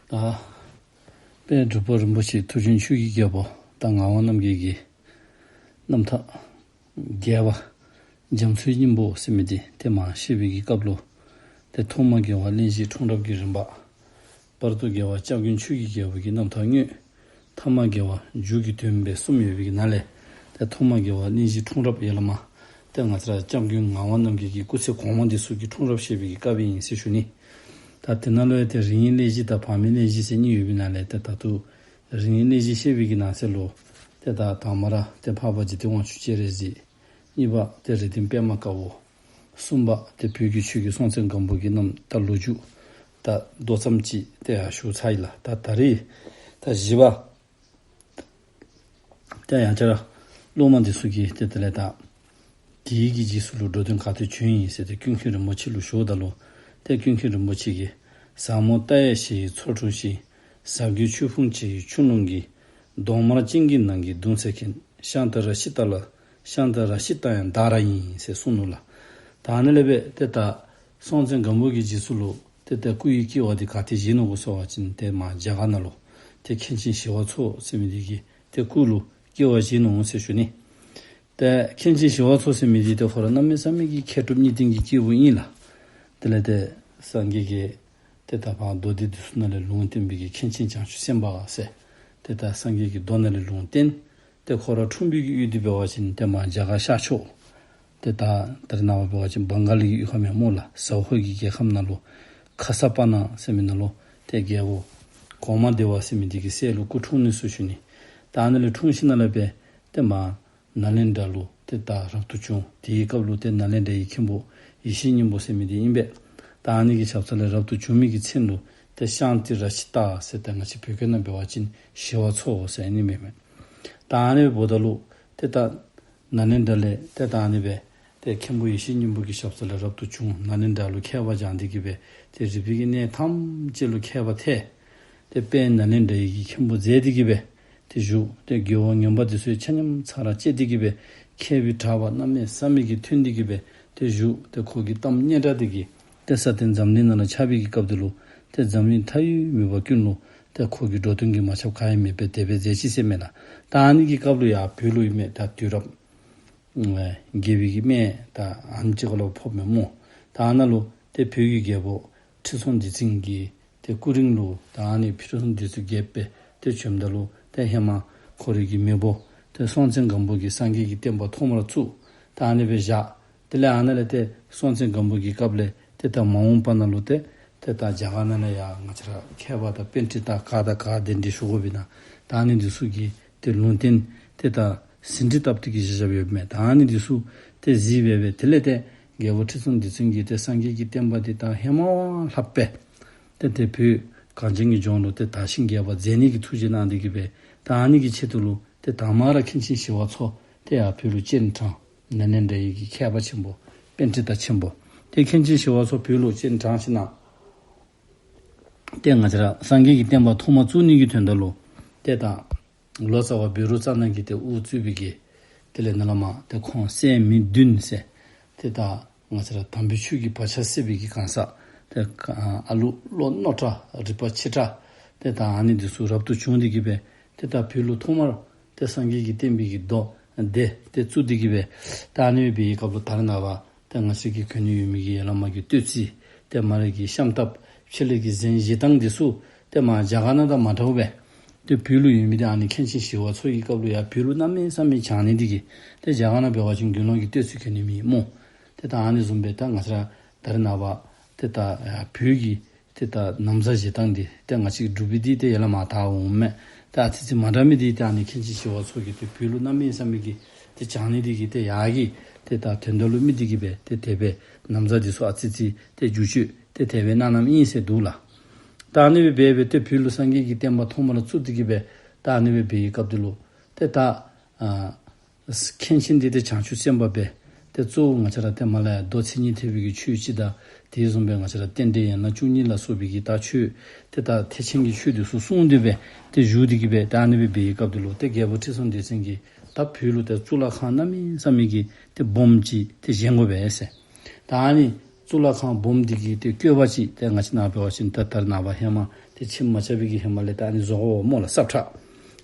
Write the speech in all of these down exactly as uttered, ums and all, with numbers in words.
ད་དཔལ་འབྲུག་པ་རིན་པོ་ཆེ་མཐུ་ཆེན་ཆོས་ཀྱི་རྒྱལ་པོ་དང་ངག་དབང་རྣམ་རྒྱལ་གྱི་རྣམ་ཐར་རྒྱས་པ་རྒྱ་མཚོའི་སྙིང་པོ་ཟེར་མི་འདི་ཏེ་མར་བཤད་པའི་གི་སྐབས་ལུ། ཏེ་ཐོག་མར་རྒྱལ་བ་གླིང་བཞི་འཁྲུངས་རབས་ཀྱི་རིམ་པ། བར་དུ་རྒྱལ་བ་སྐྱབས་མགོན་ཆོས་ཀྱི་རྒྱལ་པོ་གི་རྣམ་ཐར་དངོས། ཐ་མར་རྒྱལ་བ་མཇུག་གི་དོན་སྦེ་གསུམ་ཡོད་པའི་གི་ནང་ལས། ཏེ་ཐོག་མར་རྒྱལ་བ་གླིང་བཞི་འཁྲུངས་རབས་ཡར་ལས་མར། ཏེ་ང་བཅས་ར་སྐྱབས་མགོན་ངག་དབང་རྣམ་རྒྱལ་གྱི་སྐུ་ཚེ་གོང་མ་འདི་ཚུ་གི་འཁྲུངས་རབས་བཤད་པའི་གི་སྐབས་ཨིན་ཟེར་ཞུ་ནི། ད་དེ་ནང་ལུ་ཡང་ཏེ་རིང་གླིང་བཞི་དང་བར་མའི་གླིང་བཞི་ཟེར་གཉིས་ཡོད་པའི་ནང་ལས་ཏེ་ད་ལྟོ་རིང་གླིང་བཞི་བཤད་པའི་གི་ནང་གསེས་ལུ། ཏེ་ད་དང་པ་ར་ཏེ་འཕགས་པ་འཇིག་རྟེན་དབང་ཕྱུག་སྤྱན་རས་གཟིགས། གཉིས་པ་ཏེ་རིགས་ལྡན་པདྨ་དཀར་པོ། གསུམ་པ་ཏེ་བོད་ཀྱི་ཆོས་རྒྱལ་སྲོང་བཙན་སྒམ་པོ་གི་རྣམ་ཐར་ལོ་རྒྱུས། ད་མདོ་ཙམ་ཅིག་ཏེ་ཡར་ཞུ་ཚར་ཡི་ལགས། ད་ད་རིས་ད་བཞི་པ། ཏེ་ཡང་བསྐྱར་སློབ་མ་འདི་ཚུ་གིས་ཏེ་དེ་ལས་ད་དེའི་གི་རྗེས་སུ་ལུ་འགྲོ་དོན་ག་ཏེ་བྱོན་ཡི་ཟེར་ཏེ་ཀུན་མཁྱེན་རིན་པོ་ཆེ་ལུ་ཞུཝ་ད་ལུ། ཏེ་ཀུན་མཁྱེན་རིན་པོ་ཆེ་གིས། ཟབ་མོ་ལྟ་བའི་ཞི་བའི་ཚོགས་འཁྲུངས་ཤིང་། ཟབ་རྒྱས་ཆོས་ཕུང་བྱེ་བའི་ཆུ་ཀླུང་གི། གདོང་དམར་ཅན་གྱི་ནང་གི་གདུང་སེལ་མཁན། ཤཱནྟ་རཀྵི་ཏ་ལ། ཤཱནྟ་རཀྵི་ཏ་ཡང་བདག་རང་ཡིན་ཟེར་གསུངས་ནུག་ལགས། ད་ཨ་ནི་ལས་འབད་ཏེ་ད་སྲོང་བཙན་སྒམ་པོ་གི་རྗེས་སུ་ལུ་ཏེ་ད་སྐུ་ཡི་སྐྱེ་བ་འདི་ག་ཏེ་བཞེས་ནུག་གོ་ཟེར་བ་ཅིན་ཏེ་མར་རྒྱ་གར་ནང་ལུ་ཏེ་མཁན་ཆེན་ཞི་བ་འཚོ་ཟེར་མི་འདི་གི་ཏེ་སྐུ་ལུ་སྐྱེ་བ་བཞེས་ནུག་ཟེར་ཞུ་ནི། ཏེ་མཁན་ཆེན་ཞི་བ་འཚོ་ཟེར་མི་འདི་ཏེ་ཁོ་ར་གནམ་མེད་ས་མེད་ཀྱི་མཁས་གྲུབ་གཉིས་ལྡན་གྱི་སྐྱེས་བུ་ཨིན་ལགས། དེ་ལས་ཏེ་སངས་རྒྱས་ཀྱིས་ཏེ་ད་ཕར་མདོ་སྡེ་འདི་ཚུ་ནང་ལས་ལུང་བསྟན་པའི་གི་མཁན་ཆེན་བྱང་ཆུབ་སེམས་དཔའ་ཟེར། ཏེ་ད་སངས་རྒྱས་ཀྱི་མདོ་ནང་ལས་ལུང་བསྟན། ཏེ་ཁོ་ར་འཁྲུངས་པའི་གི་ཡུལ་འདི་འབད་བ་ཅིན་ཏེ་མར་རྒྱ་གར་ཤར་ཕྱོགས། ཏེ་ད་ད་རེས་ནངས་པ་འབད་བ་ཅིན་བང་ག་ལི་གི་ཡུལ་ཁམས་ཡང་སྨོ་ལགས། ཟ་ཧོར་གྱི་རྒྱལ་ཁམས་ནང་ལུ་ཁ་ས་པ་ན་ཟེར་མི་ནང་ལུ་ཏེ་རྒྱལ་པོ་གོང་མ་བདེ་བ་ཟེར་མི་འདི་གི་སྲས་ལུ་སྐུ་འཁྲུངས་ནུག་ཟེར་ཞུ་ནི། ད་ཨ་ནི་ལས་འཁྲུངས་ཞིནམ་ལས་འབད་ཏེ་མར་ནཱ་ལེནྡྲ་ལུ་ཏེ་ད་རབ་ཏུ་བྱུང་། དེའི་སྐབས་ལུ་ཏེ་ནཱ་ལེནྡྲ་ཡི་མཁན་པོ་ཡེ་ཤེས་སྙིང་པོ་ཟེར་མི་འདི་ཨིན་པས། ད་ཨ་ནི་གི་ཞབས་ས་ལས་རབ་ཏུ་བྱུང་མི་གི་མཚན་ལུ་ཏེ་ཤཱནྟི་རཀྵི་ཏ་ཟེར་ཏེ་ང་བཅས་བོད་སྐད་ནང་འབད་བ་ཅིན་ཞི་བ་འཚོ་ཟེར་ཨ་ནི་མས་མས། ད་ཨ་ནི་འབདཝ་ད་ལུ་ཏེ་ད་ནཱ་ལེནྡྲ་ལས་ཏེ་ད་ཨ་ནི་སྦེ་ཏེ་མཁན་པོ་ཡེ་ཤེས་སྙིང་པོ་གི་ཞབས་ས་ལས་རབ་ཏུ་བྱུང་། ནཱ་ལེནྡྲ་ལུ་མཁས་པ་སྦྱངས་ཏེ་གི་སྦེ་ཏེ་རིག་པའི་གི་གནས་ཐམས་ཅད་ལུ་མཁས་པ་ཐལ། ཏེ་དཔལ་ནཱ་ལེནྡྲ་ཡི་གི་མཁན་པོ་མཛད་དེ་གི་སྦེ་ཏེ་བཞུགས། ཏེ་རྒྱལ་བ་ངན་པ་འདི་ཚུ་ཡང་ཆ་མཉམ་ཚར་བཅད་དེ་གི་སྦེ་མཁས་པའི་གྲགས་པ་གནམ་མེད་ས་མེད་ཀྱི་ཐོན་ཏེ་གི་སྦེ་ཏེ་བཞུགས། ཏེ་ཁོ་གི་གཏམ་སྙན་གྲགས་འདི་གིས་ཏེ་ས་སྟེང་འཛམ་གླིང་ནང་ལུ་ཁྱབ་པའི་གི་སྐབས་འདི་ལུ་ཏེ་འཛམ་གླིང་མཐའ་ཡས་མུན་པ་ཀུན་ལུ་ཏེ་ཁོ་གི་འགྲོ་དོན་གྱིས་མ་ཁྱབ་ག་ཡང་མེདཔ་སྦེ་དེ་སྦེ་མཛད་ཅི་ཟེར་མས་ལགས། ད་ཨ་ནི་གི་སྐབས་ལུ་ཡར་བོད་ལུ་ཨིན་མས། ད་དུས་རབས་ཨ་བརྒྱད་པའི་གི་སྨད་ད་ཨ་ནེམ་ཅིག་ཁར་ལུ་ཕོགཔ་མས་སྨོ། ད་ཨ་ནཱ་ལུ་ཏེ་བོད་ཀྱི་རྒྱལ་པོ་ཁྲི་སྲོང་ལྡེ་བཙན་གྱི་ཏེ་སྐུ་རིང་ལུ་ད་ཨ་ནི་ཁྲི་སྲོང་ལྡེ་བཙན་རྒྱལཔོ་སྦེ་ཏེ་བྱོནམ་ད་ལུ་ཏེ་ཧེ་མ་ཁོ་རའི་གི་མེས་པོ་ཏེ་སྲོང་བཙན་སྒམ་པོ་གིས་སངས་རྒྱས་ཀྱི་བསྟན་པ་ཐོག་མར་བཙུགས། ད་ཨ་ནི་སྦེ་བཞག། དེ་ལས་ཨ་ནཱ་ལས་ཏེ་སྲོང་བཙན་སྒམ་པོ་གི་སྐབས་ལས་ཏེ་ད་མ་འོངས་པ་ནང་ལུ་ཏེ་ཏེ་ད་རྒྱ་གར་ནང་ལས་ཡར་ང་བཅས་ར་མཁས་པ་དང་པཎྜི་ཏ་ག་དང་ག་གདན་འདྲེན་ཞུ་དགོ་པས་ན། ད་ཨ་ནི་འདི་ཚུ་གིས་ཏེ་ལུང་བསྟན་ཏེ་ད་ཟིན་བྲིས་བཏབ་སྟེ་གི་བཞག་བཞགཔ་ཡོདཔ་མས། ད་ཨ་ནི་འདི་ཚུ་ཏེ་གཟིགས་སྦེ་སྦེ་དེ་ལས་ཏེ་རྒྱལ་པོ་ཁྲི་སྲོང་ལྡེ་བཙན་གྱིས་ཏེ་སངས་རྒྱས་ཀྱི་བསྟན་པ་འདི་ད་ཧེ་མ་བ་ལྷགཔ་སྦེ་ཏེ་ཏེ་བོད་གངས་ཅན་གྱི་ལྗོངས་ལུ་ཏེ་དར་ཞིང་རྒྱས་པ་མཛད་ནི་གི་ཐུགས་བཞེད་གནང་སྟེ་གི་སྦེ་ད་ཨ་ནི་གི་ཆེད་དུ་ལུ་ཏེ་དང་པ་ར་མཁན་ཆེན་ཞི་བ་འཚོ་ཏེ་ཡར་བོད་ལུ་སྤྱན་དྲངས། ནཱ་ལེནྡྲ་ཡི་གི་མཁས་པ་ཆེན་པོ་པཎྜི་ཏ་ཆེན་པོ་ཏེ་མཁན་ཆེན་ཞི་བ་འཚོ་བོད་ལུ་སྤྱན་དྲངས་ཞིནམ་ལས་ཏེ་ང་བཅས་ར་སངས་རྒྱས་ཀྱི་བསྟན་པ་ཐོག་མ་བཙུགས་ནི་གི་དོན་དག་ལུ་ཏེ་ད་ལོ་ཙཱ་བ་བཻ་རོ་ཙ་ན་གིས་ཏེ་དབུ་གཙོས་པའི་གི་དེ་ལས་ནཱ་ལས་མར་ཏེ་ཁོང་སྲས་མི་བདུན་ཟེར་ཏེ་ད་ང་བཅས་ར་དམ་པའི་ཆོས་ཀྱི་བག་ཆགས་སད་པའི་གི་གང་ཟག་ཏེ་ཨ་ལུ་བློ་རྣོ་དྲགས་རིག་པ་ཆེ་དྲགས་ཏེ་ད་ཨ་ནི་འདི་ཚུ་རབ་ཏུ་བྱུང་སྟེ་གི་སྦེ་ཏེ་ད་བོད་ལུ་ཐོག་མར་ཏེ་སངས་རྒྱས་ཀྱི་བསྟན་པའི་གི་མདོ་སྡེ་ཏེ་བཙུགས་ཏེ་གི་སྦེ་ད་ཨ་ནི་སྦེ་འབད་བའི་སྐབས་ལུ་ད་རེས་ནངས་པ་ཏེ་ང་བཅས་ཀྱི་གོ་ནི་ཡོད་མི་གི་ཡར་ལས་མར་གྱི་བསྟོད་ཚིག་ཏེ་མར་གྱི་ཤམ་ཐབས་ཕྱི་ལས་ཀྱི་གཟན་བཞེས་ཐངས་འདི་ཚུ་ཏེ་མར་རྒྱ་གར་ནང་དང་མ་འདྲཝ་སྦེ་ཏེ་བོད་ལུ་ཡོད་མི་འདི་ཨ་ནི་མཁན་ཆེན་ཞི་བ་འཚོ་གི་སྐབས་ལུ་ཡང་བོད་ལུ་གནམ་མེད་ས་མེད་སྦྱང་ནི་འདི་གིས་ཏེ་རྒྱ་གར་ནང་འབད་བ་ཅིན་དགེ་སློང་གི་བསྟོད་ཚིག་གོ་ནི་མེད་སྨོ། ཏེ་ད་ཨ་ནི་བཟུམ་སྦེ་ད་ང་བཅས་ར་ད་རེས་ནངས་པ་ཏེ་ད་ཡར་བོད་ཀྱི་ཏེ་ད་ན་བཟའ་བཞེས་ཐངས་འདི་ཏེ་ང་བཅས་ཀྱི་འབྲུག་པའི་འདི་ཏེ་ཡར་ལས་མར་དར་འོངམ་མས། ཏེ་ཨ་ཙི་ཙི་མ་འདྲ་མི་འདི་ཏེ་ཨ་ནི་མཁན་ཆེན་ཞི་བ་འཚོ་གིས་ཏེ་བོད་ལུ་གནམ་མེད་ས་མེད་ཀྱི་ཏེ་སྦྱང་ནི་འདི་གིས་ཏེ་ཡར་གྱི་ཏེ་ད་དོན་དག་ལུ་དམིགས་ཏེ་གི་སྦེ་ཏེ་དེ་སྦེ་ན་བཟའ་འདི་ཚུ་ཨ་ཙི་ཙི་ཏེ་བསྒྱུར་བཅོས་ཏེ་དེ་སྦེ་གནང་གནངམ་ཨིན་ཟེར་འདུག་ལགས། ད་ཨ་ནི་སྦེ་འབད་སྦེ་ཏེ་བོད་ལུ་སངས་རྒྱས་ཀྱི་བསྟན་པ་ཐོག་མར་བཙུགས་ཏེ་གི་སྦེ་ད་ཨ་ནི་སྦེ་འབད་བའི་སྐབས་འདི་ལུ་ཏེ་ད་ཨ་མཁན་ཆེན་འདི་ཏེ་བྱང་ཆུབ་སེམས་དཔའ་སྦེ་ཏེ་གཙོ་བོ་ང་བཅས་ར་ཏེ་མར་ལས་མདོ་མཚན་ཉིད་ཐེག་པའི་གི་ཆོས་སྤྱི་དང་དེ་བཟུམ་སྦེ་ང་བཅས་ར་རྟེན་འབྲེལ་ཡན་ལག་བཅུ་གཉིས་ལ་སོགས་པའི་གི་ད་ཆོས་ཏེ་ད་ཐེག་ཆེན་གྱི་ཆོས་འདི་ཚུ་གསུངས་ཏེ་སྦེ་ཏེ་བཞུགས་ཏེ་གི་སྦེ་ད་ཨ་ནི་སྦེ་འབད་བའི་སྐབས་འདི་ལུ་ཏེ་རྒྱལ་པོ་ཁྲི་སྲོང་ལྡེ་བཙན་གྱིས་ད་བོད་ལུ་ཏེ་གཙུག་ལག་ཁང་གནམ་མེད་ས་མེད་ཀྱི་ཏེ་སྦོམ་ཅིག་ཏེ་བཞེངས་དགོ་པས་ཟེར། ད་ཨ་ནི་ གཙུག་ལག་ཁང་སྦོམ་འདི་གི་ཏེ་བཀོད་པ་ཅིག་ཏེ་ང་བཅས་ནཱ་འབད་བ་ཅིན་ད་ད་རེས་ནངས་པ་ཧེ་མ་ཏེ་ཁྱིམ་མ་རྐྱབ་པའི་གི་ཧེ་མ་ལས་ད་ཨ་ནི་བཟོ་དགོ་སྨོ་ལགས། སྲབ་ཁྲ།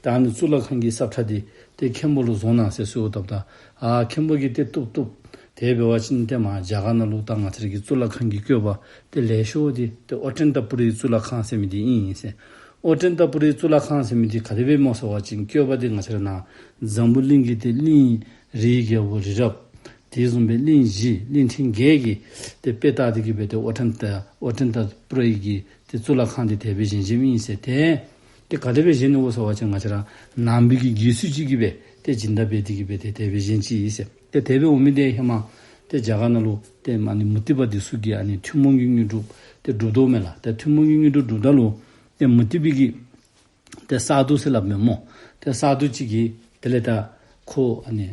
ད་ཨ་ནི་གཙུག་ལག་ཁང་གི་སྲབ་ཁྲ་འདི་ཏེ་མཁན་པོ་ལུ་བཟོ་གནང་ཟེར་གསོལཝ་བཏབ་ད། ཨ་མཁན་པོ་གིས་ཏེ་བཏུབ་བཏུབ། དེ་འབད་བ་ཅིན་ཏེ་མར་རྒྱ་གར་ནང་ལུ་ད་ང་བཅས་ར་གི་གཙུག་ལག་ཁང་གི་བཀོད་པ་ཏེ་ལེགས་ཤོས་འདི་ཏེ་ཨོ་ཏནྟ་པུ་རི་གཙུག་ལག་ཁང་ཟེར་མི་འདི་ཨིན་ཟེར། ཨོ་ཏནྟ་པུ་རི་གཙུག་ལག་ཁང་ཟེར་མི་འདི་ག་དེ་སྦེ་སྨོ་ཟེར་བ་ཅིན་བཀོད་པ་འདི་ང་བཅས་ར་ནཱ་འཛམ་བུ་གླིང་གི་ཏེ་གླིང་རིའི་རྒྱལ་པོ་རི་རབ། དེ་བཟུམ་སྦེ་གླིང་བཞི་གླིང་ཕྲན་བརྒྱད་ཀྱི་ཏེ་དཔེ་བལྟ་སྟེ་གི་སྦེ་ཏེ་ཨོ་ཏནྟ་ཨོ་ཏནྟ་པུ་རི་གི་ཏེ་གཙུག་ལག་ཁང་འདི་དེ་སྦེ་བཞེངས་བཞེངསམ་ཨིན་ཟེར། ཏེ་ཏེ་ག་དེ་སྦེ་བཞེངས་ནུག་གོ་ཟེར་བ་ཅིན་ང་བཅས་ར་ནང་པའི་གི་དགེ་ཚུལ་ཅིག་གིས་སྦེ་ཏེ་སྦྱིན་བདག་འབད་དེ་གི་སྦེ་ཏེ་དེ་སྦེ་བཞེངས་ཅི་ཨིན་ཟེར། ཏེ་དེ་སྦེ་འོང་མི་འདི་ཧེ་མ་ཏེ་རྒྱ་གར་ནང་ལུ་ཏེ་ཨ་ནི་མུ་སྟེགས་པ་འདི་ཚུ་གིས་ཨ་ནི་ཐུན་མོང་གི་དངོས་གྲུབ་ཏེ་སྒྲུབ་དོ་མས་ལགས། ཏེ་ཐུན་མོང་གི་དངོས་གྲུབ་སྒྲུབ་ད་ལུ་ཏེ་མུ་སྟེགས་པའི་གི་ཏེ་སཱ་དྷུ་ཟེར་སླབ་མས་སྨོ། ཏེ་སཱ་དྷུ་ཅིག་གིས་དེ་ལས་ད་ཁོ་ཨ་ནི་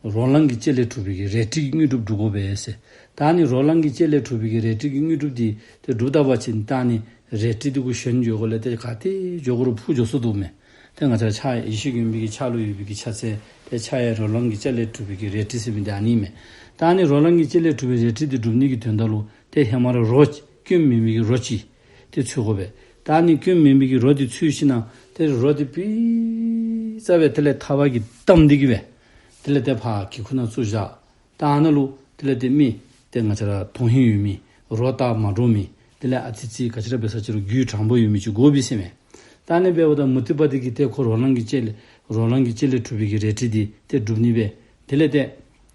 རོ་ལངས་ཀྱི་ལྕེ་ལས་གྲུབ་པའི་གི་རལ་གྲི་གི་དངོས་གྲུབ་སྒྲུབ་དགོ་པས་ཟེར། ད་ཨ་ནི་རོ་ལངས་ཀྱི་ལྕེ་ལས་གྲུབ་པའི་གི་རལ་གྲི་གི་དངོས་གྲུབ་འདི་ཏེ་སྒྲུབ་ད་པ་ཅིན་ད་ཨ་ནི་རལ་གྲི་འདི་གུ་ཞོན་འགྱོ་དགོ་ལས་ཏེ་ག་ཏེ་འགྱོ་དགོ་རུང་འཕུར་འགྱོ་ཚུགས་དོ་མས། ཏེ་ང་བཅས་ཕྱག་ཡེ་ཤེས་མགོན་པོའི་གི་ཕྱག་ལུ་ཡོད་པའི་གི་ཕྱག་འཚལ་ཏེ་ཕྱག་གཡས་རོ་ལངས་ཀྱི་ལྕེ་ལས་གྲུབ་པའི་གི་རལ་གྲི་ཟེར་མི་འདི་ཨ་ནི་མས། ད་ཨ་ནི་རོ་ལངས་ཀྱི་ལྕེ་ལས་གྲུབ་པའི་རལ་གྲི་འདི་སྒྲུབ་ནི་གི་དོན་དག་ལུ་ཏེ་ཧེ་མ་ར་རོ་སྐྱོན་མེད་མི་གི་རོ་ཅིག་ཏེ་འཚོལ་དགོ་པས། ད་ཨ་ནི་སྐྱོན་མེད་མི་གི་རོ་འདི་འཚོལ་ཞིནམ་ཏེ་རོ་འདི་སྤུས་ཙམ་སྦེ་དེ་ལས་ཐགཔ་གིས་བསྡམས་ཏེ་གི་སྦེ་དེ་ལས་ཏེ་ཕར་གྱི་ཁུག་ནང་བཙུགས་བཞག། ད་ཨ་ནཱ་ལུ་དེ་ལས་ཏེ་མི་ཏེ་ང་བཅས་ར་དོན་ཧིང་ཡོད་མི་རོ་ལྟག་མ་འདྲོག་མི་དེ་ལས་ཨ་ཙི་ཙི་ག་ཅི་ར་འབད་ས་ཅི་རུང་རྒྱུད་དྲང་པོ་ཡོད་མི་ཅིག་དགོ་པས་ཟེར་མས། ད་ཨ་ནི་འབདཝ་ད་མུ་སྟེགས་པ་འདི་གིས་ཏེ་ཁོ་རོ་ལངས་ཀྱི་ལྕེ་ལས་རོ་ལངས་ཀྱི་ལྕེ་ལས་གྲུབ་པའི་གི་རལ་གྲི་འདི་ཏེ་སྒྲུབ་ནི་སྦེ་དེ་ལས་ཏེ་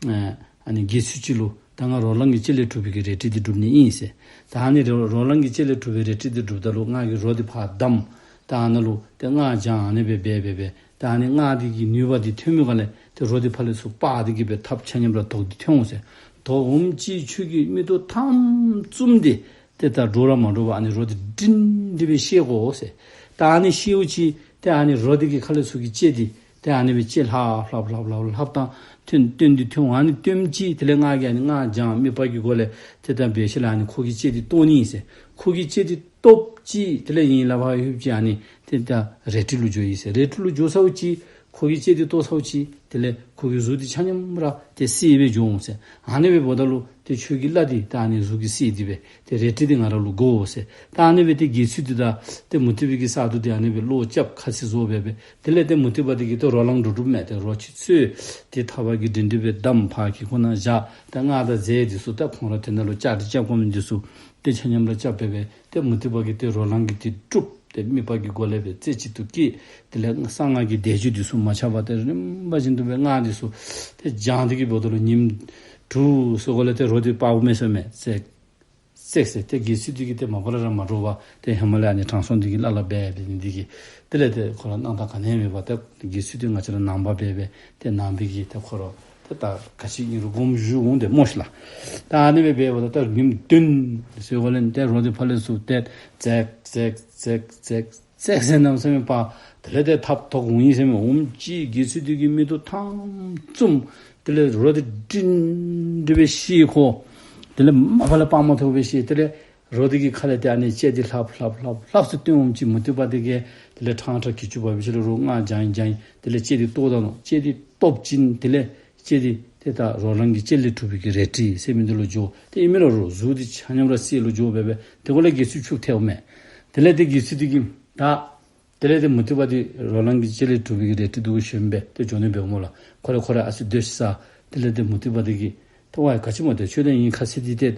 ཨ་ཨ་ནི་དགེ་ཚུལ་ཅིག་ལུ་ད་ང་རོ་ལངས་ཀྱི་ལྕེ་ལས་གྲུབ་པའི་གི་རལ་གྲི་འདི་སྒྲུབ་ནི་ཨིན་ཟེར། ད་ཨ་ནི་རོ་རོ་ལངས་ཀྱི་ལྕེ་ལས་གྲུབ་པའི་རལ་གྲི་འདི་སྒྲུབ་ད་ལུ་ང་གིས་རོ་འདི་ཕར་བསྡམས། ད་ཨ་ནཱ་ལུ་ཏེ་སྔགས་བགྱང་། ཨ་ནི་སྦེ་འབད་འབད་འབད་ཏེ་ཨ་ནི་སྔགས་འདི་གི་ནུས་པ་འདི་ཐོན་མི་ག་ལས་ཏེ་རོ་འདི་ཕར་ལས་ཚུར་སྤར་ཏེ་གི་སྦེ་ཐགཔ་ཆ་མཉམ་ར་དོག་འདི་ཐོན་འོང་ཟེར། དོག་འོངམ་ཅིག་ཁྱོད་ཀྱི་མིག་ཏོ་ཐམ་བཙུམས་ཏེ་ཏེ་ད་འདྲོག་ར་མ་འདྲོག་པར་ཨ་ནི་རོ་འདི་སྒྲིང་སྒྲི་སྦེ་བཤེད་དགོ་ཟེར། ད་ཨ་ནི་བཤེད་པ་ཅིན་ཏེ་ཨ་ནི་རོ་འདི་གི་ཁ་ལས་ཚུར་གྱི་ལྕེ་འདི་ཏེ་ཨ་ནི་སྦེ་ལྕེ་ལྷབ་ལྷབ་ལྷབ་ལྷབ་ལྷབ་ད་ཐོན་སྟོན་འདི་ཐོན་འོང་། ཨ་ནི་སྟོནམ་ཅིག་དེ་ལས་ང་གིས་ཨ་ནི་སྔགས་བགྱང་དམིགས་པ་གི་སྒོ་ལས་ཏེ་ད་འབད་ཞིནམ་ལས་ཨ་ནི་ཁོ་གི་ལྕེ་འདི་བཏོག་ནི་ཨིན་ཟེར། ཁོ་གི་ལྕེ་འདི་བཏོགཔ་ཅིག་དེ་ལས་ཡན་ལག་ཕར་ལྷོདཔ་ཅིག་ཨ་ནི་ཏེ་ད་རལ་གྲི་ལུ་འགྱོཝ་ཨིན་ཟེར། རལ་གྲི་ལུ་འགྱོ་ཚརཝ་ཅིག་ཁོ་གི་ལྕེ་འདི་བཏོག་ཚརཝ་ཅིག་དེ་ལས་ཁོ་གི་གཟུགས་འདི་ཆ་མཉམ་ར་ཏེ་བསད་སྦེ་འགྱོ་འོང་ཟེར། ཨ་ནི་སྦེ་འབདཝ་ད་ལུ་ཏེ་ཁྱོད་ཀྱི་བླ་འདི་ད་ཨ་ནི་གཟུགས་ཀྱིས་བསད་དེ་སྦེ་ཏེ་རལ་གྲི་འདི་ང་ར་ལུ་དགོ་ཟེར། ད་ཨ་ནི་སྦེ་ཏེ་དགེ་ཚུལ་འདི་དང་ཏེ་མུ་སྟེགས་པའི་གི་ས་རྡོ་འདི་ཨ་ནི་སྦེ་བློ་རྐྱབ་ཁ་བཟེད་བཟོ་སྦེ་སྦེ་དེ་ལས་ཏེ་མུ་སྟེགས་པ་འདི་གིས་ཏེ་རོ་ལངས་འདྲོག་འདྲོགཔ་མས། ཏེ་རོ་ཅིག་འཚོལ་ཏེ་ཐགཔ་གིས་སྒྲིང་སྒྲི་སྦེ་བསྡམས། ཕར་གྱི་ཁུག་ནང་བཞག། ཏེ་སྔགས་དང་རྫས་འདི་ཚུ་ད་ཁོང་ར་དེ་ནང་ལུ་བཅའ་སྒྲིག་རྐྱབ་དགོ་མི་འདི་ཚུ་ཏེ་ཆ་མཉམ་ར་རྐྱབ་སྦེ་སྦེ་ཏེ་མུ་སྟེགས་པ་གིས་ཏེ་རོ་ལངས་ཀྱི་འདི་དཀྲུགས། ཏེ་དམིགས་པ་གི་སྒོ་ལས་སྦེ་རྩེ་གཅིག་ཏུ་བསྐྱེད། དེ་ལས་གསང་སྔགས་ཀྱི་བཟླས་བརྗོད་འདི་ཚུ་མ་ཆག་པར་ཏེ་རིམ་པ་བཞིན་དུ་སྦེ་སྔགས་འདི་ཚུ་ཏེ་བགྱང་སྟེ་གི་འབདཝ་ད་ལུ་ཉིནམ་དྲུག་ཚུན་ཚོད་ལས་ཏེ་རོ་འདི་སྤརཝ་མས་ཟེར་མས། ཙེག་ཙེག་ཟེར། ཏེ་དགེ་ཚུལ་འདི་གིས་ཏེ་མ་པ་ལས་ར་མ་འདྲོག་པར་ཏེ་ཧེ་མ་ལས་ཨ་ནི་དྲང་སྲོང་འདི་གི་བླ་ལ་འབད་འབད་ནི་འདི་གིས་དེ་ལས་ཏེ་ཁོ་ར་སྣང་དག་ག་ནི་ཡང་མེད་པར་ཏེ་དགེ་ཚུལ་འདི་ང་བཅས་ར་ནང་པ་འབད་སྦེ་ཏེ་ནང་པའི་གི་ཏེ་ཁོ་ར་ཏེ་ད་ག་ཅི་ཨིན་རུང་སྒོམ་བཞུགས་འོང་དེ་སྨོ་ཤིག་ལགས། ད་ཨ་ནི་སྦེ་འབདཝ་ད་ད་ཉིནམ་བདུན་ཚུན་ཚོད་ལས་ཏེ་རོ་འདི་ཕར་ལས་ཚུར་ཏེ་ཙེག་ཙེག་ཙེག་ཙེག་ཙེག་ཟེར་གནམ་མེད་ས་མེད་སྤར། དེ་ལས་ཏེ་ཐགཔ་དོག་འོང་ཡི་ཟེར་མས། འོངམ་ཅིག་དགེ་ཚུལ་འདི་གིས་མིག་ཏོ་ཐམ་བཙུམས། དེ་ལས་རོ་འདི་སྒྲིང་སྒྲི་སྦེ་བཤེད་ཁོ། དེ་ལས་མ་པ་ལས་སྤང་མ་ཐོབ་པའི་ཤེད། དེ་ལས་རོ་འདི་གི་ཁ་ལས་ཏེ་ཨ་ནི་ལྕེ་འདི་ལྷབ་ལྷབ་ལྷབ་ལྷབ་ཚུར་བཏོན་འོངམ་ཅིག་མུ་སྟེགས་པ་འདི་གིས་དེ་ལས་ཕྲང་ཕྲང་གྱི་ཅུ་བ་བི་ཤ་ལ་རོ་སྔགས་བགྱང་བགྱང་དེ་ལས་ལྕེ་འདི་བཏོག་ད་ནུག། ལྕེ་འདི་བཏོགཔ་ཅིག་དེ་ལས་ལྕེ་འདི་ཏེ་ད་རོ་ལངས་ཀྱི་ལྕེ་ལས་གྲུབ་པའི་གི་རལ་གྲི་ཟེར་མི་འདི་ལུ་འགྱོ། ཏེ་ཨིན་མས་རོགས་རོགས་གཟུགས་འདི་ཆ་མཉམ་ར་བསད་ལུ་འགྱོ་སྦེ་སྦེ་དེ་ཁོ་ལས་དགེ་ཚུལ་འཕྱུག་ཐལཝ་མས། དེ་ལས་ཏེ་དགེ་ཚུལ་འདི་གིས་ད་དེ་ལས་ཏེ་མུ་སྟེགས་པ་འདི་རོ་ལངས་ཀྱི་ལྕེ་ལས་གྲུབ་པའི་གི་རལ་གྲི་འདི་གུ་ཞོན་སྦེ་ཏེ་འགྱོ་ནི་འབདཝ་སྨོ་ལགས། ཁོ་ར་ཁོ་ར་ཨ་ཙི་སྡོད་ཤིག་ཟེར། དེ་ལས་ཏེ་མུ་སྟེགས་པ་འདི་གིས་ཏེ་ཝའི་ག་ཅི་སྨོ་ཏེ་ཁྱོད་ད་ཨིན་ཁ་ཟེར་འདི་ཏེ་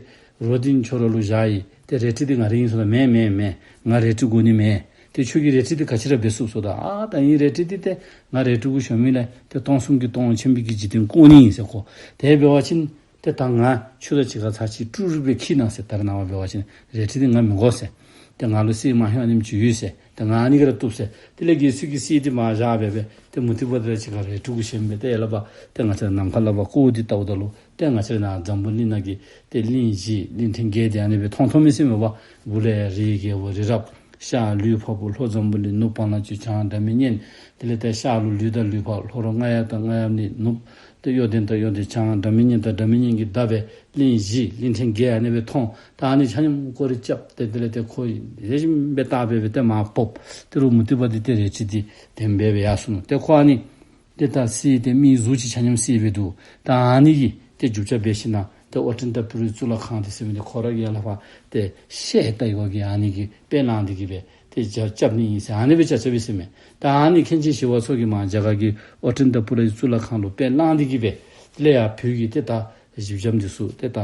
རོ་འདི་ཁྱོད་ར་ལུ་བཞག་ཡི། ཏེ་རལ་གྲི་འདི་ང་རའི་ཨིན་ཟེརཝ་ད་མེན་མེན་མེན། ང་རལ་གྲི་དགོ་ནི་མེད། ཏེ་ཁྱོད་ཀྱིས་རལ་གྲི་འདི་ག་ཅི་ར་འབད་ཚུགས་ཟེརཝ་ད་ཨ་ད་ཨིན་རལ་གྲི་འདི་ཏེ་ང་རལ་གྲི་གུ་ཞོན་མི་ལས་ཏེ་སྟོང་གསུམ་གྱི་སྟོང་ཆེན་པོའི་གི་འཇིག་རྟེན་བཀོད་ནི་ཨིན་ཟེར་ཁོ། དེ་འབད་བ་ཅིན་ཏེ་ད་ང་ཁྱོད་དང་གཅིག་ཁར་ཚར་གཅིག་དཀྲུག་རུ་སྦེ་འཁྱིད་གནང་ཟེར། ད་རེས་ནངས་པ་འབད་བ་ཅིན་རལ་གྲི་འདི་ང་མི་དགོ་ཟེར། ཏེ་ང་ལུ་གསེར་དམར་ཧོན་ཨ་ནེམ་ཅིག་ཡོད་ཟེར། ཏེ་ང་ཨ་ནི་གིས་ར་བཏུབ་ཟེར། དེ་ལས་དགེ་ཚུལ་གྱིས་གསེར་འདི་མར་བཞག་སྦེ་སྦེ་ཏེ་མུ་སྟེགས་པ་འདི་དང་གཅིག་ཁར་རལ་གྲི་གུ་ཞོན་སྦེ་ཏེ་ཡ་ལ་བ་ཏེ་ང་བཅས་ར་ནམ་མཁའ་ལ་བ་བཀོད་འདི་བལྟཝ་ད་ལུ་ཏེ་ང་བཅས་ར་ནཱ་འཛམ་བུ་གླིང་ནང་གི་ཏེ་གླིང་བཞི་གླིང་ཕྲན་བརྒྱད་འདི་ཨ་ནི་སྦེ་མཐོང་མཐོངམ་མས་ཟེར་མས་པ། སྦུག་ལས་རིའི་རྒྱལ་པོ་རི་རབ། ཤར་ལུས་འཕགས་པོ་ལྷོ་འཛམ་བུ་གླིང་ནུབ་བ་ལང་སྤྱོད་བྱང་སྒྲ་མི་སྙན། དེ་ལས་ཏེ་ཤར་ལུ་ལུས་དང་ལུས་འཕགས། ལྷོ་རུ་རྔ་ཡབ་དང་རྔ་ཡབ་གླིང་ནུབ། ཏེ་གཡོ་ལྡན་དང་གཡོ་ལྡན་བྱང་སྒྲ་མི་སྙན་དང་སྒྲ་མི་སྙན་གྱི་བརྡ་སྦེ་གླིང་བཞི་གླིང་ཕྲན་བརྒྱད་ཨ་ནི་སྦེ་མཐོང་། ད་ཨ་ནི་ཆ་མཉམ་སྐོར་ར་རྐྱབ་སྟེ་དེ་ལས་ཏེ་ཁོ་ལེགས་ཤོམ་སྦེ་བལྟ་སྦེ་སྦེ་ཏེ་མར་བབས། ཏེ་རུང་མུ་སྟེགས་པ་འདི་ཏེ་རལ་གྲི་འདི་དེ་སྦེ་སྦེ་ཡར་སོང་ནུག། ཏེ་ཁོ་ཨ་ནི་ཏེ་ད་གསེར་ཏེ་མིའི་གཟུགས་ཅིག་ཆ་མཉམ་གསེར་སྦེ་འདུག། ད་ཨ་ནི་གི་ཏེ་རྒྱུ་ཆ་འབད་ཞིནམ་ལས་ ཏེ་ཨོ་ཏན་ཏ་པུ་རི་གཙུག་ལག་ཁང་འདི་ཟེར་མི་འདི་ཁོ་ར་གིས་ཡར་ལས་ཕར་ཏེ་ཤེལ་ལྟ་བུ་གི་ཨ་ནི་གི་དཔེ་བླངས་ཏེ་གི་སྦེ་ཏེ་རྐྱབ་རྐྱབ་ནི་ཨིན་ཟེར། ཨ་ནི་སྦེ་རྐྱབ་རྐྱབ་པས་ཟེར་མས། ད་ཨ་ནི་མཁན་ཆེན་ཞི་བ་འཚོ་གིས་མར་རྒྱ་གར་གྱི་ཨོ་ཏན་ཏ་པུ་རི་གཙུག་ལག་ཁང་ལུ་དཔེ་བླངས་ཏེ་གི་སྦེ་དེ་ལས་ཡར་བོད་ཀྱི་ཏེ་ད་གཞི་འགྱམ་འདི་ཚུ་ཏེ་ད་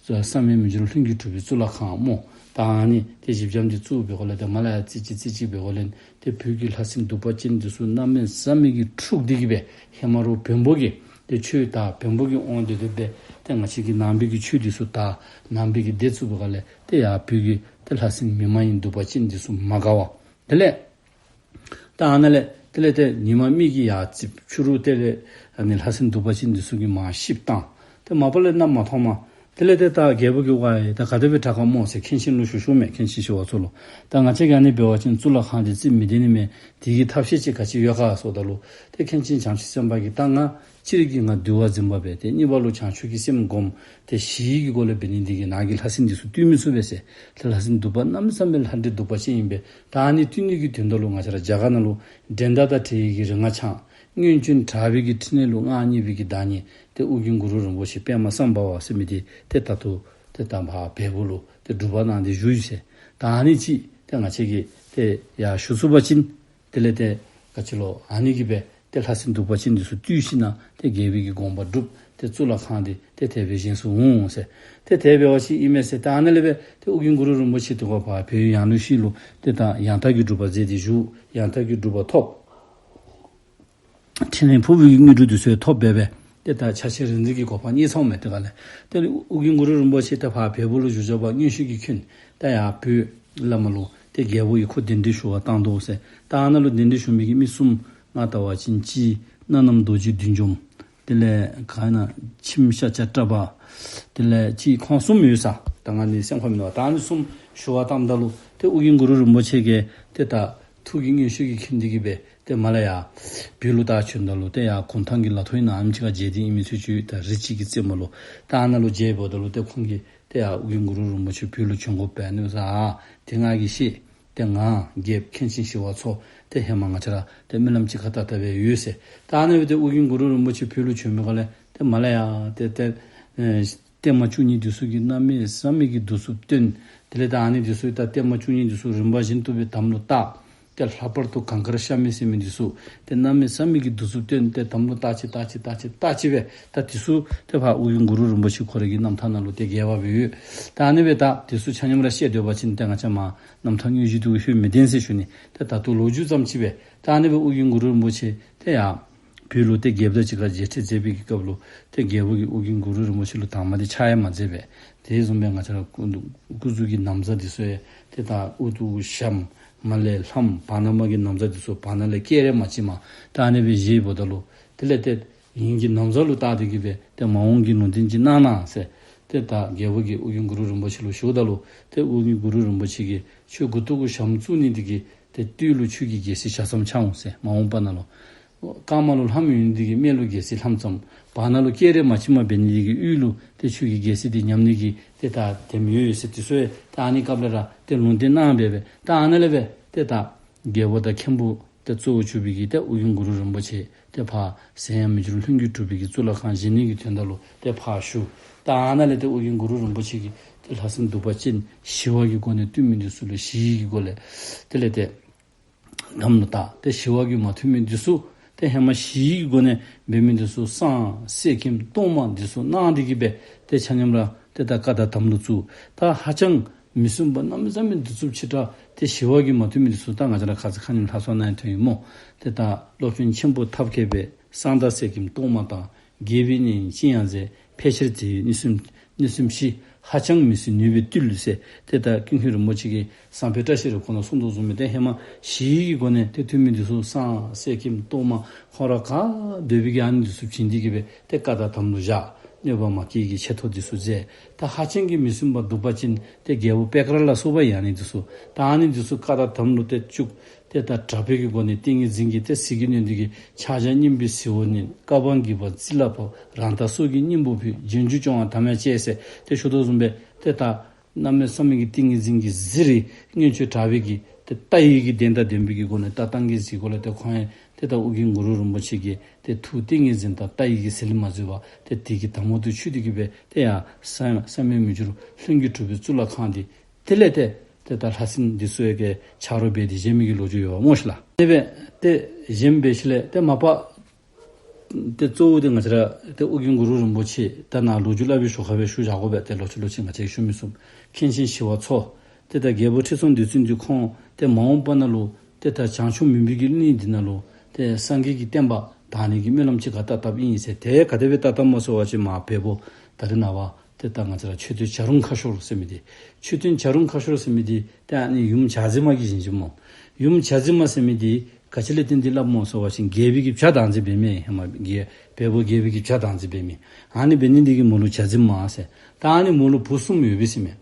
བསམ་ཡས་མི་འགྱུར་ལྷུན་གྱིས་གྲུབ་པའི་གཙུག་ལག་ཁང་སྨོ། ད་ཨ་ནི་ཏེ་གཞི་འགྱམ་འདི་བཙུགས་པའི་སྒོ་ལས་ཏེ་མར་ལས་ཡར་རྩིག་གཅིག་རྩིག་གཅིག་འབད་སྒོ་ལས་ཏེ་བོད་ཀྱི་ལྷ་སྲིན་གདུག་པ་ཅན་འདི་ཚུ་གནམ་མེད་ས་མེད་ཀྱི་འཁྲུགས་ཏེ་གི་སྦེ་ཧེ་མ་ར་བོན་པོ་གི་ཏེ་ཆོས་དང་བོན་པོ་གི་དབང་འདི་ཏེ་སྦེ་ཏེ་ང་བཅས་ཀྱི་ནང་པའི་གི་ཆོས་འདི་ཚུ་དར། ནང་པའི་གི་སྡེ་བཙུགས་པའི་སྒང་ལས་ཏེ་ཡར་བོད་ཀྱི་ཏེ་ལྷ་སྲིན་མི་མ་ཡིན་གདུག་པ་ཅན་འདི་ཚུ་མ་དགའ་བར་དེ་ལས་ད་ཨ་ནཱ་ལས་དེ་ལས་ཏེ་ཉི་མ་མི་གིས་ཡར་བཙིར། ཕྱི་རུ་དེ་ལས་ཨ་ནི་ལྷ་སྲིན་གདུག་པ་ཅན་འདི་ཚུ་གིས་མར་གཤིབས་བཏང་། ཏེ་མ་པ་ལས་གནམ་མ་མཐོངམ། དེ་ལས་ཏེ་ད་རྒྱལ་པོ་གིས་ཝའི་ད་ག་དེ་སྦེ་དྲག་ག་སྨོ་ཟེར་མཁན་ཆེན་ལུ་ཞུ་ཞུཝ་མས། མཁན་ཆེན་ཞི་བ་འཚོ་ལུ། ད་ང་བཅས་ཀྱིས་ཨ་ནི་འབད་བ་ཅིན་གཙུག་ལག་ཁང་འདི་བཙིར་མི་བཏུབ་ནི་མས། དེ་གི་ཐབས་ཤེས་ཅིག་ག་ཅི་ཡོད་ག་ཟེརཝ་ད་ལུ་ཏེ་མཁན་ཆེན་བྱང་ཆུབ་སེམས་དཔའ་གིས་ད་ང་སྤྱིར་གྱིས་ང་འདུལ་བ་འཛིན་པ་སྦེ་ཏེ་གཉིས་པ་ལུ་བྱང་ཆུབ་ཀྱི་སེམས་བསྒོམ། ཏེ་ཞི་བའི་གི་སྒོ་ལས་འབད་ནི་འདི་གིས་ནཱ་གི་ལྷ་སྲིན་འདི་ཚུ་བཏུལ་མི་ཚུགས་པས་ཟེར། ཏེ་ལྷ་སྲིན་གདུག་པ་གནམ་མེད་ས་མེད་ལྷ་འདྲེ་གདུག་པ་ཅན་ཨིན་པས། ད་ཨ་ནི་བཏུལ་ནི་གི་དོན་དག་ལུ་ང་བཅས་ར་རྒྱ་གར་ནང་ལུ་འགྲན་ཟླ་དང་བྲལ་བའི་གི་རིག་སྔགས་འཆང་། སྔོན་བྱོན་གྲགས་པའི་གི་ཕྲིན་ལས་ལུ་སྔགས་གཉིས་པའི་གི་བདག་ཉིད་ཏེ་ཨོ་རྒྱན་གུ་རུ་རིན་པོ་ཆེ་པདྨ་སམྦྷ་ཝ་ཟེར་མི་འདི་ཏེ་ད་ལྟོ་ཏེ་ད་ཕར་བལ་པོ་ལུ་ཏེ་སྒྲུབ་པ་གནང་སྟེ་བཞུགས་ཡི་ཟེར། ད་ཨ་ནི་ཅིག་ཏེ་ང་བཅས་ཀྱིས་ཏེ་ཡར་ཞུ་ཚུགས་པ་ཅིན་དེ་ལས་ཏེ་ག་ཅི་ལོ་ཨ་ནི་གིས་སྦེ་ཏེ་ལྷ་སྲིན་གདུག་པ་ཅན་འདི་ཚུ་བཏུལ་ཞིནམ་ཏེ་རྒྱལ་པོའི་གི་དགོངས་པ་འགྲུབ། ཏེ་གཙུག་ལག་ཁང་འདི་ཏེ་དེ་སྦེ་བཞེངས་སུ་འོང་ཟེར། ཏེ་དེ་འབད་བ་ཅིན་ཨིན་མས་ཟེར། ཏེ་ཨ་ནཱ་ལས་སྦེ་ཏེ་ཨོ་རྒྱན་གུ་རུ་རིན་པོ་ཆེ་དེ་ཁོ་ཕར་བོད་ཡུལ་ཡང་ལུ་ཤི་ལུ་ཏེ་ད་ཡང་དག་གི་སྒྲུབ་པ་མཛད་དེ་བཞུགས། ཡང་དག་གི་སྒྲུབ་པ་ཐོབ། ཕྲིན་ལས་ཕུར་བུའི་དངོས་གྲུབ་འདི་ཚུ་ཐོབ་སྦེ་སྦེ་ཏེ་ད་ཕྱག་ཆེན་རིག་འཛིན་གྱི་གོ་འཕང་བརྙེས་སོངམ་མས། ཏེ་ག་ལས་ཏེ་ཨོ་རྒྱན་གུ་རུ་རིན་པོ་ཆེ་ཏེ་ཕར་བལ་པོ་ལུ་བཞུགས་བཞུགས་པ་མངོན་ཤེས་ཀྱིས་མཁྱེན། ད་ཡར་བོད་བླ་མ་ལུ་ཏེ་རྒྱལ་པོ་གིས་ཁོ་གདན་འདྲེན་ཞུ་བར་བཏང་དོ་ཟེར། ད་ཨ་ནཱ་ལུ་གདན་འདྲེན་ཞུ་མི་གི་མི་གསུམ་ང་བལྟ་བ་ཅིན་གཅིག་སྣ་ནམ་རྡོ་རྗེ་བདུད་འཇོམས། དེ་ལས་ག་ན་མཆིམས་ཤཱཀྱ་ཀྲ་པ། དེ་ལས་གཅིག་ཁོང་གསུམ་ཡོད་ས། ད་ང་ནི་སེམས་ཁར་མི་འདུག་པ། ད་ཨ་ནི་གསུམ་ཞུ་བར་བཏངམ་ད་ལུ་ཏེ་ཨོ་རྒྱན་གུ་རུ་རིན་པོ་ཆེ་གིས་ཏེ་ད་ཐུགས་ཀྱི་མངོན་ཤེས་ཀྱིས་མཁྱེན་ཏེ་གི་སྦེ་ཏེ་མར་ལས་ཡར་བོད་ལུ་ད་བྱོནམ་ད་ལུ་ཏེ་ཡར་གུང་ཐང་གི་ལ་ཐོག་ཨིན་ན་ཨ་ནེམ་ཅིག་ཁར་མཇལ་ཏེ་ཨིན་མི་ཚུལ་ཅིག་ད་རི་གཅིག་གི་རྩེ་མོ་ལུ་ད་ཨ་ནཱ་ལུ་མཇལཝ་ད་ལུ་ཏེ་ཁོང་གིས་ཏེ་ཡར་ཨོ་རྒྱན་གུ་རུ་རིན་པོ་ཆེ་བོད་ལུ་བྱོན་དགོཔ་འབད་ནུག་ཟེར། ཨ་དེ་ང་གིས་ཤེས། ཏེ་ང་རྒྱལཔོ་མཁན་ཆེན་ཞི་བ་འཚོ་ཏེ་ཧེ་མ་ང་བཅས་ར་ཏེ་རྨི་ལམ་ཅིག་ཁར་བལྟ་བལྟ་སྦེ་ཡོད་ཟེར། ད་ཨ་ནི་སྦེ་ཏེ་ཨོ་རྒྱན་གུ་རུ་རིན་པོ་ཆེ་བོད་ལུ་བྱོན་མི་སྒང་ལས་ཏེ་མར་ལས་ཡར་ཏེ་ཏེ་ཨེ་བརྟན་མ་བཅུ་གཉིས་འདི་ཚུ་གིས་གནམ་མེད་ས་མེད་ཀྱི་གདུག་རྩུབ་སྟོན། དེ་ལས་ད་ཨ་ནི་འདི་ཚུ་ད་བརྟན་མ་བཅུ་གཉིས་འདི་ཚུ་རིམ་པ་བཞིན་དུ་སྦེ་དམ་ལུ་བཏགས། ཏེ་ལྷག་པར་དུ་གངས་དཀར་ཤ་མེད་ཟེར་མི་འདི་ཚུ་ཏེ་གནམ་མེད་ས་མེད་ཀྱི་གདུག་རྩུབ་སྟོན། ཏེ་དམ་ལུ་བཏགས་ཅི་བཏགས་ཅི་བཏགས་ཅི་བཏགས་ཅི་སྦེ་ད་འདི་ཚུ་ཏེ་ཕར་ཨོ་རྒྱན་གུ་རུ་རིན་པོ་ཆེ་ཁོ་རའི་གི་རྣམ་ཐར་ནང་ལུ་ཏེ་རྒྱས་པ་སྦེ་ཡོད། ད་ཨ་ནི་སྦེ་ད་འདི་ཚུ་ཆ་མཉམ་ར་བཤད་སྡོད་པ་ཅིན་ཏེ་ང་བཅས་མར་རྣམ་ཐར་དངོས་གཞི་འདི་གུ་ལྷོད་མི་བཏུབ་ཟེར་ཞུ་ནི། ཏེ་ད་ལྟོ་ལོ་རྒྱུས་ཙམ་ཅིག་སྦེ་ད་ཨ་ནི་སྦེ་ཨོ་རྒྱན་གུ་རུ་རིན་པོ་ཆེ་ཏེ་ཡར་བོད་ལུ་ཏེ་རྒྱལཔོ་དང་གཅིག་ཁར་མཇལ་ཕྲད་མཛད་པའི་གི་སྐབས་ལུ་ཏེ་རྒྱལ་པོ་གིས་ཨོ་རྒྱན་གུ་རུ་རིན་པོ་ཆེ་ལུ་དང་པ་འདི་ཕྱག་ཡང་མ་མཛད་པས། དེ་བཟུམ་སྦེ་ང་བཅས་ར་སྐུ་སྐུ་གཟུགས་ཀྱི་ན་བཟའ་འདི་ཚུ་ཡང་ཏེ་ད་དབུ་ཏོ་གུ་ཞྭམོ་མར་ལས་ལྷམོ་བར་ན་མ་གི་ན་བཟའ་འདི་ཚུ་བར་ན་ལས་སྐྱེལ་ར་མ་བྱིནམ། ད་ཨ་ནི་སྦེ་བཞེསཔ་ད་ལུ་དེ་ལས་ཏེ་ངེ་གི་ན་བཟའ་ལུ་བལྟ་སྟེ་གི་སྦེ་ཏེ་མ་འོངས་ཀྱི་ལུང་བསྟན་ཅིག་གནང་གནང་ཟེར་ཏེ་ད་རྒྱལ་པོ་གིས་ཨོ་རྒྱན་གུ་རུ་རིན་པོ་ཆེ་ལུ་ཞུཝ་ད་ལུ་ཏེ་ཨོ་རྒྱན་གུ་རུ་རིན་པོ་ཆེ་གིས་ཁྱོད་མགུ་ཏོ་གུ་ཞྭམོ་བཙུགས་ནི་འདི་གིས་ཏེ་སྟོད་ལུ་ཁྱོད་ཀྱིས་རྒྱལ་སྲིད་ཞྭ་ཙམ་འཆང་འོང་ཟེར། མ་འོངས་པ་ནང་ལུ་རྐངམ་ལུ་ལྷམོ་ཡོད་ནི་འདི་གིས་སྨད་ལུ་རྒྱལ་སྲིད་ལྷམོ་ཙམ། བར་ན་ལུ་སྐྱེལ་ར་མ་བྱིནམ་འབད་ནི་འདི་གིས་དབུས་ལུ་ཏེ་ཁྱོད་ཀྱི་རྒྱལ་སྲིད་འདི་ཉམས་ནི་གི་ཏེ་ད་དེམ་ཡོད་ཡོད་ཟེར་དེ་ཚུ་ཡང་ད་ཨ་ནི་སྐབས་ལས་ར་ཏེ་ལུང་བསྟན་གནང་སྦེ་སྦེ་ད་ཨ་ནཱ་ལས་སྦེ་ཏེ་ད་རྒྱལ་པོ་དང་མཁན་པོ་ཏེ་གཙོ་བོ་གྱུར་པའི་གི་ཏེ་ཨོ་རྒྱན་གུ་རུ་རིན་པོ་ཆེ་ཏེ་ཕར་ཟད་ཡང་མི་འགྱུར་ལྷུན་གྱིས་གྲུབ་པའི་གི་གཙུག་ལག་ཁང་བཞེངས་ནི་གི་དོན་དག་ལུ་ཏེ་ཕར་ཞུ། ད་ཨ་ནཱ་ལས་ཏེ་ཨོ་རྒྱན་གུ་རུ་རིན་པོ་ཆེ་གིས་ཏེ་ལྷ་སྲིན་གདུག་པ་ཅན་ཞི་བ་གི་སྒོ་ནས་བཏུལ་མི་འདི་ཚུ་ལུ་ཞི་བའི་གི་སྒོ་ལས་དེ་ལས་ཏེ་དམ་ལུ་བཏགས། ཏེ་ཞི་བ་གིས་མ་བཏུལ་མི་འདི་ཚུ་ཏེ་ཧེ་མ་ཞི་བའི་སྒོ་ནས་འབད་མི་འདི་ཚུ་བསངས་གསེར་སྐྱེམས་གཏོར་མ་འདི་ཚུ་གནང་སྟེ་གི་སྦེ་ཏེ་ཆ་མཉམ་ར་ཏེ་ད་བཀའ་དང་དམ་ལུ་བཙུགས། ད་ཧ་ཅང་མི་བསྲུན་པ་གནམ་མེད་ས་མེད་གདུག་རྩུབ་ཆེ་དྲགས་ཏེ་ཞི་བ་གིས་མ་བཏུལ་མི་འདི་ཚུ་ད་ང་བཅས་ར་ཁ་ཙ་ཁ་ཉིནམ་ལྷག་བསམ་ནང་ཡང་ཐོན་ཡི་སྨོ། ཏེ་ད་སློབ་དཔོན་ཆེན་པོ་ཐབས་མཁས་པས། བསངས་དང་གསེར་སྐྱེམས་གཏོར་མ་དང་། དགྱེས་པའི་གནས་ཡིན་ཅི་ཡང་མཛད། ཕལ་ཆེར་དེ་ཡི་གནས་གསུམ་གནས་གསུམ་ཞི། ཧ་ཅང་མི་བསྲུན་ནུས་པས་བཏུལ་ཟེར། ཏེ་ད་ཀུན་མཁྱེན་རིན་པོ་ཆེ་གིས་བསངས་དཔེ་བཀྲ་ཤིས་རི་ཁོ་ན་གསུངས་དོ་བཟུམ་སྦེ་ཏེ་ཧེ་མ་ཞི་བའི་གི་སྒོ་ནས་ཏེ་བཏུལ་མི་འདི་ཚུ་བསངས་གསེར་སྐྱེམས་གཏོར་མ་ཁོང་ར་ག་འདོད་པའི་གི་ཨ་ནི་འདི་ཚུ་བྱིན་ཏེ་གི་སྦེ་ཏེ་བཀའ་དང་དམ་ལུ་བཞག། གནོད་པ་མ་བསྐྱལ་གྱི་ཆེ་མཐོ་འདི་ཚུ་མཛད། ད་ཧ་ཅང་གི་མི་བསྲུན་པ་གདུག་པ་ཅན་ཏེ་རྒྱལ་པོ་པེ་དཀར་ལ་སོགས་པ་ཡང་ནི་འདི་ཚུ་ད་ཨ་ནི་འདི་ཚུ་བཀའ་དང་དམ་ལུ་ཏེ་བཅུག། ཏེ་ད་དྲག་པོའི་གི་སྒོ་ནས་ཏིང་ངེ་འཛིན་གྱི་ཏེ་ཟིལ་གྱིས་གནོན་ཏེ་གི་ཕྱག་རྒྱ་གཉན་པའི་ཟིལ་པ་ནི། བཀའ་འབངས་བགྱིས་པ་རྩིས་ལ་ཕོག། རང་དང་སྲོག་གི་སྙིང་པོ་ཕུལ། རྗེས་འཇུག་སྐྱོང་བ་དམ་ཡང་བཅས་ཟེར་ཏེ་ཞུ་དོ་བཟུམ་སྦེ་ཏེ་ད་གནམ་མེད་ས་མེད་ཀྱི་ཏིང་ངེ་འཛིན་གྱི་ཟིལ་རེ་མངོན་སྤྱོད་དྲག་པོའི་གི་ ཏེ་ལྟ་བའི་གི་དོན་དང་ལྡན་པའི་གི་སྒོ་ནས་ལྟ་སྟངས་ཀྱི་གཟིགས་སྐོར་ལས་ཏེ་ཁོང་ཡང་ཏེ་ད་ཨོ་རྒྱན་གུ་རུ་རིན་པོ་ཆེ་གི་ཏེ་ཐུགས་ཏིང་ངེ་འཛིན་དང་ལྟ་བའི་གི་ཟིལ་མ་བཟོད་པ་ཏེ་དེ་གི་དམ་འོག་ཏུ་ཚུད་དེ་གི་སྦེ་ཏེ་ཡར་བསམ་བསམ་ཡས་མི་འགྱུར་ལྷུན་གྱིས་གྲུབ་པའི་གཙུག་ལག་ཁང་འདི་དེ་ལས་ཏེ་ཏེ་ད་ལྷ་སྲིན་འདི་ཚུ་ཡང་གི་ཆ་རོགས་འབད་དེ་བཞེངས་མི་གི་ལོ་རྒྱུས་ཡོདཔ་སྨོ་ཤིག་ལགས། དེ་སྦེ་ཏེ་བཞེངས་འབད་ཞིནམ་ལས་ཏེ་མ་པ་ཏེ་གཙོ་བོ་ཏེ་ང་བཅས་ར་ཏེ་ཨོ་རྒྱན་གུ་རུ་རིན་པོ་ཆེ་ད་ནཱ་ལོ་རྒྱུས་སླབ་པའི་ཞོར་ཁ་སྦེ་ཞུ་བཞག་དགོ་པས། ཏེ་ལོག་ཅི་ལོག་ཅི་ང་བཅས་ཀྱིས་ཞུ་མི་ཚུགས། མཁན་ཆེན་ཞི་བ་འཚོ་ཏེ་ད་རྒྱལ་པོ་ཁྲི་སྲོང་ལྡེ་བཙན་འདི་ཁོང་ཏེ་མ་འོངས་པ་ནང་ལུ་ཏེ་ད་བྱང་ཕྱོགས་མུན་པའི་གི་གླིང་འདི་ནང་ལུ་ཏེ་སངས་རྒྱས་ཀྱི་བསྟན་པ་དར་ནི་གི་སྨོན་ལམ་ཅིག་ག་བཏབ་བཏབཔ་ཨིན་ཟེར། ཏེ་ག་དེ་སྦེ་བཏབ་བཏབཔ་སྨོ་ཟེར་བ་ཅིན་མ་བལ་པོ་ད་རེས་ནངས་པ་ཏེ་ད་ང་བཅས་ར་མཆོད་རྟེན་བྱ་རུང་ཁ་ཤོར་ཟེར་མི་འདི། མཆོད་རྟེན་བྱ་རུང་ཁ་ཤོར་ཟེར་མི་འདི་ཏེ་ཨ་ནི་ཡུམ་བྱ་རྫི་མ་གིས་བཞེངས་བཞེངསམ་སྨོ། ཡུམ་བྱ་རྫི་མ་ཟེར་མི་འདི་ག་ཅི་ལས་བརྟེན་ཏེ་སླབ་སྨོ་ཟེར་བ་ཅིན་རྒྱལ་པོའི་གི་བྱ་བདག་འཛིན་འབད་མི་ཧེ་མ་རྒྱལ་བལ་པོ་རྒྱལ་པོའི་གི་བྱ་བདག་འཛིན་འབད་མི། ཨ་ནི་འབད་ནི་འདི་གིས་མོ་ལུ་བྱ་རྫི་མ་ཟེར། ད་ཨ་ནི་མོ་ལུ་བུ་གསུམ་ཡོད་པས་ཟེར་མས།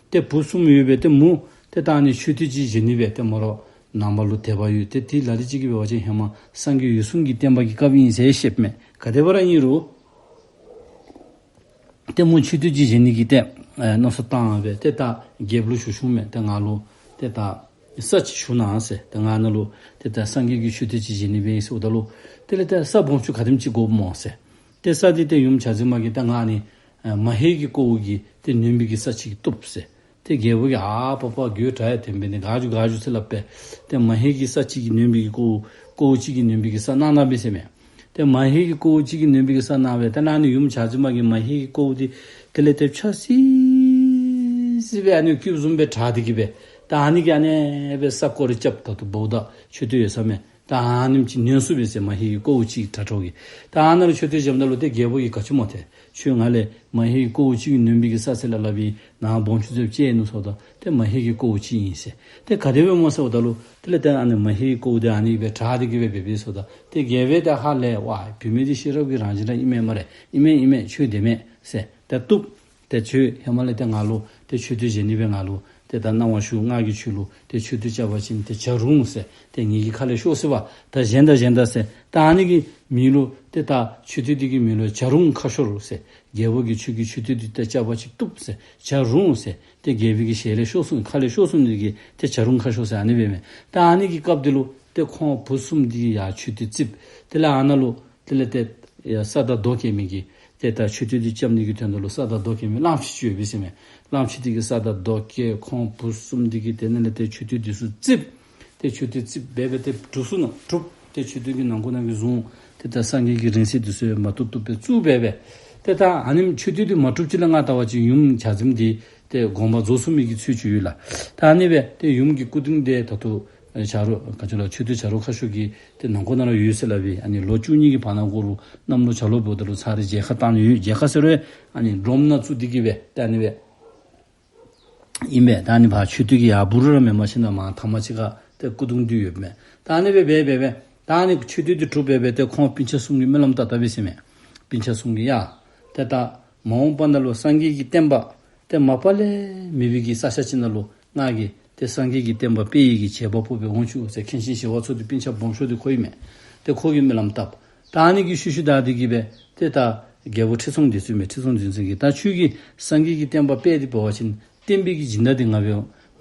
ཏེ་བུ་གསུམ་ཡོད་པས། ཏེ་མོ་ཏེ་ད་ཨ་ནི་མཆོད་རྟེན་ཅིག་བཞེངས་ནི་སྦེ་ཏེ་མོ་ར་ནང་པ་ལུ་དད་པ་ཡོད། ཏེ་དེ་ལ་ལུ་ཅིག་གིས་འབད་བ་ཅིན་ཧེ་མ་སངས་རྒྱས་འོད་སྲུང་གི་བསྟན་པ་གི་སྐབས་ཨིན་ཟེར་བཤདཔ་མས། ག་དེ་སྦེ་ར་ཨིན་རུང་ཏེ་མོ་མཆོད་རྟེན་ཅིག་བཞེངས་ནི་གི་ཏེ་ཨེ་མནོ་བསམ་བཏང་སྦེ་ཏེ་ད་རྒྱལཔོ་ལུ་ཞུ་ཞུཝ་མས། ཏེ་ང་ལུ་ཏེ་ད་ས་ཅིག་ཞུ་གནང་ཟེར། ཏེ་ང་ནཱ་ལུ་ཏེ་ད་སངས་རྒྱས་ཀྱི་མཆོད་རྟེན་ཅིག་བཞེངས་ནི་སྦེ་ཨིན་ཟེརཝ་ད་ལུ་དེ་ལས་ཏེ་ས་སྦོམ་ཆུང་ག་དེམ་ཅིག་དགོཔ་སྨོ་ཟེར། ཏེ་ས་འདི་ཏེ་ཡུམ་བྱ་རྫི་མ་གིས་ད་ང་ནི་ཨེ་མ་ཧེ་གི་ཀོཝ་གིས་ཏེ་ནོན་པའི་གི་ས་ཅིག་བཏུབ་ཟེར། ཏེ་རྒྱལཔོ་གིས་ཨ་པ་པ་དགོད་བྲ་ཡང་དེ་འབད་ནི་དགའ་འགྱོ་དགའ་འགྱོ་ཟེར་སླབ་སྦེ་ཏེ་མ་ཧེ་གི་ས་ཅིག་གིས་ནོན་པའི་གི་ཀོཝ་ཀོཝ་ཅིག་གིས་ནོན་པའི་གི་ས་གནང་གནངམ་མས་ཟེར་མས། ཏེ་མ་ཧེ་གི་ཀོཝ་ཅིག་གིས་ནོན་པའི་གི་ས་གནང་སྦེ་ད་ཨ་ནི་ཡུམ་བྱ་རྫི་མ་གིས་མ་ཧེ་གི་ཀོཝ་འདི་དེ་ལས་ཏེ་ཕྱ་སི་སི་སྦེ་ཨ་ནི་སྐུདཔ་བཟུམ་སྦེ་བྲ་སྟེ་གི་སྦེ་ད་ཨ་ནི་གིས་ཨ་ནི་སྦེ་ས་སྐོར་ར་རྐྱབ། ད་ལྟོ་བོཝ་ད་མཆོད་རྟེན་ཡོད་ས་མེད། ད་ཨ་ནེམ་ཅིག་ནོན་ཚུགས་པས་ཟེར། མ་ཧེ་གི་ཀོཝ་ཅིག་དྲ་གྲོགས་ཀྱིས། ད་ཨ་ནཱ་ལུ་མཆོད་རྟེན་བཞེངསམ་ད་ལུ་ཏེ་རྒྱལཔོ་གིས་ག་ཅི་སྨོ་ཏེ། ཁྱོད་ང་ལས་མ་ཧེ་གི་ཀོཝ་ཅིག་གིས་ནོན་པའི་གི་ས་ཟེར་སླབ་སླབ་ཨིན། ནཱ་སྦོམ་ཆུང་ཟེར་བཅད་ནུག་ཟེརཝ་ད་ཏེ་མ་ཧེ་གི་ཀོཝ་ཅིག་ཨིན་ཟེར། ཏེ་ག་དེ་སྦེ་སྨོ་ཟེརཝ་ད་ལུ་དེ་ལས་ཏེ་ཨ་ནི་མ་ཧེ་གི་ཀོཝ་འདི་ཨ་ནི་སྦེ་དྲ་སྟེ་གི་སྦེ་འབད་འབདཝ་ད་ཏེ་རྒྱལཔོ་ད་ཧ་ལས་པ། བུད་མེད་འདི་ཤེས་རབ་ཀྱི་རང་བཞིན་ར་ཨིན་མས་སྨ་རེ། ཨིན་མས་ཨིན་མས། ཁྱོད་བདེན་མས་ཟེར། ཏེ་བཏུབ། ཏེ་ཁྱོད་ཧེ་མ་ལས་ཏེ་ང་ལུ་ཏེ་མཆོད་རྟེན་བཞེངས་ནི་སྦེ་ང་ལུ་ཏེ་ད་གནང་བ་ཞུ། ང་གིས་ཁྱོད་ལུ་ཏེ་མཆོད་རྟེན་རྐྱབ་པ་ཅིན་ཏེ་བྱ་རུང་ཟེར་ཏེ་ངེ་གི་ཁ་ལས་ཤོར་སོ་པ། ད་བཞེངས་ད་བཞེངས་ད་ཟེར། ད་ཨ་ནི་གི་མིང་ལུ་ཏེ་ད་མཆོད་རྟེན་འདི་གི་མིང་ལུ་བྱ་རུང་ཁ་ཤོར་ཟེར། རྒྱལཔོ་གིས་ཁྱོད་ཀྱི་མཆོད་རྟེན་འདི་ད་རྐྱབ་པ་ཅིན་བཏུབ་ཟེར། བྱ་རུང་ཟེར། ཏེ་རྒྱལཔོ་གི་ཞལ་ལས་ཤོར་སོང་། ཁ་ལས་ཤོར་སོང་ནི་གིས་ཏེ་བྱ་རུང་ཁ་ཤོར་ཟེར་ཨ་ནི་སྦེ་མས། ད་ཨ་ནི་གི་སྐབས་འདི་ལུ་ཏེ་ཁོང་བུ་གསུམ་འདི་གིས་ཡར་མཆོད་རྟེན་བརྩིགས། དེ་ལས་ཨ་ནཱ་ལུ་དེ་ལས་ཏེ་ཡ་ས་དང་རྡོ་སྐྱེལ་མི་གི་ཏེ་ད་མཆོད་རྟེན་འདི་རྐྱབ་ནི་གི་དོན་དག་ལུ་ས་དང་རྡོ་སྐྱེལ་མི་གླངམོ་ཆེ་ཅིག་ཡོད་པས་ཟེར་མས། གླངམོ་ཆེ་འདི་གིས་ས་དང་རྡོ་སྐྱེལ། ཁོང་བུ་གསུམ་འདི་གིས་དེ་ནང་ལས་ཏེ་མཆོད་རྟེན་འདི་ཚུ་བརྩིགས། ཏེ་མཆོད་རྟེན་བརྩིགས་འབད་འབད་ཏེ་གྲུབ་སོ་ནུག། གྲུབ། ཏེ་མཆོད་རྟེན་གྱི་ནང་ཁོག་ནང་གི་གཟུངས་ཏེ་ད་སངས་རྒྱས་ཀྱི་རིང་བསྲེལ་འདི་ཚུ་མ་བཏུབ་བཏུབ་སྦེ་བཙུགས་འབད་འབད། ཏེ་ད་ཨ་ནི་མཆོད་རྟེན་འདི་མ་གྲུབ་ཅིག་ལས་ང་བལྟ་བ་ཅིན་ཡུམ་བྱ་རྫི་མ་འདི་ཏེ་དགོངས་པ་རྫོགས་སོ་མི་གི་ཚུལ་ཅིག་ཡོད་ལགས། ད་ཨ་ནི་སྦེ་ཏེ་ཡུམ་གྱི་སྐུ་གདུང་འདི་ད་ལྟོ་ཨེ་བྱ་རུང་ག་ཅི་ལོ་མཆོད་རྟེན་བྱ་རུང་ཁ་ཤོར་གྱི་ཏེ་ནང་ཁོག་ནང་ལུ་ཡོད་ཟེར་སླབ་ཨིན། ཨ་ནི་ལོ་བཅུ་གཉིས་ཀྱི་བར་ན་གུ་རུ་གནམ་ལོ་བྱ་ལོ་འབདཝ་ད་ལུ་ཚར་རེ་མཇལ་ཁ་བཏང་ནི་ཡོད། མཇལ་ཁ་ཟེར་རུང་ཨ་ནི་སྒྲོམ་ནང་བཙུགས་ཏེ་གི་སྦེ་ཏེ་ཨ་ནི་སྦེ་ཨིན་པས། ད་ཨ་ནི་ཕར་མཆོད་རྟེན་གྱི་ཡར་སྦུག་རུ་ར་མེནམ་ཞིནམ་མར་ཐ་མ་ཅིག་ཁར་ཏེ་སྐུ་གདུང་འདི་ཡོདཔ་མས། ད་ཨ་ནི་སྦེ་འབད་འབད་འབད་ད་ཨ་ནི་མཆོད་རྟེན་འདི་གྲུབ་འབད་འབད་ཏེ་ཁོང་སྤུན་ཆ་གསུམ་གྱིས་སྨོན་ལམ་བཏབ་བཏབ་པས་ཟེར་མས། སྤུན་ཆ་གསུམ་གྱིས་ཡ་ཏེ་ད་མ་འོངས་པ་ནང་ལུ་སངས་རྒྱས་ཀྱི་བསྟན་པ་ཏེ་མ་པ་ལས་མེད་པའི་གི་ས་ཆ་ཅིག་ནང་ལུ་ང་གིས་ཏེ་སངས་རྒྱས་ཀྱི་བསྟན་པ་སྤེལ་ནི་གི་བྱེད་པ་ཕོག་སྦེ་འོང་བཅུག་ཟེར། མཁན་ཆེན་ཞི་བ་འཚོ་འདི་སྤུན་ཆ་སྦོམ་ཤོས་འདི་ཁོ་ཨིན་མས། ཏེ་ཁོ་གིས་སྨོན་ལམ་བཏབ། ད་ཨ་ནི་གི་ཤུལ་ཤུལ་བདའ་སྟེ་གི་སྦེ་ཏེ་ད་རྒྱལ་པོ་ཁྲི་སྲོང་ལྡེ་བཙན་མས། ཁྲི་སྲོང་ལྡེ་བཙན་གྱིས་ད་ཁྱོད་ཀྱིས་སངས་རྒྱས་ཀྱི་བསྟན་པ་སྤེལ་ཏེ་འབད་བ་ཅིན་བསྟན་པའི་གི་སྦྱིན་བདག་འདི་ང་འབད་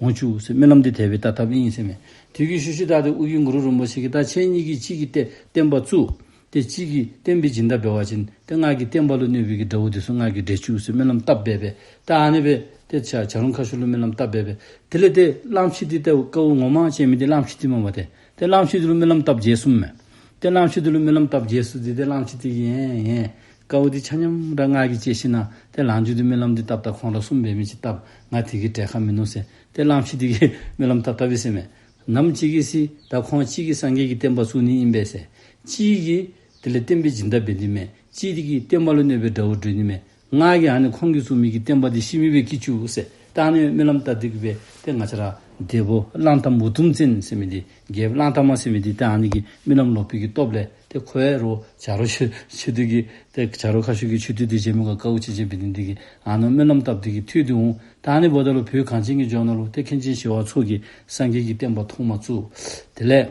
འོང་བཅུག་ཟེར་སྨོན་ལམ་འདི་དེ་སྦེ་བཏབ་བཏབཔ་ཨིན་ཟེར་མས། དེ་གི་ཤུལ་ཤུལ་བདའ་སྟེ་ཨོ་རྒྱན་གུ་རུ་རིན་པོ་ཆེ་གིས་ད་ཁྱེད་གཉིས་ཀྱིས་གཅིག་གིས་ཏེ་བསྟན་པ་བཙུགས། ཏེ་གཅིག་གིས་བསྟན་པའི་སྦྱིན་བདག་འབད་བ་ཅིན་ཏེ་ང་གིས་བསྟན་པ་ལུ་གནོད་པའི་གི་དགྲ་བོ་འདི་ཚུ་ང་གིས་བསྒྲལ་བཅུག་ཟེར་སྨོན་ལམ་བཏབ་འབད་འབད། ད་ཨ་ནི་སྦེ་ཏེ་བྱ་བྱ་རུང་ཁ་ཤོར་ལུ་སྨོན་ལམ་བཏབ་འབད་འབད། དེ་ལས་ཏེ་གླངམོ་ཆེ་འདི་ཏེ་དཀའཝ་ངོ་མ་སྤྱད་མི་འདི་གླངམོ་ཆེ་འདི་མས་པ་ཏེ། ཏེ་གླངམོ་ཆེ་འདི་ལུ་སྨོན་ལམ་བཏབ་བརྗེད་སོང་མས། ཏེ་གླངམོ་ཆེ་འདི་ལུ་སྨོན་ལམ་བཏབ་བརྗེད་སོང་སྟེ་ཏེ་གླངམོ་ཆེ་འདི་གིས་ཨེ་ཨེ་དཀའཝ་འདི་ཆ་མཉམ་ར་ང་གིས་སྤྱད་ཞིནམ་ཏེ་ལན་ཆགས་ཏེ་སྨོན་ལམ་འདི་བཏབ། ད་ཁོང་ར་གསུམ་འབད་མི་ཅིག་བཏབ། ང་དེ་གིས་བསྒྲལ་ཁ་མིན་ནུག་ཟེར། ཏེ་གླངམོ་ཆེ་འདི་གིས་སྨོན་ལམ་བཏབ་བཏབ་པས་ཟེར་མས། ནམ་ཅིག་གི་ཚེ་ད་ཁོང་གཅིག་གིས་སངས་རྒྱས་ཀྱི་བསྟན་པ་བཙུགས་ནི་ཨིན་པས་ཟེར། གཅིག་གིས་དེ་ལས་བསྟན་པའི་སྦྱིན་བདག་འབད་ནི་མས། གཅིག་འདི་གིས་བསྟན་པ་ལུ་གནོད་པའི་དགྲ་བོ་སྒྲོལ་ནི་མས། ང་གིས་ཨ་ནི་ཁོང་གིས་བཙུགས་མི་གི་བསྟན་པ་འདི་ཤི་མི་སྦེ་སྐྱེ་བཅུག་ཟེར། ད་ཨ་ནི་སྨོན་ལམ་བཏབ་སྟེ་གི་སྦེ་ཏེ་ང་བཅས་ར་འདས་པོ་གླང་དར་མ་འུ་དུམ་བཙན་ཟེར་མི་འདི་རྒྱལཔོ་གླང་དར་མ་ཟེར་མི་འདི་ཏེ་ཨ་ནི་གི་སྨོན་ལམ་ལོག་པའི་གི་སྟོབས་ལས་ཏེ་ཁོ་ཡང་རོགས་བྱ་རུང་ཆུ་ཆུ་འདི་གི་ཏེ་བྱ་རུང་ཁ་ཤོར་གྱི་མཆོད་རྟེན་འདི་བཞེངས་མི་ག་དཀའཝ་སྤྱད་སྤྱད་འབད་ནི་འདི་གིས་ཨ་ནི་སྨོན་ལམ་བཏབ་སྟེ་གི་ཐུལ་ཏེ་འོང་། ད་ཨ་ནི་འབདཝ་ད་ལུ་བོད་གངས་ཅན་གྱི་ལྗོངས་ནང་ལུ་ཏེ་མཁན་ཆེན་ཞི་བ་འཚོ་གིས་སངས་རྒྱས་ཀྱི་བསྟན་པ་ཐོག་མ་བཙུགས། དེ་ལས་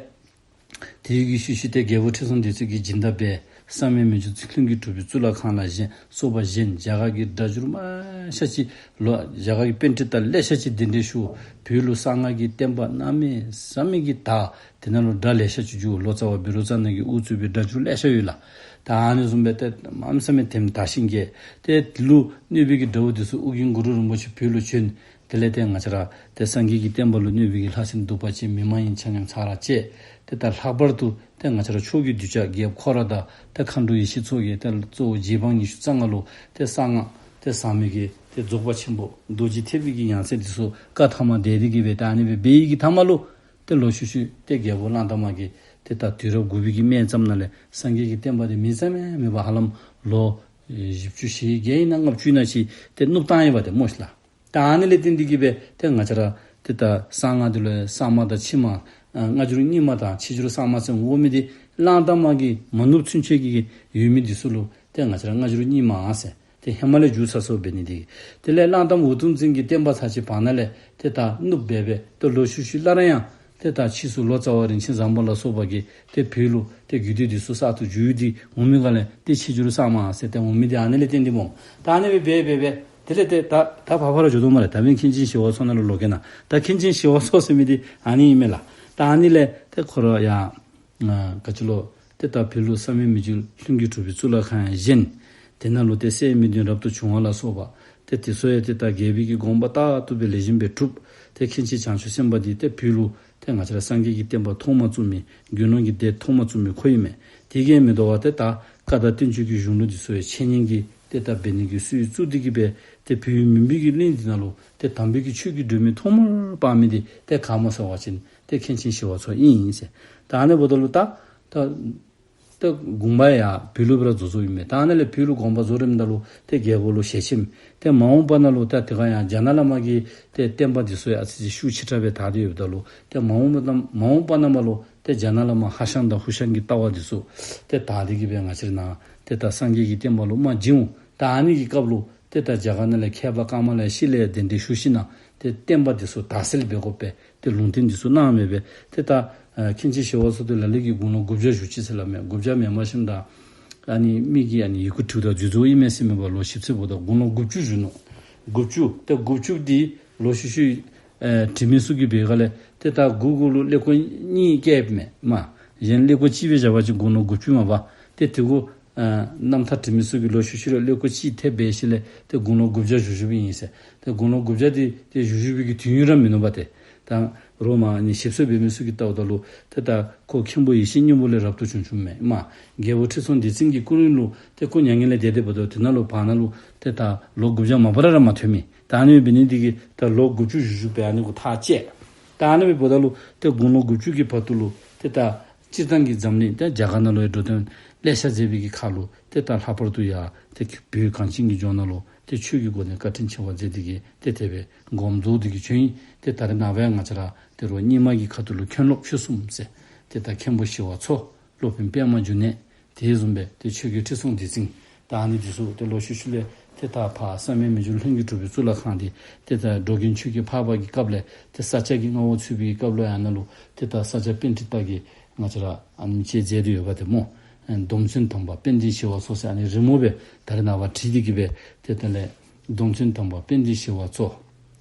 དེ་གི་ཤུལ་ཤུལ་ཏེ་རྒྱལ་པོ་ཁྲི་སྲོང་ལྡེ་བཙན་གྱིས་སྦྱིན་བདག་འབད། བསམ་ཡས་མི་འགྱུར་ལྷུན་གྱིས་གྲུབ་པའི་གཙུག་ལག་ཁང་ལ་བཞེངས་སོགས་པ་བཞེངས། རྒྱ་གར་གྱི་སྒྲ་སྒྱུར་མང་ཤ་ཅིག་ལོ་རྒྱ་གར་གྱི་པཎྜི་ཏ་ལེ་ཤ་ཅིག་གདན་འདྲེན་ཞུ། བོད་ལུ་གསང་སྔགས་ཀྱི་བསྟན་པ་གནམ་མེད་ས་མེད་ཀྱི་དར། དེ་ནང་ལུ་སྒྲ་ལེ་ཤ་ཅིག་བསྒྱུར། ལོ་ཙཱ་བ་བཻ་རོ་ཙ་ན་གིས་དབུ་གཙོས་པའི་སྒྲ་སྒྱུར་ལེ་ཤ་ཡོད་ལགས། ད་ཨ་ནི་བཟུམ་སྦེ་ཏེ་གནམ་མེད་ས་མེད་དེམ་དར་ཞིང་རྒྱས། ཏེ་དེ་ལུ་གནོད་པའི་གི་དགྲ་བོ་འདི་ཚུ་ཨོ་རྒྱན་གུ་རུ་རིན་པོ་ཆེ་བོད་ལུ་བྱོན། དེ་ལས་ཏེ་ང་བཅས་ར་ཏེ་སངས་རྒྱས་ཀྱི་བསྟན་པ་ལུ་གནོད་པའི་གི་ལྷ་སྲིན་གདུག་པ་ཅན་མི་མ་ཡིན་ཆ་མཉམ་ཚར་བཅད། ཏེ་ད་ལྷག་པར་དུ་ཏེ་ང་བཅས་ར་ཕྱོགས་ཀྱི་གདུལ་བྱ་རྒྱལཔོ་ཁོ་ར་དང་ཏེ་མཁའ་འགྲོ་ཡེ་ཤེས་མཚོ་རྒྱལ་ཏེ་གཙོ་བོ་རྗེ་འབངས་ཉི་ཤུ་རྩ་ལྔ་ལུ་ཏེ་གསང་སྔགས་ཏེ་ཟབ་མོའི་གི་ཏེ་རྫོགས་པ་ཆེན་པོ་རྡོ་རྗེ་ཐེག་པའི་གི་ཡང་སྲིད་འདི་ཚུ་བཀའ་ཐ་མ་དེ་སྟེ་གི་སྦེ་ཏེ་ཨ་ནི་སྦེ་འབད་བའི་གི་ཐ་མ་ལུ་ཏེ་ལོག་ཤུལ་ཤུལ་ཏེ་རྒྱལ་པོ་གླང་དར་མ་གིས་ཏེ་ད་དུས་རབས་དགུ་པའི་གི་སྨད་ཙམ་ནང་ལས་སངས་རྒྱས་ཀྱི་བསྟན་པ་འདི་མེད་ཙམ་ཡང་མེད་པར་ཧ་ལམ་ལོ་བཞི་བཅུ་ཞེ་བརྒྱད་ཨིན་ན་ལྔ་བཅུ་ཨིན་ན་ཅིག་ཏེ་ནུབ་བཏང་ཡི་བ་ཏེ་སྨོ་ཤིག་ལགས། ད་ཨ་ནི་ལས་བརྟེན་ཏེ་གི་སྦེ་ཏེ་ང་བཅས་ར་ཏེ་ད་གསང་སྔགས་འདི་ལུ་གསར་མ་དང་ཕྱི་མ་ཨ་སྔ་འགྱུར་རྙིང་མ་དང་ཕྱི་འགྱུར་གསར་མ་ཟེར་འོང་མི་འདི་གླང་དར་མ་གིས་མ་ནུབ་ཚུན་ཆད་ཀྱི་ཡོད་མི་འདི་ཚུ་ལུ་ཏེ་ང་བཅས་ར་སྔ་འགྱུར་རྙིང་མ་ཟེར། ཏེ་ཧེ་མ་ལས་བསྒྱུར་ཚར་སོ་འབད་ནི་འདི། དེ་ལས་གླང་དར་མ་འུ་དུམ་བཙན་གྱི་བསྟན་པ་ཚར་གཅིག་བར་ན་ལས་ཏེ་ད་ནུབ་སྦེ་སྦེ་ཏེ་ལོག་ཤུལ་ཤུལ་སླར་ཡང་ཏེ་ད་ཕྱིས་སུ་ལོ་ཙཱ་བ་རིན་ཆེན་བཟང་པོ་ལ་སོགས་པ་གིས་ཏེ་བོད་ལུ་ཏེ་རྒྱུད་སྡེ་འདི་ཚུ་གསར་དུ་བསྒྱུར་ཏེ་འོང་མི་ག་ལས་ཏེ་ཕྱི་འགྱུར་གསར་མ་ཟེར་ཏེ་འོང་མི་འདི་ཨ་ནི་ལས་བརྟེན་ཏེ་སྨོ། ད་ཨ་ནི་སྦེ་འབད་འབད་འབད་དེ་ལས་ཏེ་ད་ད་ཕར་ཕར་ར་འགྱོ་དོ་སྨ་རེ། ད་འབདན་མཁན་ཆེན་ཞི་བ་འཚོ་ནང་ལུ་ལོག་གེ་ན། ད་མཁན་ཆེན་ཞི་བ་འཚོ་ཟེར་མི་འདི་ཨ་ནི་ཨིན་མས་ལགས། ད་ཨ་ནི་ལས་ཏེ་ཁོ་ར་ཡང་ཨ་ག་ཅི་ལོ། ཏེ་ད་བོད་ལུ་བསམ་ཡས་མི་འགྱུར་ལྷུན་གྱིས་གྲུབ་པའི་གཙུག་ལག་ཁང་ཡང་བཞེངས། དེ་ནང་ལུ་ཏེ་སད་མི་བདུན་རབ་ཏུ་བྱུང་བ་ལ་སོགས་པ་ཏེ་དེ་ཚུ་ཡང་ཏེ་ད་རྒྱལ་པོའི་གི་དགོངས་པ་ལྟར་དུ་སྦེ་ལེགས་ཤོམ་སྦེ་གྲུབ། ཏེ་མཁན་ཆེན་བྱང་ཆུབ་སེམས་དཔའ་འདི་ཏེ་བོད་ལུ་ཏེ་ང་བཅས་ར་སངས་རྒྱས་ཀྱི་བསྟན་པ་ཐོག་མ་བཙུགས་མི་དགེ་སློང་གི་སྡེ་ཐོག་མ་བཙུགས་མི་ཁོ་ཨིན་མས། དེ་གིས་མི་དོ་བར་ཏེ་ད་བཀའ་དང་བསྟན་བཅོས་ཀྱི་གཞུང་ལུགས་འདི་ཚུ་ཡང་འཆད་ཉན་གྱི་ཏེ་ད་འབད་ནི་གི་སྲོལ་བཙུགས་ཏེ་གི་སྦེ་ཏེ་བོད་མུན་པའི་གི་གླིང་འདི་ནང་ལུ་ཏེ་དམ་པའི་གི་ཆོས་ཀྱི་སྒྲོན་མེ་ཐོག་མར་སྤར་མི་འདི་ཏེ་ག་སྨོ་ཟེར་བ་ཅིན་ཏེ་མཁན་ཆེན་ཞི་བ་འཚོ་ཨིན་ཟེར། ད་ཨ་ནི་འབདཝ་ད་ལུ་ད་ད་ད་དགོངས་པ་ཡང་བོད་ལུ་སྦེ་ར་རྫོགས་རྫོགསཔ་ཨིན་མས། ད་ཨ་ནི་ལས་བོད་ལུ་དགོངས་པ་རྫོགས་རནམ་ད་ལུ་ཏེ་རྒྱལ་པོ་ལུ་ཞལ་ཆེམས། ཏེ་མ་འོངས་པ་ནང་ལུ་ད་དེ་ཁར་ཡང་རྒྱ་ནག་བླ་མ་གི་ཏེ་བསྟན་པ་འདི་ཚུ་ཡང་ཨ་ཙི་ཅིག་ཤུགས་ཆེ་དྲགས་སྦེ་དར་ཏེ་ཡོདཔ་ད་ལུ་ཏེ་མ་འོངས་པ་ནམ་མ་འོངས་པ་ནམ་ལུ་ཏེ་རྒྱ་ནག་བླ་མ་ཧ་ཤང་དང་ཧུ་ཤང་གི་ལྟ་བ་འདི་ཚུ་ཏེ་དར་ཏེ་གི་སྦེ་ང་བཅས་ར་ནཱ་ཏེ་ད་སངས་རྒྱས་ཀྱི་བསྟན་པ་ལུ་དམག་བྱིན་འོང་། ད་ཨ་ནི་གི་སྐབས་ལུ་ཏེ་ད་རྒྱ་གར་ནང་ལས་མཁས་པ་ཀ་མ་ལ་ཤཱི་ལ་ཡང་གདན་འདྲེན་ཞུ་ཞིནམ་ལས་ཏེ་བསྟན་པ་འདི་ཚུ་དར་སེལ་འབད་དགོ་པས། ཏེ་ལུང་བསྟན་འདི་ཚུ་གནངམ་མས་པས། ཏེ་ད་ཨ་མཁན་ཆེན་ཞི་བ་འཚོ་འདི་ལ་ལུ་གིས་དགུང་ལོ་དགུ་བརྒྱ་བཞུགས་ཅི་ཟེར་སླབ་མས། དགུ་བརྒྱ་མེན་པར་ཞིནམ་ད་ཨ་ནི་མི་གིས་ཨ་ནི་ཡི་གུ་བྲིཝ་ད་འཛོལ་འཛོལཝ་ཨིན་མས་ཟེར་མས་པ། ལོ་ཞིབ་འཚོལ་འབདཝ་ད་དགུང་ལོ་དགུ་བཅུ་བཞུགས་ནུག། དགུ་བཅུ། ཏེ་དགུ་བཅུ་འདི་ལོག་ཤུལ་ཤུལ་ཨེ་བྲིས་མི་ཚུ་གིས་འབད་ག་ལས་ཏེ་ད་དགུ་དགུ་ལུ་ཀླད་ཀོར་གཉིས་བཀལཝ་མས་མ། གཞན་ཀླད་ཀོར་གཅིག་སྦེ་བཞག་པ་ཅིན་དགུང་ལོ་དགུ་བཅུ་མས་པ། ཏེ་དེ་གུ་ཨ་རྣམ་ཐར་བྲིས་མི་ཚུ་གིས་ལོག་ཤུལ་ཤུལ་ལུ་ཀླད་ཀོར་གཅིག་ཐེབས་འབད་ཞིནམ་ལས་ཏེ་དགུང་ལོ་དགུ་བརྒྱ་བཞུགས་བཞུགསཔ་ཨིན་ཟེར། ཏེ་དགུང་ལོ་དགུ་བརྒྱ་འདི་ཏེ་བཞུགས་བཞུགས་པའི་གི་དུས་ཡུན་ར་མིན་ནུག་པ། ཏེ་ད་རོགས་མ་ཨ་ནི་ཞིབ་འཚོལ་འབད་མི་ཚུ་གིས་བལྟཝ་ད་ལུ་ཏེ་ད་ཁོ་མཁན་པོ་ཡེ་ཤེས་སྙིང་པོ་ལས་རབ་ཏུ་བྱུང་བྱུངམ་མས་མ། རྒྱལ་པོ་ཁྲི་སྲོང་ལྡེ་བཙན་གྱི་སྐུ་རིང་ལུ་ཏེ་སྐུ་མྱ་ངན་ལས་འདས་ཏེ་འབདཝ་ད་དེ་ནང་ལུ་བར་ན་ལུ་ཏེ་ད་ལོ་དགུ་བརྒྱ་མ་པ་ར་ར་མ་ཐོན་མས། ད་ཨ་ནི་འབད་ནི་འདི་གིས་ད་ལོ་དགུ་བཅུ་བཞུགས་བཞུགསཔ་སྦེ་ཨ་ནི་གུ་ཐག་བཅད། ད་ཨ་ནི་འབདཝ་ད་ལུ་ཏེ་དགུང་ལོ་དགུ་བཅུ་གི་བར་དུ་ལུ་ཏེ་ད་སྤྱིར་བཏང་གི་འཛམ་གླིང་ཏེ་རྒྱ་གར་ནང་ལུ་ཡང་འགྲོ་དོན་ལེ་ཤ་མཛད་པའི་གི་ཁར་ལུ་ཏེ་ད་ལྷག་པར་དུ་ཡང་ཏེ་བོད་གངས་ཅན་གྱི་ལྗོངས་ནང་ལུ་ཏེ་ཆོས་ཀྱི་སྒོ་ནས་བཀའ་དྲིན་ཆེ་བ་མཛད་དེ་གི་ཏེ་དེ་སྦེ་དགོངས་རྫོགས་ཏེ་གི་བྱོན་ཡི། ཏེ་ད་རེས་ནངས་པ་ཡང་ང་བཅས་ར་ཏེ་རོགས་རྙིང་མ་གི་ཁ་ཐུག་ལུ་མཁན་སློབ་ཆོས་གསུམ་ཟེར་ཏེ་ད་མཁན་པོ་ཞི་བ་འཚོ། སློབ་དཔོན་པདྨ་འབྱུང་གནས། དེ་བཟུམ་སྦེ་ཏེ་ཆོས་རྒྱལ་ཁྲི་སྲོང་ལྡེ་བཙན། ད་ཨ་ནི་འདི་ཚུ་ཏེ་ལོག་ཤུལ་ཤུལ་ལས་ཏེ་ད་ཕར་བསམ་ཡས་མི་འགྱུར་ལྷུན་གྱིས་གྲུབ་པའི་གཙུག་ལག་ཁང་འདི་ཏེ་ད་འགྲོ་མགོན་ཆོས་ཀྱི་འཕགས་པ་གི་སྐབས་ལས་ཏེ་ས་སྐྱ་གི་མངའ་འོག་ཚུད་པའི་སྐབས་ལུ་ཡང་ཨ་ནཱ་ལུ་ཏེ་ད་ས་སྐྱ་པཎྜི་ཏ་གིས་ང་བཅས་ར་ཨ་ནི་ཅིག་མཛད་དེ་ཡོདཔ་ཏེ་སྨོ། ཨེ་སྡོམ་བརྩོན་དམ་པ་དཔལ་ལྡན་ཞི་བ་འཚོ་ཟེར་ཨ་ནི་རི་མོ་སྦེ་ད་རེས་ནངས་པ་བྲིས་ཏེ་གི་སྦེ་ཏེ་དེ་ལས་སྡོམ་བརྩོན་དམ་པ་དཔལ་ལྡན་ཞི་བ་འཚོ།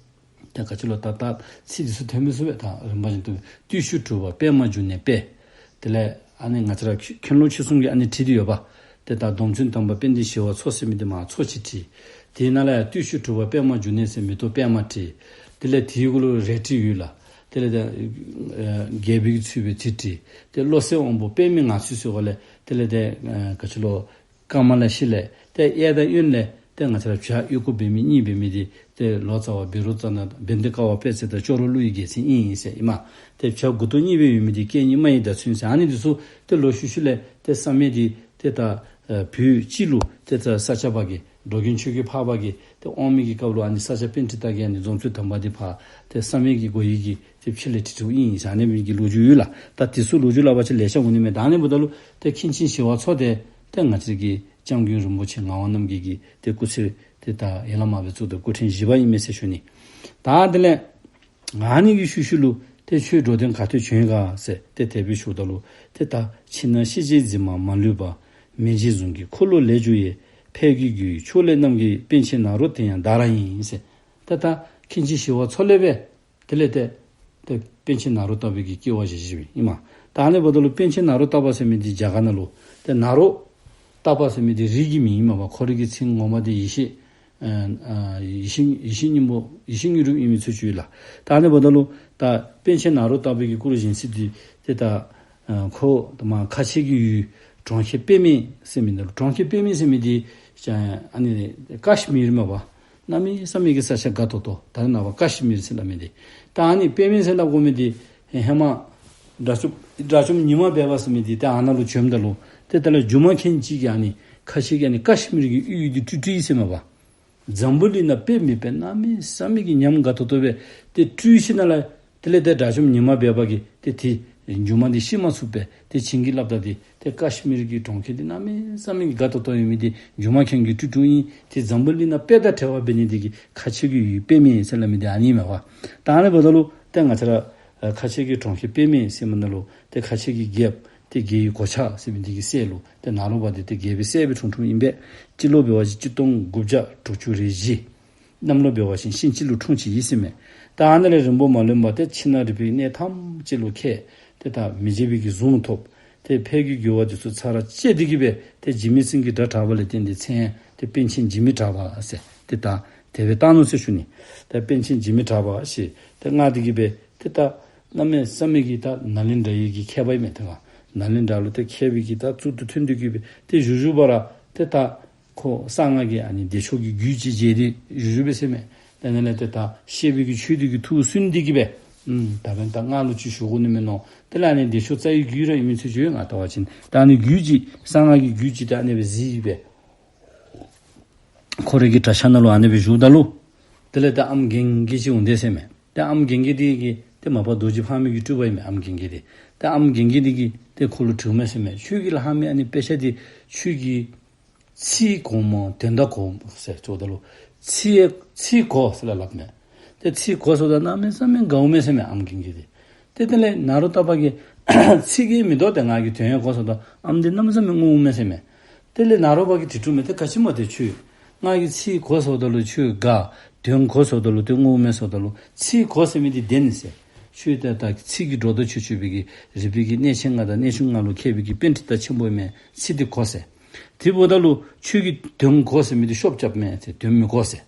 ད་ག་ཅི་ལོ་ད་ད་ཚིག་འདི་ཚུ་ཐོན་མི་ཚུགས་པས། ད་རིམ་པ་བཞིན་དུ་བརྟུལ་ཞུགས་གྲུབ་པ་པདྨ་འབྱུང་གནས་དཔལ། དེ་ལས་ཨ་ནི་ང་བཅས་ར་མཁན་སློབ་ཆོས་གསུམ་གྱི་ཨ་ནི་བྲིས་ཏེ་ཡོད་པ། ཏེ་ད་སྡོམ་བརྩོན་དམ་པ་དཔལ་ལྡན་ཞི་བ་འཚོ་ཟེར་མི་འདི་མ་འཚོ་ཅིག་བྲིས། དེ་ནང་ལས་ཡང་བརྟུལ་ཞུགས་གྲུབ་པ་པདྨ་འབྱུང་གནས་ཟེར་མེ་ཏོག་པདྨ་བྲིས། དེ་ལས་དེའི་གུ་ལུ་རལ་གྲི་ཡོད་ལགས། དེ་ལས་ད་ཨ་རྒྱལ་པོའི་གི་ཚུལ་སྦེ་དེ་བྲིས། ཏེ་བློ་གསལ་དབང་པོ་པདྨའི་ངང་ཚུལ་ཟེར་གོ་ལས་དེ་ལས་ད་ཨ་ག་ཅི་ལོ། ཀ་མ་ལ་ཤཱི་ལ་ཏེ་གཡས་དང་གཡོན་ལས་ཏེ་ང་བཅས་ར་བྱ་གཡོག་གུ་འབད་མི་གཉིས་འབད་མི་འདི་ཏེ་ལོ་ཙཱ་བ་བཻ་རོ་ཙ་ན་བན་དེ་ཀ་པ་དཔལ་བརྩེགས་དང་ཅོག་རོ་ཀླུ་ཡི་རྒྱལ་མཚན་ཨིན་ཨིན་ཟེར་ཨིན་མས། ཏེ་བྱ་མགུ་ཏོ་གཉིས་སྦེ་ཡོད་མི་འདི་སྐད་གཉིས་རྨ་ཡི་བརྡ་མཚོན་ཟེར། ཨ་ནི་འདི་ཚུ་ཏེ་ལོག་ཤུལ་ཤུལ་ལས་ཏེ་བསམ་ཡས་འདི་ཏེ་ད་ཨ་བོད་སྤྱི་ལུ་ཏེ་ད་ས་སྐྱ་པ་གིས་འགྲོ་མགོན་ཆོས་ཀྱི་འཕགས་པ་གིས་ཏེ་དབང་མི་གི་སྐབས་ལུ་ཨ་ནི་ས་སྐྱ་པཎྜི་ཏ་གིས་ཨ་ནི་སྡོམ་བརྩོན་དམ་པ་འདི་ཕར་ཏེ་བསམ་ཡས་ཀྱི་སྒོ་ཡི་གི་ཏེ་ཕྱི་ལས་བྲིས་བྲིསཝ་ཨིན་ཟེར་ཨ་ནི་སྦེ་གི་ལོ་རྒྱུས་ཡོད་ལགས། ད་འདི་ཚུ་ལོ་རྒྱུས་སླབ་པ་ཅིན་ལེ་ཤ་འོང་ནི་མས། ད་ཨ་ནི་འབདཝ་ད་ལུ་ཏེ་མཁན་ཆེན་ཞི་བ་འཚོ་འདི་ཏེ་ང་བཅས་ཀྱི་སྐྱབས་མགོན་རིན་པོ་ཆེ་ངག་དབང་རྣམ་རྒྱལ་གྱི་ཏེ་སྐུ་ཚེ་ཏེ་ད་ཡར་ལས་མར་སྦེ་བཙུགས་ཏེ་སྐུ་ཕྲེང་བཞི་པ་ཨིན་མས་ཟེར་ཞུ་ནི། ད་དེ་ལས་ཨ་ནི་གི་ཤུལ་ཤུལ་ལུ་ཏེ་ཁྱོད་འགྲོ་དོན་ག་ཏེ་བྱོན་ག་ཟེར་ཏེ་དེ་སྦེ་ཞུཝ་ད་ལུ་ཏེ་ད་ཕྱི་ནང་ཤེས་བྱའི་འཛིན་མ་མ་ལུས་པ། མེ་རྗེ་གཟུངས་ཀྱི་འཁོར་ལོ་ལས་གྱུར་ཡི། ཕས་ཀྱི་རྒྱུད་ཕྱོགས་ལས་རྣམ་རྒྱལ་པཎ་ཆེན་ནཱ་རོ་དེ་ཡང་བདག་རང་ཡིན་ཟེར། ད་ད་མཁན་ཆེན་ཞི་བ་འཚོ་ལས་པས་དེ་ལས་ཏེ་ཏེ་པཎ་ཆེན་ནཱ་རོ་ཏ་པའི་གི་སྐྱེ་བ་བཞེས་བཞེསཔ་ཨིན་མས། ད་ཨ་ནི་འབདཝ་ད་ལུ་པཎ་ཆེན་ནཱ་རོ་ཏ་པ་ཟེར་མི་འདི་རྒྱ་གར་ནང་ལུ་ཏེ་ནཱ་རོ་ཏ་པ་ཟེར་མི་འདི་རིགས་ཀྱི་མིང་ཨིན་མས་པ། ཁོ་རའི་གི་མཚན་ངོ་མ་འདི་ཡེ་ཤེས་ཨ་ཨ་ཡེ་ཤེས་ཡེ་ཤེས་སྙིང་པོ་ཡེ་ཤེས་དངོས་གྲུབ་ཨིན་མི་ཚུལ་ཅིག་ཡོད་ལགས། ད་ཨ་ནི་འབདཝ་ད་ལུ་ད་པཎ་ཆེན་ནཱ་རོ་ཏ་པའི་གི་སྐུ་རུ་བཞེངས་ས་འདི་ཏེ་ད་ཨ་ཁོ་ད་མ་ཁ་ཆེ་གི་ཡུལ་གྲོང་ཁྱེར་པདྨ་ཟེར་མི་འདི་ལུ། གྲོང་ཁྱེར་པདྨ་ཟེར་མི་འདི་ཨ་ནི་ཀ་ཤི་མིར་མས་པ། གནམ་མེད་ས་མེད་ཀྱི་ས་ཆ་དགའ་ཏོག་ཏོ། ད་རེས་ནངས་པ་ཀ་ཤི་མིར་ཟེར་སླབ་མི་འདི། ད་ཨ་ནི་པདྨ་ཟེར་སླབ་དགོ་མི་འདི་ཧེ་མ་དགྲ་བཅོམ་དགྲ་བཅོམ་ཉི་མ་སྦས་པ་ཟེར་མི་འདི་ཏེ་ཨ་ནཱ་ལུ་བྱོནམ་ད་ལུ་ཏེ་དེ་ལས་སྒྱུ་མ་མཁན་ཅིག་གིས་ཨ་ནི་ཁ་ཆེ་གི་ཨ་ནི་ཀ་ཤི་མིར་གྱི་ཡུལ་འདི་སྤྲུལ་སྤྲུལ་ཡི་ཟེར་མས་པ། འཛམ་བུ་གླིང་ན་དཔེ་མེད་པའི་གནམ་མེད་ས་མེད་ཀྱི་ཉམས་དགའ་ཏོག་ཏོ་སྦེ་ཏེ་སྤྲུལ་ཞིནམ་ལས་དེ་ལས་ཏེ་དགྲ་བཅོམ་ཉི་མ་སྦས་པ་གིས་ཏེ་དེ་སྒྱུ་མ་འདི་ཤེས་མ་ཚུགས་པས། ཏེ་བྱིན་གྱིས་བརླབས་ད་དེ་ཏེ་ཀ་ཤི་མིར་གྱི་གྲོང་ཁྱེར་འདི་གནམ་མེད་ས་མེད་ཀྱི་དགའ་ཏོག་ཏོ་ཡོད་མི་འདི་སྒྱུ་མ་མཁན་གྱིས་སྤྲུལ་སྤྲུལཝ་ཨིན། ཏེ་འཛམ་བུ་གླིང་ན་དཔེ་དང་བྲལ་བ་འབད་ནི་འདི་གིས་ཁ་ཆེ་གི་ཡུལ་པདྨ་ཟེར་སླབ་མི་འདི་ཨ་ནི་མས་པ། ད་ཨ་ནི་འབདཝ་ད་ལུ་ཏེ་ང་བཅས་ར་ཨ་ཁ་ཆེ་གི་གྲོང་ཁྱེར་པདྨ་ཟེར་མི་ནང་ལུ་ཏེ་ཁ་ཆེ་གི་རྒྱལཔོ་ཏེ་རྒྱལ་བའི་གོ་ཆ་ཟེར་མི་འདི་གི་སྲས་ལུ་ཏེ་ནཱ་རོ་པ་འདི་ཏེ་རྒྱལ་པོའི་སྲས་སྦེ་འཁྲུངས་འཁྲུངསམ་ཨིན་པས། སྤྱི་ལོ་འབད་བ་ཅིན་གཅིག་སྟོང་དགུ་བརྒྱ་དྲུག་ཅུ་རེ་བཞི། གནམ་ལོ་འབད་བ་ཅིན་ཤིང་བྱི་ལུ་འཁྲུངས་ཅི་ཨིན་ཟེར་མས། ད་ཨ་ནཱ་ལས་རིང་པོ་མ་ལོན་པར་ཏེ་ཕྱི་ནང་རིག་པའི་གནས་ཐམས་ཅད་ལུ་མཁས། ཏེ་ད་མི་བརྗེད་པའི་གི་གཟུངས་ཐོབ། ཏེ་ཕས་ཀྱི་རྒྱུད་པ་འདི་ཚུ་ཚར་བཅད་དེ་གིས་སྦེ་ཏེ་འཇིགས་མེད་སེང་གེ་སྒྲ་གྲགས་པ་ལས་བརྟེན་ཏེ་མཚན་ཏེ་པཎ་ཆེན་འཇིགས་མེད་གྲགས་པ་ཟེར་ཏེ་ད་དེ་སྦེ་བཏགས་ནུག་ཟེར་ཞུ་ནི། ཏེ་པཎ་ཆེན་འཇིགས་མེད་གྲགས་པ་ཞེས་ཏེ་བསྔགས་དེ་གིས་སྦེ་ཏེ་ད་གནམ་མེད་ས་མེད་ཀྱི་ད་ནཱ་ལེནྡྲ་ཡི་གི་མཁས་པ་ཨིན་མས། ཏེ་ནཱ་ལེནྡྲ་ལུ་ཏེ་མཁས་པའི་གི་ད་གཙུག་ཏུ་ཐོན་དེ་གིས་སྦེ་ཏེ་བཞུགས་བཞུགས་པ་ར་ཏེ་ད་ཁོ་གསང་སྔགས་ཀྱི་ཨ་ནི་བདེ་མཆོག་གི་རྒྱུད་ཅིག་མཇལ་ཏེ་བཞུགས་བཞུགས་པས་ཟེར་མས། ཏེ་ཨ་ནི་ལས་ཏེ་ད་བཤད་པའི་གི་ཆོས་འདི་གིས་ཐུགས་སུན་དེ་གིས་སྦེ་ཨུམ་ད་འབདན་ད་ང་ལུ་ཅིག་ཞུ་དགོ་ནི་མས་མནོ། དེ་ལས་ཨ་ནི་བདེ་མཆོག་རྩ་བའི་རྒྱུད་ར་ཨིན་མི་ཚུལ་ཅིག་ཡོད། ང་ལྟ་བ་ཅིན་ད་ཨ་ནི་རྒྱུད་ཅིག་གསང་སྔགས་ཀྱི་རྒྱུད་ཅིག་ད་ཨ་ནི་སྦེ་གཟིགས་སྦེ་ཁོ་རའི་གི་གྲྭ་ཤག་ནང་ལུ་ཨ་ནི་སྦེ་བཞུགསཔ་ད་ལུ་དེ་ལས་ད་ཨམ་རྒན་རྒས་ཅིག་འོང་དེས་ཟེར་མས། ད་ཨམ་རྒན་རྒས་འདི་གིས་ཏེ་མ་པ་རྡོ་རྗེ་ཕག་མོའི་གི་སྤྲུལ་པ་ཨིན་མས། ཨམ་རྒན་རྒས་འདི། ད་ཨམ་རྒན་རྒས་འདི་གིས་ཏེ་ཁོ་ལུ་དྲིཝ་མས་ཟེར་མས། ཁྱོད་ཀྱིས་ལྷག་མི་ཨ་ནི་དཔེ་ཆ་འདི་ཁྱོད་ཀྱིས་ཚིག་གོ་མོ་དོན་དག་གོ་མོ་ཟེར་ཞུཝ་ད་ལུ་ཚིག་ཚིག་གོ་ཟེར་སླབ་མས། ཏེ་ཚིག་གོ་ཟེརཝ་ད་གནམ་མེད་ས་མེད་དགའཝ་མས་ཟེར་མས་ཨམ་རྒན་རྒས་འདི། ཏེ་དེ་ལས་ནཱ་རོ་ཏ་པ་གིས་ཚིག་གིས་མི་དོ་ཏེ་ང་གིས་དོན་ཡང་གོ་ཟེརཝ་ད་ཨམ་འདི་གནམ་མེད་ས་མེད་ངུཝ་མས་ཟེར་མས། དེ་ལས་ནཱ་རོ་པ་གིས་དྲི་དྲིཝ་མས། ཏེ་ག་ཅི་སྨོ་ཏེ་ཁྱོད་ང་གིས་ཚིག་གོ་ཟེརཝ་ད་ལུ་ཁྱོད་དགའ། དོན་གོ་ཟེརཝ་ད་ལུ་ཏེ་ངུཝ་མས་ཟེརཝ་ད་ལུ་ཚིག་གོ་ཟེར་མི་འདི་བདེན་ཟེར། ཁྱོད་ཏེ་ད་ཚིག་གི་སྒྲོ་འདོགས་ཆོད་ཆོད་པའི་གི་རིག་པའི་གི་གནས་ཆེན་ལྔ་དང་གནས་ཆུང་ལྔ་ལུ་མཁས་པའི་གི་པཎྜི་ཏ་ཆེན་པོ་ཨིན་མས། ཚིག་འདི་གོ་ཟེར། དེ་འབདཝ་ད་ལུ་ཁྱོད་ཀྱིས་དོན་གོ་ཟེར་མི་འདི་ཤོབ་རྐྱབ་མས་ཟེར། དོན་མི་གོ་ཟེར།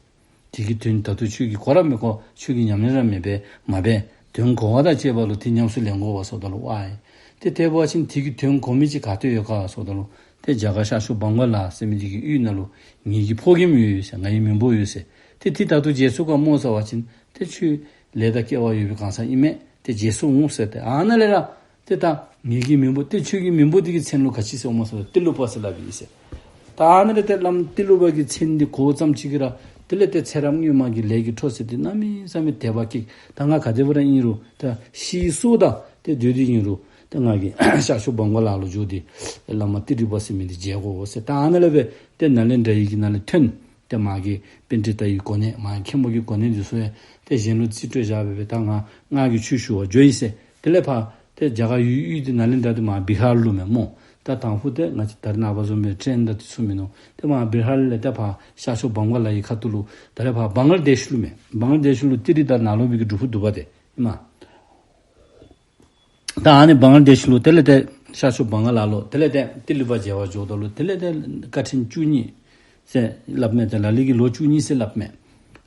དེ་གི་དོན་ད་ལྟོ་ཁྱོད་ཀྱིས་གོ་ར་མི་གོ། ཁྱོད་ཀྱིས་ཉམས་ལེན་ར་མི་འབད་མ་འབད། དོན་གོ་བ་དང་བཅས་པ་ལུ་དེ་ཉམས་སུ་ལེན་དགོ་པས་ཟེརཝ་ད་ལུ་ཝའི། ཏེ་དེ་འབད་བ་ཅིན་དེ་གི་དོན་གོ་མི་ཅིག་ག་ཏེ་ཡོད་ག་ཟེརཝ་ད་ལུ་ཏེ་རྒྱ་གར་ཤར་ཕྱོགས་བྷང་ག་ལ་ཟེར་མི་འདི་གི་ཡུལ་ནང་ལུ་ངེ་གི་ཕོ་རྒནམ་ཡོད་ཟེར། ང་གི་མིང་པོ་ཡོད་ཟེར། ཏེ་དེ་ད་ལྟོ་མཇལ་ཚུགས་ག་སྨོ་ཟེར་བ་ཅིན་ཏེ་ཁྱོད་ལས་དང་སྐལ་བ་ཡོད་པའི་གང་ཟག་ཨིན་མས། ཏེ་མཇལ་ཚུགས་འོང་ཟེར། ཏེ་ཨ་ནཱ་ལས་ར་ཏེ་ད་ངེ་གི་མིང་པོ་ཏེ་ཁྱོད་ཀྱི་མིང་པོ་འདི་གི་མཚན་ལུ་ག་ཅི་ཟེར་སྨོ་ཟེར་ཏེ་ཏི་ལོ་པ་ཟེར་སླབ་ཨིན་ཟེར། ད་ཨ་ནཱ་ལས་ཏེ་བླམ་ཏི་ལོ་པ་གི་མཚན་འདི་གོཝ་ཙམ་ཅིག་གིས་ར་དེ་ལས་ཏེ་ཚེ་རབས་སྔོན་མ་གི་ལས་ཀྱི་འཕྲོ་ཟེར་ཏེ་གནམ་མེད་ས་མེད་དད་པ་སྐྱེས། ད་ང་ག་དེ་སྦེ་ར་ཨིན་རུང་ད་ཤི་སོང་ད་ཏེ་སྡོད་དེ་ཨིན་རུང་ད་ང་གིས་ཤར་ཕྱོགས་བྷང་ག་ལ་ལུ་འགྱོ་སྟེ་བླ་མ་ཏི་ལོ་པ་ཟེར་མི་འདི་མཇལ་དགོ་ཟེར། ད་ཨ་ནཱ་ལས་སྦེ་ཏེ་ནཱ་ལེནྡྲ་ཡི་གི་ནང་ལས་ཐོན། ཏེ་མ་གི་པཎྜི་ཏ་ཡི་གོ་གནས་མ་མཁན་པོ་གི་གོ་གནས་འདི་ཚུ་ཡང་ཏེ་གཞན་ལུ་རྩིས་སྤྲོད་བཞག་སྦེ་སྦེ་ད་ང་ང་གིས་ཆོས་ཞུ་བར་འགྱོ་ཡི་ཟེར། དེ་ལས་ཕར་ཏེ་རྒྱ་གར་ཡུལ་ཡུལ་འདི་ནཱ་ལེནྡྲ་འདི་མར་བི་ཧར་ལུ་མས་སྨོ། ད་དང་ཕུ་ཏེ་ང་བཅས་ད་རེས་ནངས་པ་བཟུམ་སྦེ་ཊེན་དང་འདི་ཚུ་མིན་ནུག། ཏེ་མར་བི་ཧར་ལས་ཏེ་ཕར་ཤར་ཕྱོགས་བྷང་ག་ལ་ཡི་ཁ་ཐུག་ལུ་ད་རེས་ཕར་བང་ལ་དེཤ་ལུ་མས། བང་ལ་དེཤ་ལུ་ཏི་རི་དང་ནཱ་རོ་པའི་གི་སྒྲུབ་ཕུག་འདུག་པ་ཏེ་ཨིན་མས། ད་ཨ་ནི་བང་ལ་དེཤ་ལུ་དེ་ལས་ཏེ་ཤར་ཕྱོགས་བྷང་ག་ལ་ལུ་དེ་ལས་ཏེ་ཏི་ལོ་པ་མཇལ་བར་འགྱོཝ་ད་ལུ་དེ་ལས་ཏེ་དཀའ་ཕྲན་བཅུ་གཉིས་ཟེར་སླབ་མས། ཏེ་ལ་ལུ་གིས་ལོ་བཅུ་གཉིས་ཟེར་སླབ་མས།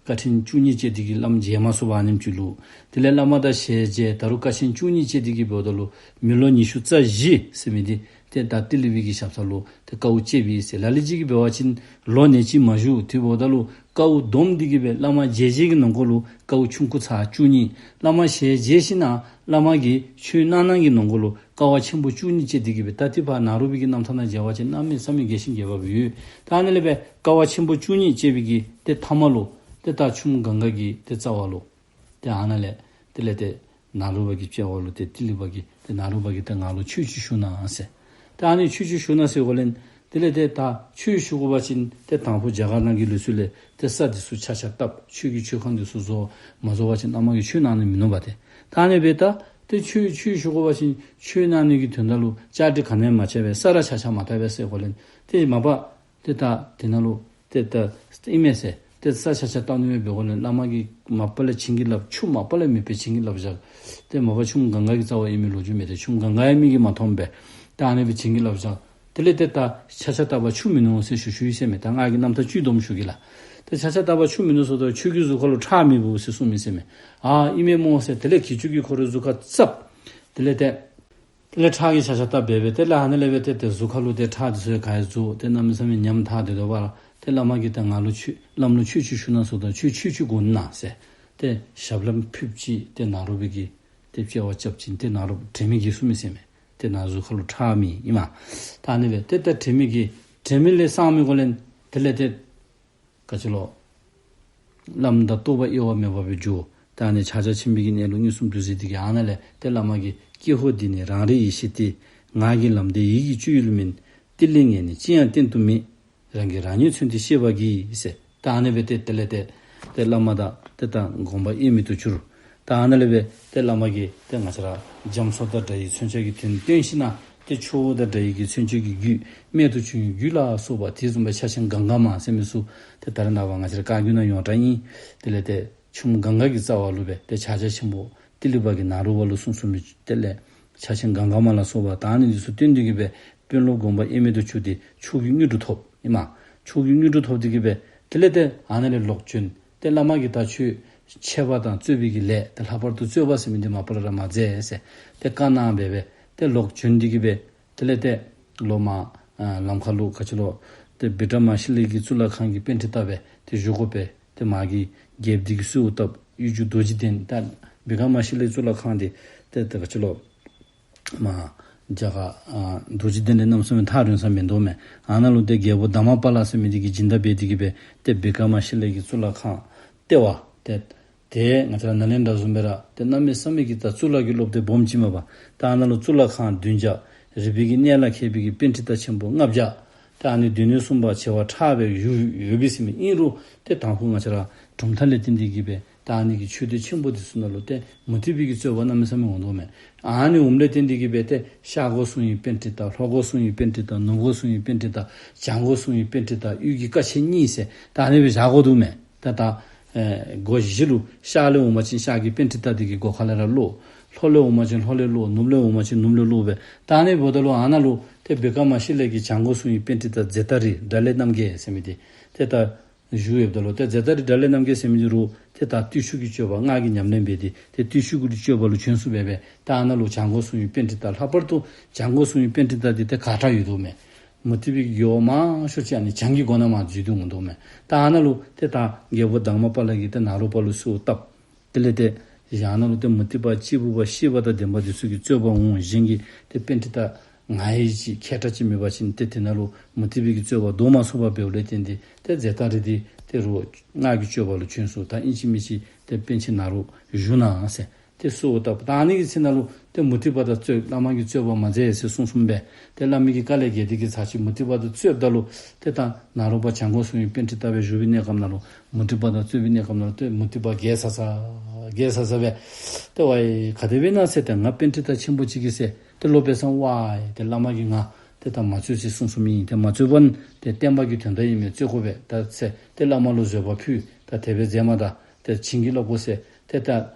དཀའ་ཕྲན་བཅུ་གཉིས་སྤྱད་དེ་གིས་བླམ་མཇལ་མ་ཚུགས་པར་ཨ་ནེམ་ཅིག་ལུས། དེ་ལས་བླ་མ་དང་ཞལ་མཇལ། ད་རུང་དཀའ་ཕྲན་བཅུ་གཉིས་སྤྱད་དེ་གིས་འབདཝ་ད་ལུ་མི་ལོ་ཉི་ཤུ་རྩ་བཞི་ཟེར་མི་འདི་ཏེ་ད་ཏི་ལོ་པའི་གི་ཞབས་ས་ལུ་ཏེ་དཀའཝ་སྤྱད་པས་ཟེར། ལ་ལུ་ཅིག་གིས་འབད་བ་ཅིན་ལོ་ནེ་ཅིག་མ་བཞུགས། དེ་འབདཝ་ད་ལུ་དཀའཝ་སྡོམ་སྟེ་གིས་སྦེ་བླ་མ་མཇལ་མཇལ་གྱི་ནང་འཁོད་ལུ་དཀའཝ་ཆུང་ཀུ་ཚར་བཅུ་གཉིས། བླ་མ་ཞལ་མཇལ་ཞིནམ་ལས་བླ་མ་གིས་ཆོས་གནང་གནང་གི་ནང་འཁོད་ལུ་དཀའ་བ་ཆེན་པོ་བཅུ་གཉིས་སྤྱད་དེ་གིས་སྦེ་ད་ཏེ་ཕར་ནཱ་རོ་པའི་གི་རྣམ་ཐར་ནང་མཇལ་བ་ཅིན་གནམ་མེད་ས་མེད་རྒྱས་ཤིང་རྒྱས་པ་སྦེ་ཡོད། ད་ཨ་ནཱ་ལས་སྦེ་དཀའ་བ་ཆེན་པོ་བཅུ་གཉིས་སྤྱད་པའི་གི་ཏེ་མཐའ་མ་ལུ་ཏེ་ད་ཆུ་མོ་གངྒཱ་གི་ཏེ་རྩ་བ་ལུ་ཏེ་ཨ་ནཱ་ལས་དེ་ལས་ཏེ་ནཱ་རོ་པ་གི་དཔྱལ་བ་ལུ་ཏེ་ཏི་ལོ་པ་གིས་ཏེ་ནཱ་རོ་པ་གིས་ཏེ་ང་ལུ་ཆོས་ཅིག་ཞུ་གནང་ཟེར། ཏེ་ཨ་ནི་ཆོས་ཅིག་ཞུ་གནང་ཟེར་འོང་ལས་དེ་ལས་ཏེ་ད་ཆོས་ཞུ་དགོ་པ་ཅིན་ཏེ་དང་ཕུ་རྒྱ་གར་ནང་གི་ལུགས་སྲོལ་ལས་ཏེ་ས་འདི་ཚུ་ཆག་ཆག་བཏབ། ཆོས་ཀྱི་མཆོད་ཁང་འདི་ཚུ་བཟོ། མ་བཟོ་བ་ཅིན་བླ་མ་གིས་ཆོས་གནང་ནི་མིན་ནུག་པ་ཏེ། ད་ཨ་ནི་སྦེ་ད་ ཏེ་ཆོས་ཆོས་ཞུ་དགོ་པ་ཅིན་ཆོས་གནང་ནི་གི་དོན་དག་ལུ་བཅའ་སྒྲིག་ག་ནི་ཡང་མ་བྱས་པས། ས་ར་ཆག་ཆག་མ་བཏབ་པས་ཟེར་གོ་ལས། ཏེ་མ་པ་ཏེ་ད་དེ་ནང་ལུ་ཏེ་ད་ཨིན་མས་ཟེར། ཏེ་ས་ཆག་ཆག་བཏབ་ནི་མེད་པའི་སྒོ་ལས་བླ་མ་གིས་མ་པ་ལས་བྱིན་གྱིས་བརླབས། ཆུ་མ་པ་ལས་མེད་པའི་བྱིན་གྱིས་བརླབས་བཞག། ཏེ་མ་པ་ཆུ་མོ་གངྒཱ་གི་རྩ་བར་ཨིན་མི་ལོ་རྒྱུས་མེད། ཏེ་ཆུ་མོ་གངྒཱ་ཡང་མིག་གིས་མ་མཐོང་པས། ད་ཨ་ནི་སྦེ་བྱིན་གྱིས་བརླབས་བཞག། དེ་ལས་ཏེ་ད་ཆག་ཆག་བཏབ་པར་ཆུ་མིན་ནུག་ཟེར་ཞུ་ཞུ་ཡི་ཟེར་མས། ད་ང་གིས་རྣམ་ཐར་བཅུད་སྡོམ་ཞུ་གེ་ལགས། ཏེ་ཆག་ཆག་བཏབ་པར་ཆུ་མིན་ནུག་ཟེརཝ་ད་ཁྱོད་ཀྱི་གཟུགས་ཁ་ལུ་ཁྲག་མེད་པོ་ཟེར་གསུངས་མི་ཟེར་མས། ཨ་ཨིན་མས་སྨོ་ཟེར། དེ་ལས་གྱི་ཅུང་གིས་ཁོ་རའི་གཟུགས་ཁར་བཙབ། དེ་ལས་ཏེ་དེ་ལས་ཁྲག་གིས་ཆག་ཆག་བཏབ་སྦེ་སྦེ་དེ་ལས་ཨ་ནི་ལས་སྦེ་ཏེ་ཏེ་གཟུགས་ཁ་ལུ་ཏེ་ཁྲག་འདི་ཚུ་ག་ར་རྫོགས། ཏེ་གནམ་མེད་ས་མེད་ཉམས་ཐག་སྟེ་སྡོད་པ་ལགས། ཏེ་བླ་མ་གིས་ཏེ་ང་ལུ་ཆོས་བླམ་ལུ་ཆོས་ཅིག་ཞུ་གནང་ཟེརཝ་ད་ཁྱོད་ཆོས་ཅིག་དགོ་ན་ཟེར། ཏེ་ཞབས་ལྷམ་ཕུད་ཅི། ཏེ་ནཱ་རོ་པའི་གི་ཏེ་དཔྱལ་བ་རྐྱབ་ཅི། ཏེ་ནཱ་རོ་དྲན་མེད་བརྒྱལ་སོང་མི་ཟེར་མས། ཏེ་ནཱ་གཟུགས་ཁ་ལུ་ཁྲག་མེད་ཨིན་མས། ད་ཨ་ནི་སྦེ་ཏེ་ད་དྲན་མེད་བརྒྱལ། དྲན་མེད་ལས་སངས་མི་གོ་ལས་དེ་ལས་ཏེ་ག་ཅི་ལོ། བླམ་དང་རྟོགས་པ་དབྱེ་བ་མེད་པ་སྦེ་འགྱུར། ད་ཨ་ནི་ཕྱག་རྒྱ་ཆེན་པོའི་གི་གནས་ལུགས་མངོན་སུམ་དུ་གཟིགས་ཏེ་གིས་ཨ་ནཱ་ལས་ཏེ་བླ་མ་གིས་ཀྱེ་ཧོ་འདི་ནི་རང་རིག་ཡེ་ཤེས་ཏེ། ངག་གི་ལམ་འདས་ཡིད་ཀྱི་སྤྱོད་ཡུལ་མིན། ཏི་ལི་ངས་ནི་ཅི་ཡང་བསྟན་དུ་མེད། རང་གིས་རང་ཉིད་མཚོན་ཏེ་ཤེས་པར་གྱིས་ཟེར། ད་ཨ་ནི་སྦེ་ཏེ་དེ་ལས་ཏེ་ཏེ་བླ་མ་དང་ཏེ་ད་དགོངས་པ་དབྱེར་མེད་དུ་གྱུར། ད་ཨ་ནཱ་ལས་སྦེ་ཏེ་བླ་མ་གིས་ཏེ་ང་བཅས་ར་རྒྱ་མཚོ་དང་འདྲ་བའི་མཚོན་ཆ་གི་དོན་སྟོན་ཞིནམ་ཏེ་ཆུ་བོ་དང་འདྲ་བའི་གི་མཚོན་ཆ་གི་རྒྱུད་རྨད་དུ་བྱུང་བའི་རྒྱུད་ལ་སོགས་པ་དེ་བཟུམ་སྦེ་ཕྱག་ཆེན་གངྒཱ་མ་ཟེར་མི་ཚུ་ཏེ་ད་རེས་ནངས་པ་ང་བཅས་ར་བཀའ་བརྒྱུད་ནང་ཡོངས་གྲགས་ཨིན། དེ་ལས་ཏེ་ཆུ་མོ་གངྒཱ་གི་རྩ་བ་ལུ་སྦེ་ཏེ་ཕྱག་རྒྱ་ཆེན་པོ་ཏི་ལི་པ་གིས་ནཱ་རོ་པ་ལུ་གསུངས་གསུངས་མི་དེ་ལས་ཕྱག་ཆེན་གངྒཱ་མ་ལ་སོགས་པ་ད་ཨ་ནི་འདི་ཚུ་སྟོན་ཏེ་གིས་སྦེ་དཔོན་སློབ་དགོངས་པ་དབྱེར་མེད་དུ་གྱུར་ཏེ་མཆོག་གི་དངོས་གྲུབ་ཐོབ་ཨིན་མས། མཆོག་གི་དངོས་གྲུབ་ཐོབ་སྟེ་གིས་སྦེ་དེ་ལས་ཏེ་ཨ་ནཱ་ལས་ལོག་བྱོན། ཏེ་བླ་མ་གིས་ད་ཁྱོད་ཆད་པ་དང་རྩོད་པའི་གི་ལས་ཏེ་ལྷག་པར་དུ་རྩོད་པ་ཟེར་མི་འདི་མ་པ་ལས་ར་མ་མཛད་ཟེར་ཏེ་བཀའ་གནང་སྦེ་སྦེ་ཏེ་ལོག་བྱོན་ཏེ་གིས་སྦེ་དེ་ལས་ཏེ་ལོག་མར་ཨ་ལམ་ཁ་ལུ་ག་ཅི་ལོ་ཏེ་བི་ཀྲ་མ་ཤི་ལའི་གི་གཙུག་ལག་ཁང་གི་པཎྜི་ཏ་སྦེ་ཏེ་བཞུགས་དགོ་པས། ཏེ་མ་གི་རྒྱལཔོ་འདི་གིས་གསོལཝ་བཏབ་གཡུ་འཇུག་རྡོ་རྗེ་གདན། ད་བི་ཀྲ་མ་ཤི་ལའི་གཙུག་ལག་ཁང་འདི་ཏེ་ཏེ་ག་ཅི་ལོ་མར་རྒྱ་གར་ཨ་རྡོ་རྗེ་གདན་ལས་གནམ་མེད་ས་མེད་ཐག་རིང་ས་མིན་འདུག་མས། ཨ་ནཱ་ལུ་ཏེ་རྒྱལ་པོ་དྷརྨ་པཱ་ལ་ཟེར་མི་འདི་གིས་སྦྱིན་བདག་འབད་དེ་གིས་སྦེ་ཏེ་བི་ཀྲ་མ་ཤི་ལའི་གི་གཙུག་ལག་ཁང་ལྟེ་བ་ཏེ་ཏེ་ང་བཅས་ར་ནཱ་ལེནྡྲ་བཟུམ་སྦེ་ར་ཏེ་གནམ་མེད་ས་མེད་ཀྱི་ད་གཙུག་ལག་གི་སློབ་སྡེ་སྦོམ་ཅིག་མས་པ། ད་ཨ་ནཱ་ལུ་གཙུག་ལག་ཁང་བདུན་བརྒྱ། རིག་པའི་གི་གནས་ལ་མཁས་པའི་གི་པཎྜི་ཏ་ཆེན་པོ་ལྔ་བརྒྱ། ད་ཨ་ནི་སྡེ་སྣོད་གསུམ་པ་བྱེ་བ་ཕྲག་སྦེ་ཡོད་ཡོད་པས་ཟེར་མི་ཨིན་རུང་ཏེ་དང་ཕུ་ང་བཅས་ར་གྲུབ་མཐའ་ལས་བརྟེན་ཏེ་གིས་སྦེ་ད་ཨ་ནི་གི་ཆོས་སྡེ་ཆེན་པོ་འདི་ཚུ་ནང་ལུ་ཏེ་མུ་སྟེགས་པའི་གི་རྩོད་པ་གནམ་མེད་ས་མེད་འོང་དོ་མས། ཨ་ནི་འོངམ་ལས་བརྟེན་ཏེ་གིས་སྦེ་ཏེ་ཤར་སྒོ་སྲུང་བའི་པཎྜི་ཏ། ལྷོ་སྒོ་སྲུང་བའི་པཎྜི་ཏ། ནུབ་སྒོ་སྲུང་བའི་པཎྜི་ཏ། བྱང་སྒོ་སྲུང་བའི་པཎྜི་ཏ། དབུས་ཀྱི་ཀ་ཆེན་གཉིས་ཟེར་ད་ཨ་ནི་སྦེ་བཞག་དགོ་དོ་མས། ད་ད་ཨེ་སྒོ་བཞི་ལུ་ཤར་ལས་འོང་པ་ཅིན་ཤར་གྱི་པཎྜི་ཏ་འདི་གི་སྒོ་ཁ་ལས་ར་ལོག། ལྷོ་ལས་འོང་པ་ཅིན་ལྷོ་ལས་ལོག། ནུབ་ལས་འོང་པ་ཅིན་ནུབ་ལས་ལོག་སྦེ་ད་ཨ་ནི་འབདཝ་ད་ལུ་ཨ་ནཱ་ལུ་ཏེ་བི་ཀྲ་མ་ཤི་ལའི་གི་བྱང་སྒོ་སྲུང་བའི་པཎྜི་ཏ་ཛེ་ཏ་རི་དགྲ་ལྷའི་རྣམ་རྒྱལ་ཟེར་མི་འདི་ཏེ་ད་བཞུགས་ཡོདཔ་ད་ལུ་ཏེ་ཛེ་ཏ་རི་དགྲ་ལྷའི་རྣམ་རྒྱལ་ཟེར་མི་འདི་རུང་ཏེ་ད་བརྟུལ་ཞུགས་ཀྱི་སྤྱོད་པ་སྔགས་ཀྱི་ཉམས་ལེན་འབད་དེ་ཏེ་བརྟུལ་ཞུགས་ཀྱི་སྤྱོད་པ་ལུ་བྱོན་སོང་སྦེ་སྦེ་ད་ཨ་ནཱ་ལུ་བྱང་སྒོ་སྲུང་བའི་པཎྜི་ཏ། ལྷག་པར་དུ་བྱང་སྒོ་སྲུང་བའི་པཎྜི་ཏ་འདི་ཏེ་གར་དྲག་ཡོད་དོ་མས། མུ་སྟེགས་པའི་གི་རྒོལ་བ་མང་ཤོས་ཅིག་ཨ་ནི་བྱང་གི་སྒོ་ནང་མར་འཛུལ་དོ་འོང་དོ་མས། ད་ཨ་ནཱ་ལུ་ཏེ་ད་རྒྱལ་པོ་དྷརྨ་པཱ་ལ་གིས་ཏེ་ནཱ་རོ་པ་ལུ་གསོལཝ་བཏབ། དེ་ལས་ཏེ་ཡང་ནཱ་ལུ་ཏེ་མུ་སྟེགས་པ་གཅིག་པུ་པ་ཤེས་པ་དང་ལྡན་པ་འདི་ཚུ་གིས་རྩོད་པ་འོང་། གཞན་གྱི་ཏེ་པཎྜི་ཏ་ང་ཡི་ཅིག་མཁས་དྲགས་ཅིག་མེད་པ་ཅིན་ཏེ་དེ་ནང་ལུ་མུ་སྟེགས་པའི་གི་རྩོད་པ་བཟློག་མ་ཚུགས་པར་འབདཝ་ལས་བརྟེན་ཏེ་ཏེ་ཛེ་ཏ་རི་འདི་ཏེ་རུང་སྔགས་ཀྱི་སྤྱོད་པ་ལུ་བྱོན་སོང་། ད་ཨིན་ཅི་མིན་ཅི་ཏེ་པཎ་ཆེན་ནཱ་རོ་བཞུགས་གནང་ཟེར་ཏེ་གསོལཝ་བཏབ། ད་ཨ་ནི་གི་ཚེ་ནང་ལུ་ཏེ་མུ་སྟེགས་པ་དང་རྩོད། བླ་མ་གིས་རྩོད་པ་མ་མཛད་ཟེར་གསུངས་གསུངསམ་སྦེ་ཏེ་བླ་མ་གིས་དཀའ་ལས་བརྒྱབ་སྟེ་གིས་ཚར་ཅིག་མུ་སྟེགས་པ་དང་རྩོདཔ་ད་ལུ་ཏེ་ད་ནཱ་རོ་པ་བྱང་སྒོ་སྲུང་བའི་པཎྜི་ཏ་སྦེ་བཞུགས་པའི་གནས་སྐབས་ནང་ལུ་མུ་སྟེགས་པ་དང་རྩོད་པའི་གནས་སྐབས་ནང་ལུ་ཏེ་མུ་སྟེགས་པ་བརྒྱལ་ས་ས་བརྒྱལ་ས་ས་སྦེ་ཏེ་ཝའི་ག་དེ་སྦེ་ཨིན་ན་ཟེར་ཏེ་ང་པཎྜི་ཏ་ཆེན་པོ་ཅིག་གིས་ཟེར་ཏེ་ལོག་པའི་སང་ཝའི་ཏེ་བླ་མ་གིས་ང་ཏེ་ད་མ་རྩོད་ཟེར་གསུངས་གསུངསམ་ཨིན། ཏེ་མ་རྩོད་པ་ཏེ་བསྟན་པ་གི་དོན་དག་ཨིན་མས། རྩོད་དགོ་པས་ད་ཟེར་ཏེ་བླ་མ་ལུ་བཟོད་པ་ཕུལ། ད་དེ་སྦེ་མཛད་མ་ད་ཏེ་བྱིན་གྱིས་བརླབ་དགོ་ཟེར་ཏེ་ད་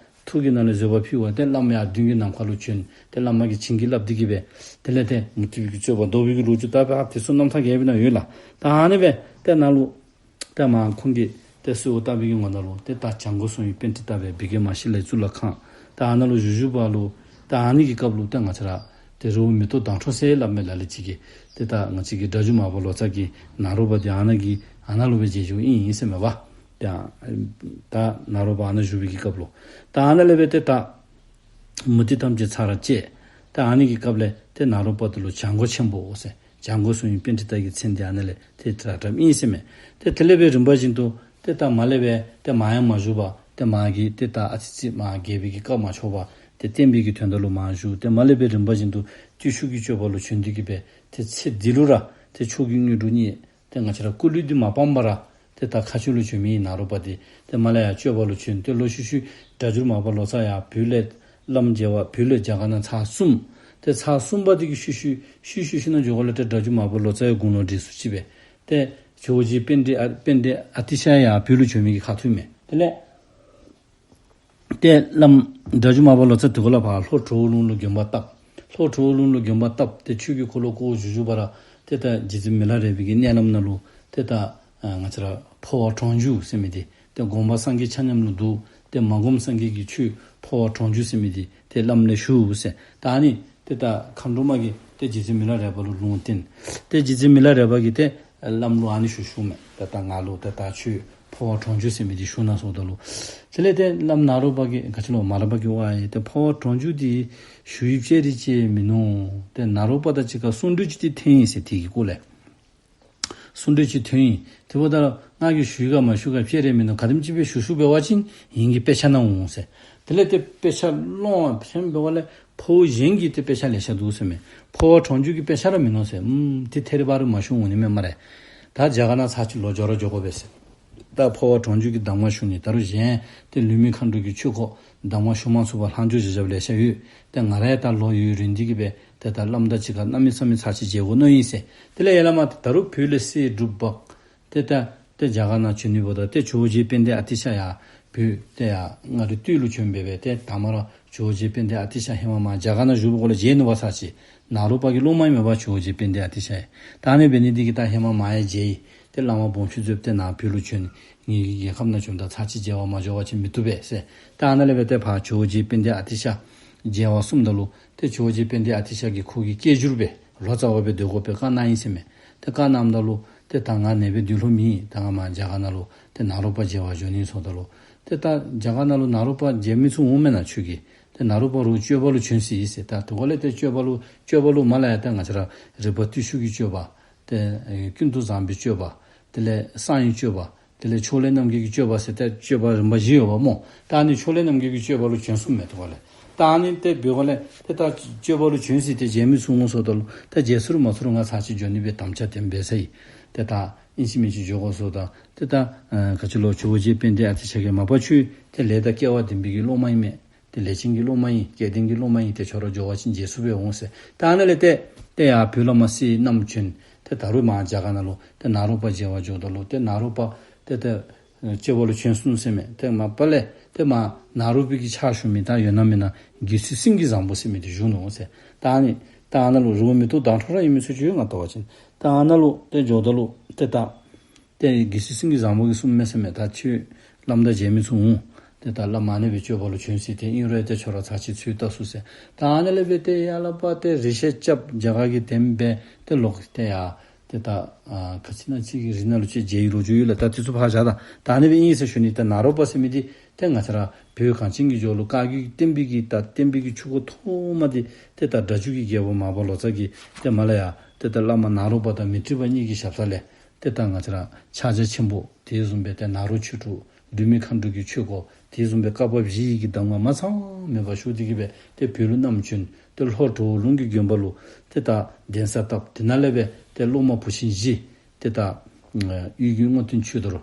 ཐུགས་ཀྱི་ནང་ལས་བཟོད་པ་ཕུལ་བ་ཏེ་བླ་མ་ཡར་མདུན་གྱི་ནམ་མཁའ་ལུ་བྱོན། ཏེ་བླ་མ་གིས་བྱིན་གྱིས་བརླབས་ཏེ་གིས་སྦེ་དེ་ལས་ཏེ་མུ་སྟེགས་པའི་གི་རྩོད་པ་བཟློག་པའི་གི་ལོ་རྒྱུས་ད་ཕར་དེ་ཚུ་རྣམ་ཐར་རྒྱས་པའི་ནང་ཡོད་ལགས། ད་ཨ་ནི་སྦེ་ཏེ་ནཱ་ལུ་ཏེ་མར་ཁོང་གིས་ཏེ་གསོལཝ་བཏབ་པའི་གི་ངོ་ནང་ལུ་ཏེ་ད་བྱང་སྒོ་སྲུང་བའི་པཎྜི་ཏ་སྦེ་བི་ཀྲ་མ་ཤི་ལའི་གཙུག་ལག་ཁང་ད་ཨ་ནཱ་ལུ་བཞུགས་བཞུགས་པ་ལུ་ད་ཨ་ནི་གི་སྐབས་ལུ་ཏེ་ང་བཅས་ར་ཏེ་རི་བོ་མེ་ཏོག་མདངས་འཕྲོག་ཟེར་སླབ་མི་ལ་ལུ་ཅིག་གིས་ཏེ་ད་ང་བཅས་ཀྱི་སྒྲ་སྒྱུར་མར་པ་ལོ་ཙཱ་གིས་ནཱ་རོ་པ་འདི་ཨ་ནཱ་གི་ཨ་ནཱ་ལུ་སྦེ་མཇལ་བྱུང་ཡི་ཟེར་མས་པ། ད་ད་ནཱ་རོ་པ་ཨ་ནཱ་བཞུགས་པའི་གི་སྐབས་ལུ་ད་ཨ་ནཱ་ལས་སྦེ་ཏེ་ད་མུ་སྟེགས་ཐམས་ཅད་ཚར་བཅད། ད་ཨ་ནི་གི་སྐབས་ལས་ཏེ་ནཱ་རོ་པ་འདི་ལུ་བྱང་སྒོ་ཆེན་པོ་ཟེར་བྱང་སྒོ་སྲུང་བའི་པཎྜི་ཏ་གི་མཚན་འདི་ཨ་ནཱ་ལས་ཏེ་གྲགས་གྲགསཔ་ཨིན་ཟེར་མས། ཏེ་དེ་ལས་སྦེ་རིམ་པ་བཞིན་དུ་ཏེ་ད་མར་ལས་སྦེ་ཏེ་མར་ཡང་མ་བཞུགས་པར་ཏེ་མར་གྱི་ཏེ་ད་ཨ་ཙི་ཙི་མར་རྒྱལ་པོའི་གི་བཀའ་མ་ཆོག་པར་ཏེ་བསྟན་པའི་གི་དོན་དག་ལུ་མར་བཞུགས། ཏེ་མར་ལས་སྦེ་རིམ་པ་བཞིན་དུ་བརྟུལ་ཞུགས་ཀྱི་སྤྱོད་པ་ལུ་བྱོན་ཏེ་གིས་སྦེ་ཏེ་ཚེ་འདི་ལུ་ར་ཏེ་མཆོག་གི་དངོས་གྲུབ་བརྙེས། ཏེ་ང་བཅས་ར་སྐུ་ལུས་འདི་མ་སྤངས་པར་ར་ཏེ་ད་མཁའ་སྤྱོད་ལུ་བྱོན་མི་ཨིན། ནཱ་རོ་པ་འདི་ཏེ་མར་ལས་ཡར་སྤྱོད་པ་ལུ་བྱོན། ཏེ་ལོག་ཤུལ་ཤུལ་སྒྲ་སྒྱུར་མར་པ་ལོ་ཙཱ་ཡར་བོད་ལས་ བླམ་མཇལ་བར་བོད་ལས་རྒྱ་གར་ནང་ཚར་གསུམ། ཏེ་ཚར་གསུམ་པ་འདི་གི་ཤུལ་ཤུལ་ཤུལ་ཤུལ་ཤུལ་ནང་འགྱོཝ་ལས་ཏེ་སྒྲ་བསྒྱུར་མར་པ་ལོ་ཙཱ་ཡང་དགུང་ལོ་བགྲེས་སུ་ཅིག་སྦེ་ཏེ་ཇོ་བོ་རྗེ་དཔལ་ལྡན་ཨ་དཔལ་ལྡན་ཨ་ཏི་ཤ་ཡང་བོད་ལུ་བྱོན་མི་གི་ཁ་ཐུག་མས། དེ་ལས་ཏེ་བླམ་སྒྲ་བསྒྱུར་མར་པ་ལོ་ཙཱ་དེ་གུ་ལས་ཕར་ལྷོ་བྲག་ལུང་ལུ་དགོན་པ་བཏབ། ལྷོ་བྲག་ལུང་ལུ་དགོན་པ་བཏབ་སྟེ་ཆོས་ཀྱི་འཁོར་ལོ་བསྐོར་བཞུགས་བཞུགས་པ་ར་ཏེ་ད་རྗེ་བཙུན་མི་ལ་རས་པའི་གི་མནལ་ལམ་ནང་ལུ་ཏེ་ད་ཨ་ང་བཅས་ར་འཕོ་བ་གྲོང་འཇུག་ཟེར་མི་འདི་ཏེ་སྒོམ་པ་སངས་རྒྱས་ཆ་མཉམ་ལུ་འདུག། ཏེ་མ་སྒོམ་སངས་རྒྱས་ཀྱི་ཆོས་འཕོ་བ་གྲོང་འཇུག་ཟེར་མི་འདི་ཏེ་བླམ་ལས་ཞུ་ཟེར། ད་ཨ་ནི་ཏེ་ད་མཁའ་འགྲོ་མ་གིས་ཏེ་རྗེ་བཙུན་མི་ལ་རས་པ་ལུ་ལུང་བསྟན། ཏེ་རྗེ་བཙུན་མི་ལ་རས་པ་གིས་ཏེ་བླམ་ལུ་ཨ་ནི་ཞུ་ཞུཝ་མས། ཏེ་ད་ང་ལུ་ཏེ་ད་ཆོས་འཕོ་བ་གྲོང་འཇུག་ཟེར་མི་འདི་ཞུ་གནང་ཟེརཝ་ད་ལུ། དེ་ལས་ཏེ་བླམ་ནཱ་རོ་པ་གིས་ག་ཅི་ལོ་མར་པ་གིས་ཝའེ་ཏེ་འཕོ་བ་གྲོང་འཇུག་འདི་ཞུ་ཡིག་ཅིག་ར་ཅིག་མིན་ནུག། ཏེ་ནཱ་རོ་པ་དང་གཅིག་ཁར་གསུང་གྲོས་ཅིག་ཏེ་ཐོན་ཡི་ཟེར། དེ་གི་སྐོར་ལས་གསུང་གྲོས་ཅིག་ཐོན་ཡི། དེ་འབདཝ་ད་ང་གིས་ཞུ་ཡི་ག་མ་ཞུ་ག་ཅིག་ར་མིན་ནུག། ག་དེམ་ཅིག་སྦེ་ཞུ་ཞུཝ་འབད་བ་ཅིན་ངེ་གི་དཔེ་ཆ་ནང་འོང་ཟེར། དེ་ལས་ཏེ་དཔེ་ཆ་ཀློག་ཐོན་འབདཝ་ལས་འཕོ་བ་གཞན་གྱི་ཏེ་དཔེ་ཆ་ལེ་ཤ་འདུག་ཟེར་མས། འཕོ་བ་གྲོང་འཇུག་གི་དཔེ་ཆ་ར་མིན་ནུག་ཟེར། ཨུམ་ཏེ་ཐད་རི་བ་རི་མ་ཞུ་འོང་ནི་མས་སྨ་རེ། ད་རྒྱ་གར་ནང་ཚར་ཅིག་ལོག་འགྱོ་ར་འགྱོ་དགོ་པས་ཟེར། ད་འཕོ་བ་གྲོང་འཇུག་གི་གདམས་ངག་ཞུ་ནི་ད་རུང་གཞན་ཏེ་ལུས་མེད་མཁའ་འགྲོ་གི་ཆོས་སྐོར་གདམས་ངག་ཞུ་མ་ཚུགས་པར་ལྷག་འཕྲོ་བཞག་བཞགཔ་ལེ་ཤ་ཡོད། ཏེ་ང་ར་ཡང་ད་ལོ་ཡུན་རིང་སྟེ་གི་སྦེ་ཏེ་ད་བླམ་དང་གཅིག་ཁར་གནམ་མེད་ས་མེད་ཚར་ཅིག་མཇལ་དགོ་མནོ་ཡི་ཟེར། དེ་ལས་ཡར་ལས་མར་ད་རུང་བོད་ལས་གསེར་སྒྲུབ་འབག། ཏེ་ད་ཏེ་རྒྱ་གར་ནང་བྱོན་ནི་འབདཝ་ད་ཏེ་ཇོ་བོ་རྗེ་དཔལ་ལྡན་ཨ་ཏི་ཤ་ཡར་བོད་ཏེ་ཡར་མངའ་རིས་སྟོད་ལུ་བྱོན་སྦེ་སྦེ་ཏེ་དང་པ་ར་ཇོ་བོ་རྗེ་དཔལ་ལྡན་ཨ་ཏི་ཤ་ཧེ་མ་མར་རྒྱ་གར་ནང་བཞུགས་པའི་སྐོར་ལས་མཇལ་ནུག་པ། ཚར་ཅིག་ནཱ་རོ་པ་གི་སློབ་མ་ཨིན་མས་པ་ཇོ་བོ་རྗེ་དཔལ་ལྡན་ཨ་ཏི་ཤ་ཡང་། ད་ཨ་ནི་འབད་ནི་འདི་གིས་ད་ཧེ་མ་མར་ཡང་མཇལ་ཡི། ཏེ་བླ་མ་སྦོམ་ཆུང་བཟོ་སྟེ་ནཱ་བོད་ལུ་བྱོན། ངེ་གི་རྒྱལ་ཁབ་ནང་བྱོནམ་ད་ཚར་ཅིག་མཇལ་བར་མ་འགྱོ་བ་ཅིན་མི་བཏུབ་པས་ཟེར། ད་ཨ་ནཱ་ལས་སྦེ་ཏེ་ཕར་ཇོ་བོ་རྗེ་དཔལ་ལྡན་ཨ་ཏི་ཤ་མཇལ་བར་སོངམ་ད་ལུ་ཏེ་ཇོ་བོ་རྗེ་དཔལ་ལྡན་ཨ་ཏི་ཤ་གིས་ཁོ་གི་སྐད་སྒྱུར་སྦེ་ལོ་ཙཱ་བ་སྦེ་སྡོད་དགོ་པའི་བཀའ་གནང་ཡི་ཟེར་མས། ཏེ་བཀའ་གནངམ་ད་ལུ་ཏེ་ད་ང་ཨ་ནི་སྦེ་སྡོད་ལོང་མེད། ད་ང་མར་རྒྱ་གར་ནང་ལུ་ཏེ་ནཱ་རོ་པ་མཇལ་བར་འགྱོ་ནི་ཟེརཝ་ད་ལུ་ཏེ་ད་རྒྱ་གར་ནང་ལུ་ནཱ་རོ་པ་མཇལ་མི་ཚུགས་འོང་མེན་ན་ཁྱོད་ཀྱིས། ཏེ་ནཱ་རོ་པ་རོགས་སྤྱོད་པ་ལུ་བྱོན་སོ་ཡི་ཟེར། ད་དེ་འབདཝ་ལས་ཏེ་སྤྱོད་པ་ལུ་སྤྱོད་པ་ལུ་མ་ལ་ཡ་ད་ང་བཅས་ར་རིག་པ་བརྟུལ་ཞུགས་ཀྱི་སྤྱོད་པ། ཏེ་ཀུན་ཏུ་བཟང་པོའི་སྤྱོད་པ། དེ་ལས་གསང་བའི་སྤྱོད་པ། དེ་ལས་ཕྱོགས་ལས་རྣམ་རྒྱལ་གྱི་སྤྱོད་པ་ཟེར་ཏེ་སྤྱོད་པ་རིམ་པ་བཞི་ཡོདཔ་སྨོ། ད་ཨ་ནི་ཕྱོགས་ལས་རྣམ་རྒྱལ་གྱི་སྤྱོད་པ་ལུ་བྱོན་སོངམ་མས། དེ་འབདཝ་ལས་ད་ཨ་ནི་ཏེ་འབདཝ་ལས་ཏེ་ད་སྤྱོད་པ་ལུ་བྱོན་སོ་ཡི། ཏེ་མཇལ་མི་ཚུགས་འོང་ཟེརཝ་ད་ལུ་ད་མཇལ་ཚུགས་རུང་མ་ཚུགས་རུང་ང་ཚར་ཅིག་འགྱོ་ནི་སྦེ་དམ་བཅའ་དེ་སྦེ་ཟེར་ཡི། ཏེ་ད་ཨིན་ཅི་མིན་ཅི་འགྱོ་དགོ་ཟེརཝ་ད་ཏེ་ད་ཨ་ག་ཅི་ལོ་ཇོ་བོ་རྗེ་དཔལ་ལྡན་ཨ་ཏི་ཤ་གིས་མ་པ་ཁྱོད་ཏེ་ལས་དང་སྐལ་བ་ལྡན་པའི་གི་སློབ་མ་ཨིན་མས། ཏེ་ལས་ཅན་གྱི་སློབ་མ་ཨིན། སྐལ་ལྡན་གྱི་སློབ་མ་ཨིན། ཏེ་ཁྱོད་ར་འགྱོ་བ་ཅིན་མཇལ་ཚུགསཔ་འོང་ཟེར། ད་ཨ་ནཱ་ལས་ཏེ་ཏེ་ཡར་བོད་ལས་མར་གསེར་བསྣམས་བྱོན། ཏེ་ད་རུང་མར་རྒྱ་གར་ནང་ལུ་ཏེ་ནཱ་རོ་པ་མཇལ་བར་འགྱོཝ་ད་ལུ་ཏེ་ནཱ་རོ་པ་ཏེ་ཏེ་སྤྱོད་པ་ལུ་བྱོན་སོང་ཟེར་མས། ཏེ་མ་པ་ལས་ཏེ་མར་ནཱ་རོ་པའི་གི་ཕྱག་ཞུ་མི་ད་ཡོད་ན་མེད་ན་རྒྱལ་སྲས་སེང་གེ་བཟང་པོ་ཟེར་མི་འདི་བཞུགས་ནུག་ཟེར། ད་ཨ་ནི་ད་ཨ་ནཱ་ལུ་རི་བོ་མེ་ཏོག་མདངས་འཕྲོག་ར་ཨིན་མི་ཚུ་ཅིག་ཡོད། ང་བལྟ་བ་ཅིན་ད་ཨ་ནཱ་ལུ་ཏེ་འགྱོཝ་ད་ལུ་ཏེ་ད་ཏེ་རྒྱལ་སྲས་སེང་གེ་བཟང་པོ་གིས་གསུངམ་མས་ཟེར་མས། ད་ཁྱོད་བླམ་དང་མཇལ་མི་ཚུགས་འོང་། ཏེ་ད་བླམ་ཨ་ནི་སྦེ་སྤྱོད་པ་ལུ་བྱོན་སོ་ཡི། ཏེ་ཨིན་རུང་ཏེ་ཁྱོད་ར་ཚར་ཅིག་འཚོལ་བལྟ་ཚུགས་ཟེར། ད་ཨ་ནཱ་ལས་སྦེ་ཏེ་ཡར་ལས་ཕར་ཏེ་རི་བཤལ་རྐྱབ་རྒྱ་གར་གྱི་དེ་སྦེ་ཏེ་ལོག་སྟེ་ཡར་ཏེ་ད་ཨ་ག་ཅི་ཨིན་ན་ཅིག་གི་རི་ནང་ལུ་ཅིག་མཇལ་བའི་ལོ་རྒྱུས་ཡོད་ལགས། ད་དེ་ཚུ་ཕར་བཞག། ད་ད་ཨ་ནི་སྦེ་ཨིན་ཟེར་ཞུ་ནི། ད་ནཱ་རོ་པ་ཟེར་མི་འདི་ཏེ་ང་བཅས་ར་བོད་གངས་ཅན་གྱི་ལྗོངས་ལུ་བཀའ་བརྒྱུད་ཀྱི་བསྟན་པའི་གི་ད་བསྟན་པའི་གི་ཆུ་འགོ་ཐོག་མ་འདི་ཏེ་ད་སྒྲ་བསྒྱུར་གྱི་རྒྱལ་པོ་མར་པ་ལོ་ཙཱ་གིས་ཏེ་མ་ལ་ཡ་ཏེ་ད་བླ་མ་ནཱ་རོ་པ་དང་མཻ་ཏྲི་པ་གཉིས་ཀྱི་ཞབས་ས་ལས་ཏེ་ད་ང་བཅས་ར་ཕྱག་རྒྱ་ཆེན་པོ་དེ་བཟུམ་སྦེ་ཏེ་ནཱ་རོ་ཆོས་དྲུག་ལུས་མེད་མཁའ་འགྲོ་གི་ཆོས་སྐོར་དེ་བཟུམ་སྦེ་བཀའ་བབས་བཞི་ཡི་གི་གདམས་ངག་མ་ཚང་མེད་པར་ཞུ་སྟེ་གི་སྦེ་ཏེ་བོད་ལུ་བསྣམས་བྱོན། ཏེ་ལྷོ་གྲོ་བོ་ལུང་གི་དགོན་པ་ལུ་ཏེ་ད་གདན་ས་བཏབ། དེ་ནང་ལས་སྦེ་ཏེ་སློབ་མ་བུ་ཆེན་བཞི་ཏེ་ད་ཨ་དབྱིག་གི་རྔོག་སྟོན་ཆོས་རྡོར།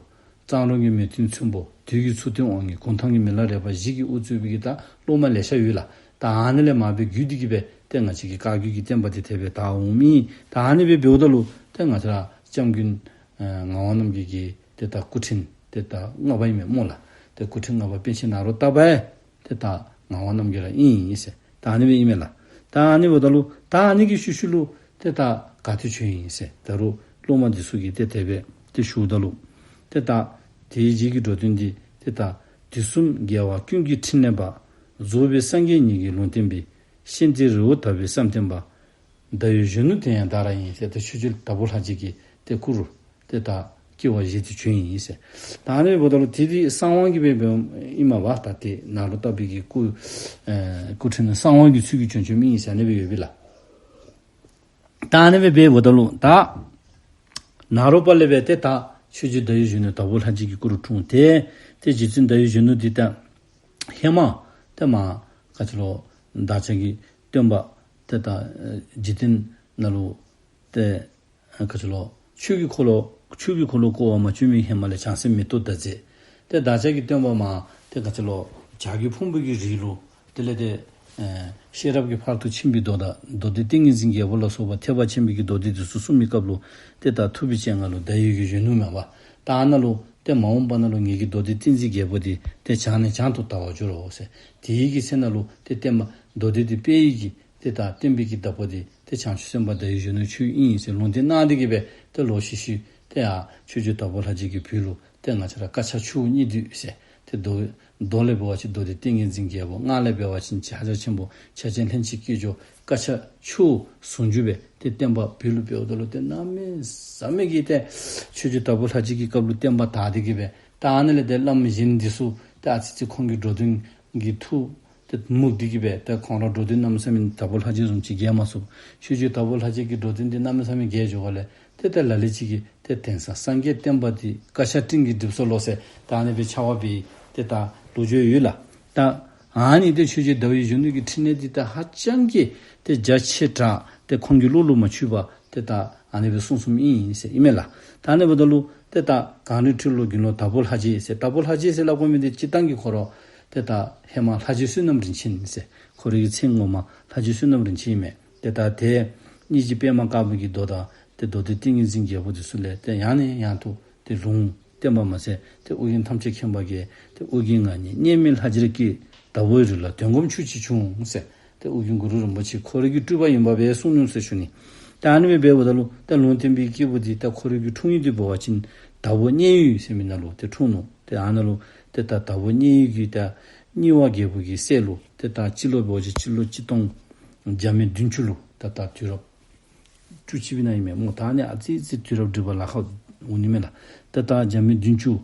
གཙང་རོང་གི་མེས་སྟོན་ཚོན་པོ། དུས་ཀྱི་མཚུར་སྟོན་དབང་ངེ། གུང་ཐང་གི་མི་ལ་རས་པ་བཞི་གིས་དབུ་གཙོས་པའི་གི་ད་སློབ་མ་ལེ་ཤ་ཡོད་ལགས། ད་ཨ་ནི་ལས་མར་སྦེ་བརྒྱུད་དེ་གི་སྦེ་ཏེ་ང་བཅས་ཀྱི་བཀའ་བརྒྱུད་ཀྱི་བསྟན་པ་འདི་དེ་སྦེ་དར་འོང་མི་ཨིན། ད་ཨ་ནི་སྦེ་འབདཝ་ད་ལུ་ཏེ་ང་བཅས་ར་སྐྱབས་མགོན་ཨ་ངག་དབང་རྣམ་རྒྱལ་གྱི་ཏེ་ད་སྐུ་ཕྲེང་ཏེ་ད་ལྔ་པ་ཨིན་མས་སྨོ་ལགས། ཏེ་སྐུ་ཕྲེང་ལྔ་པ་པཎ་ཆེན་ནཱ་རོ་ཏ་པ་ཡང་ཏེ་ད་ངག་དབང་རྣམ་རྒྱལ་ར་ཨིན་ཨིན་ཟེར། ད་ཨ་ནི་སྦེ་ཨིན་མས་ལགས། ད་ཨ་ནི་འབདཝ་ད་ལུ་ད་ཨ་ནི་གི་ཤུལ་ཤུལ་ལུ་ཏེ་ད་ག་ཏེ་བྱོན་ཡི་ཟེར། ད་རུང་སློབ་མ་འདི་ཚུ་གིས་ཏེ་དེ་སྦེ་ཏེ་ཞུཝ་ད་ལུ་ཏེ་ད་དེའི་རྗེས་ཀྱི་འགྲོ་དོན་འདི་ཏེ་ད་དུས་གསུམ་རྒྱལ་བ་ཀུན་གྱི་ཕྲིན་ལས་པ། རྫོགས་པའི་སངས་རྒྱས་ཉིད་ཀྱི་ལུང་བསྟན་པའི། ཤཱནྟི་རི་བོ་དག་པའི་བསམ་གཏན་པ། ཟླ་འོད་གཞོན་ནུ་དེ་ཡང་བདག་རང་ཡིན་ཟེར་ཏེ་ཆོས་རྗེ་དྭགས་པོ་ལྷ་རྗེ་གི་ཏེ་སྐུ་རུ་ཏེ་ད་སྐྱེ་བ་བཞེས་ཏེ་བྱོན་ཡི་ཟེར། ད་ཨ་ནི་འབདཝ་ད་ལུ་དེ་འདི་གསང་བ་གི་སྦེ་འབདཝ་ཨིན་མས་པ། ད་ཏེ་ནཱ་རོ་ཏ་པའི་གི་སྐུ་ཨེ་སྐུ་ཕྲེང་ནང་གསང་བ་གི་ཚུལ་གྱིས་བྱོན་བྱོནམ་ཨིན་ཟེར་ཨ་ནི་སྦེ་ཡོད་པས་ལགས། ད་ཨ་ནི་སྦེ་འབདཝ་ད་ལུ་ད་ནཱ་རོ་པ་ལས་སྦེ་ཏེ་ད་ཆོས་རྗེ་ཟླ་འོད་གཞོན་ནུ་དྭགས་པོ་ལྷ་རྗེ་གི་སྐུ་རུ་འཁྲུངས་ཏེ་ཏེ་རྗེ་བཙུན་ཟླ་འོད་གཞོན་ནུ་འདི་ད་ཧེ་མ་ཏེ་མར་ག་ཅི་ལོ་བདག་ཅག་གི་སྟོན་པ་ཏེ་ད་ཨེ་འཇིག་རྟེན་ནང་ལུ་ཏེ་ཨ་ག་ཅི་ལོ་ཆོས་ཀྱི་འཁོར་ལོ་ཆོས་ཀྱི་འཁོར་ལོ་བསྐོར་བར་མ་བྱོན་མི་ཧེ་མ་ལས་བྱང་སེམས་མེ་ཏོག་ཟླ་མཛེས། ཏེ་བདག་ཅག་གི་སྟོན་པ་མར་ཏེ་ག་ཅི་ལོ་བྱ་རྒོད་ཕུང་པོ་གི་རིགས་ལུ་ དེ་ལས་ཏེ་ཨེ་ཤེས་རབ་ཀྱི་ཕ་རོལ་ཏུ་ཕྱིན་པའི་མདོ་དང་མདོ་སྡེ་ཏིང་ངེ་འཛིན་རྒྱལ་པོ་ལ་སོགས་པ་ཐེག་པ་ཆེན་པོའི་གི་མདོ་སྡེ་འདི་ཚུ་གསུངས་པའི་སྐབས་ལུ་ཏེ་ད་ཐུབ་པའི་སྤྱན་སྔར་ལུ་བརྡ་ཡི་གི་གཞོན་ནུ་མེན་པ། ད་ཨ་ནཱ་ལུ་ཏེ་མ་འོངས་པ་ནང་ལུ་ངེ་གི་མདོ་སྡེ་ཏིང་འཛིན་རྒྱལ་པོ་འདི་ཏེ་བྱང་ནས་བྱང་དུ་དར་བར་འགྱུར་རོ་ཟེར། དེ་ཡི་གི་ཚེ་ན་ལུ་ཏེ་བསྟན་པ་མདོ་སྡེ་འདི་སྤེལ་ཡི་གི་ཏེ་ད་བསྟན་པའི་གི་བདག་པོ་འདི་ཏེ་བྱང་ཆུབ་སེམས་དཔའ་བརྡ་ཡི་གཞོན་ནུ་ཁྱོད་ཨིན་ཟེར་ལུང་བསྟན་གནང་སྟེ་གི་སྦེ་ཏེ་ལོག་ཤུལ་ཤུལ་ཏེ་ཡར་ཆོས་རྗེ་དྭགས་པོ་ལྷ་རྗེ་གི་བུ་ལུ་ཏེ་ང་བཅས་ར་དཀར་ཆག་ཆུ་བོ་གཉིས་འདུས་ཟེར། ཏེ་མདོ་མདོ་ལས་འབད་བ་ཅིན་མདོ་སྡེ་ཏིང་ངེ་འཛིན་རྒྱལ་པོ། སྔགས་ལས་འབད་བ་ཅིན་ཕྱག་རྒྱ་ཆེན་པོ་འཆད་ཉན་ལྷན་ཅིག་སྐྱེས་སྦྱོར་དཀར་ཆག་ཆུ་བོ་ཟུང་འཇུག་སྦེ་ཏེ་བསྟན་པ་བོད་ལུ་སྤེལཝ་ད་ལུ་ཏེ་གནམ་མེད་ས་མེད་ཀྱི་ཏེ་ཆོས་རྗེ་དྭགས་པོ་ལྷ་རྗེ་གི་སྐབས་ལུ་བསྟན་པ་དར་ཏེ་གི་སྦེ་ད་ཨ་ནཱ་ལས་ཏེ་བླམ་གཞན་འདི་ཚུ་ཏེ་ཨ་ཙི་ཅིག་ཁོང་གི་འགྲོ་དོན་གྱི་མཐུ་ཏེ་མུག་སྟེ་གི་སྦེ་ཏེ་ཁོང་ར་འགྲོ་དོན་གནམ་མེད་ས་མེད་དྭགས་པོ་ལྷ་རྗེ་བཟུམ་ཅིག་རྒྱས་མ་ཚུགས། ཆོས་རྗེ་དྭགས་པོ་ལྷ་རྗེ་གི་འགྲོ་དོན་འདི་གནམ་མེད་ས་མེད་རྒྱས་འགྱོཝ་ལས་ཏེ་ད་ལ་ལུ་ཅིག་གིས་ཏེ་དེང་སང་སངས་རྒྱས་བསྟན་པ་འདི་དཀར་ཆག་སྤྲིན་གྱིས་བསྒྲིབས་སོ་ལོ་ཟེར་ད་ཨ་ནི་སྦེ་འཕྱ་བ་འབད་ཏེ་ད་ལོ་རྒྱུས་ཡོད་ལགས། ད་ཨ་ནི་ཏེ་ཆོས་རྗེ་ཟླ་བའི་གཞོན་ནུ་གི་ཕྲིན་ལས་འདི་ད་ཧ་ཅང་གི་ཏེ་རྒྱ་ཆེ་དྲགས་ཏེ་ཁོང་གི་བློ་ལུ་མ་ཆུད་པར་ཏེ་ད་ཨ་ནི་སྦེ་གསུངས་གསུངསམ་ཨིན་ཟེར་ཨིན་མས་ལགས། ད་ཨ་ནི་འབདཝ་ད་ལུ་ཏེ་ད་གངས་རིའི་ཁྲོད་ལུ་དགེ་སློང་དྭགས་པོ་ལྷ་རྗེ་ཟེར། དྭགས་པོ་ལྷ་རྗེ་ཟེར་སླབ་དགོ་མི་འདི་སྤྱིར་བཏང་གི་ཁོ་ར་ཏེ་ད་ཧེ་མ་ལྷ་རྗེ་བསོད་ནམས་རིན་ཆེན་ཟེར་ཁོ་རའི་གི་མཚན་ངོ་མ་ལྷ་རྗེ་བསོད་ནམས་རིན་ཆེན་ཨིན་མས། ཏེ་ད་ཏེ་སྙིང་རྗེ་པདྨ་དཀར་པོ་གི་མདོ་དང་ཏེ་མདོ་སྡེ་ཏིང་ངེ་འཛིན་རྒྱལ་པོ་འདི་ཚུ་ལས་ཏེ་ཡང་ནས་ཡང་དུ་ཏེ་ལུང་བསྟན་པ་མ་ཚད་ཏེ་ཨོ་རྒྱན་ཐམས་ཅད་མཁྱེན་པ་གིས་ཏེ་ཨོ་རྒྱན་ང་ཉིད་གཉལ་མེད་ལྷ་རྗེར་སྐྱེས། དྭགས་པོའི་རི་ལ་དོན་སྒོམ་ཁྱུ་གཅིག་བྱུང་ཟེར། ཏེ་ཨོ་རྒྱན་གུ་རུ་རིན་པོ་ཆེ་ཁོ་རའི་གི་སྤྲུལ་པ་ཨིན་པ་སྦེ་གསུངས་ནུག་ཟེར་ཞུ་ནི། ཏེ་ཨ་ནི་སྦེ་འབདཝ་ད་ལུ་ཏེ་ལུང་བསྟན་པའི་སྐྱེས་བུ་འདི་ཏེ་ཁོ་རའི་གི་འཁྲུངས་ཡུལ་འདི་འབད་བ་ཅིན་དྭགས་པོ་གཉལ་ཡུལ་ཟེར་མི་ནང་ལུ་ཏེ་འཁྲུངས་ནུག། ཏེ་ཨ་ནཱ་ལུ་ཏེ་ད་དྭགས་པོ་གཉལ་ཡུལ་གྱི་ད་རྙིང་བ་རྒྱལ་པོ་གི་སྲས་ལུ་ཏེ་ད་སྤྱི་ལོ་འབད་བ་ཅིན་སྤྱི་ལོ་གཅིག་སྟོང་བརྒྱ་མེད་བདུན་ཅུ་ལུ་ད་ད་དུས་རབས་བཅུ་གཅིག་པའི་ནང་ཨིན་མས་སྨོ། ད་ཨ་ནི་ཨ་ཙི་ཙི་དུས་རབས་སྒྲིག་པ་ལཱ་ཁག་འོང་ནི་མས་ལགས། ད་ད་བརྒྱ་མེད་བདུན་ཅུ་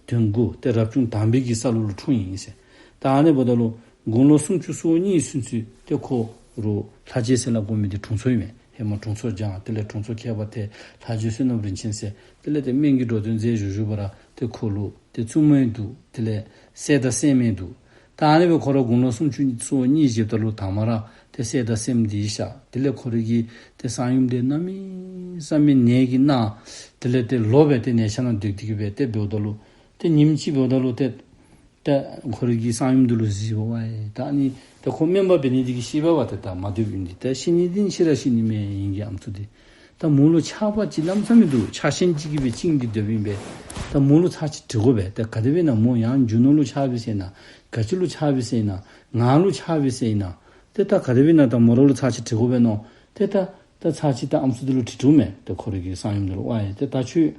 དོན་དགུ་ཏེ་རབ་བྱུང་དང་པའི་གི་ས་ལུག་ལུ་འཁྲུངས་ཡི་ཟེར། ད་ཨ་ནི་འབདཝ་ད་ལུ་དགུང་ལོ་སུམ་ཅུ་སོ་གཉིས་ཚུན་ཚོད་ཏེ་ཁོ་ར་ལྷ་རྗེ་ཟེར་སླབ་དགོ་མི་འདི་དྲུང་འཚོ་ཨིན་མས། ཧེ་མ་དྲུང་འཚོ་སྦྱང་དེ་ལས་དྲུང་འཚོ་མཁས་པ་ཏེ་ལྷ་རྗེ་བསོད་ནམས་རིན་ཆེན་ཟེར་དེ་ལས་ཏེ་སྨན་གྱི་འགྲོ་དོན་མཛད་བཞུགས་བཞུགས་པ་ར་ཏེ་ཁོ་ལུ་ཏེ་བཙུན་མོ་ཡང་འདུག། དེ་ལས་སྲས་དང་སྲསམོ་ཡང་འདུག། ད་ཨ་ནི་སྦེ་ཁོ་ར་དགུང་ལོ་སུམ་ཅུ་སོ་གཉིས་བཞེསཔ་ད་ལུ་དང་པ་ར་ཏེ་སྲས་དང་སྲསམོ་འདི་གཤགས། དེ་ལས་ཁོ་རའི་གི་ཏེ་གསང་ཡུམ་འདི་གནམ་མེད་ས་མེད་ནད་ཀྱིས་ན། དེ་ལས་ཏེ་ལོག་སྦེ་ཏེ་ནད་གཞི་ནང་སྡོད་དེ་གི་སྦེ་ཏེ་འབདཝ་ད་ལུ་ཏེ་ཉིནམ་ཅིག་འབདཝ་ད་ལུ་ཏེ་ཏེ་ཁོ་རའི་གི་གསང་ཡུམ་འདི་ལུ་གཟིགས་པ་ཝའི་ད་ཨ་ནི་ཏེ་ཁོ་སྨན་པ་འབད་ནི་འདི་གིས་ཤེས་པས་པ། ཏེ་ད་མ་སྡོདཔ་ཨིན་ཏེ་ད་ཤི་ནི་འདི་ཕྱི་ར་ཤི་ནི་མས་ཨིན་གྱི་ཨམ་སྲུ་འདི། ད་མོ་ལུ་ཆགས་པ་ཅིག་གནམ་མེད་ས་མེད་འདུག། ཆགས་ཞེན་ཅིག་གིས་སྦེ་བཅིངས་ཏེ་སྡོདཔ་ཨིན་པས། ད་མོ་ལུ་ཚར་ཅིག་དྲི་དགོ་པས། ད་ག་དེ་སྦེ་ཨིན་ན་མོ་ཡང་རྒྱུ་ནོར་ལུ་ཆགས་པས་ཟེར་ན་ག་ཅི་ལུ་ཆགས་པས་ཟེར་ན་ང་ལུ་ཆགས་པས་ཟེར་ན་ཏེ་ད་ག་དེ་སྦེ་ཨིན་ན་ད་མོ་ར་ལུ་ཚར་ཅིག་དྲི་དགོ་པས་མནོ། ཏེ་ད་ད་ཚར་ཅིག་ད་ཨམ་སྲུ་འདི་ལུ་དྲི་དྲིཝ་མས། ཏེ་ཁོ་རའི་གི་གསང་ཡུམ་འདི་ལུ་ཝའི་ཏེ་ད་ཁྱོད་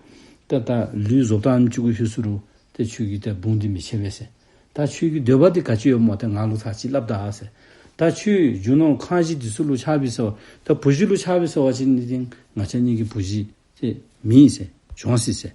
ཏེ་ད་ལུས་རྫོགས་ད་ཨ་ནེམ་ཅིག་གུ་ལྷོད་ས་རུང་ཏེ་ཁྱོད་ཀྱི་ཏེ་བུང་འདི་མི་ཆེ་བས་ཟེར། ད་ཁྱོད་ཀྱི་འདོད་པ་འདི་ག་ཅི་ཡོདཔ་སྨོ། ཏེ་ང་ལུ་ཚར་ཅིག་སླབ་ད་ཟེར། ད་ཁྱོད་རྒྱུ་ནོར་ཁང་གཞི་འདི་ཚུ་ལུ་ཆགས་པས་ཟེར་བ་ད་བུ་གཞི་ལུ་ཆགས་པས་ཟེར་བ་ཅིན་ནི་ཏེ་ང་བཅས་གཉིས་ཀྱི་བུ་གཞི་ཏེ་མེད་ཟེར་གྱོངས་སོ་ཡི་ཟེར།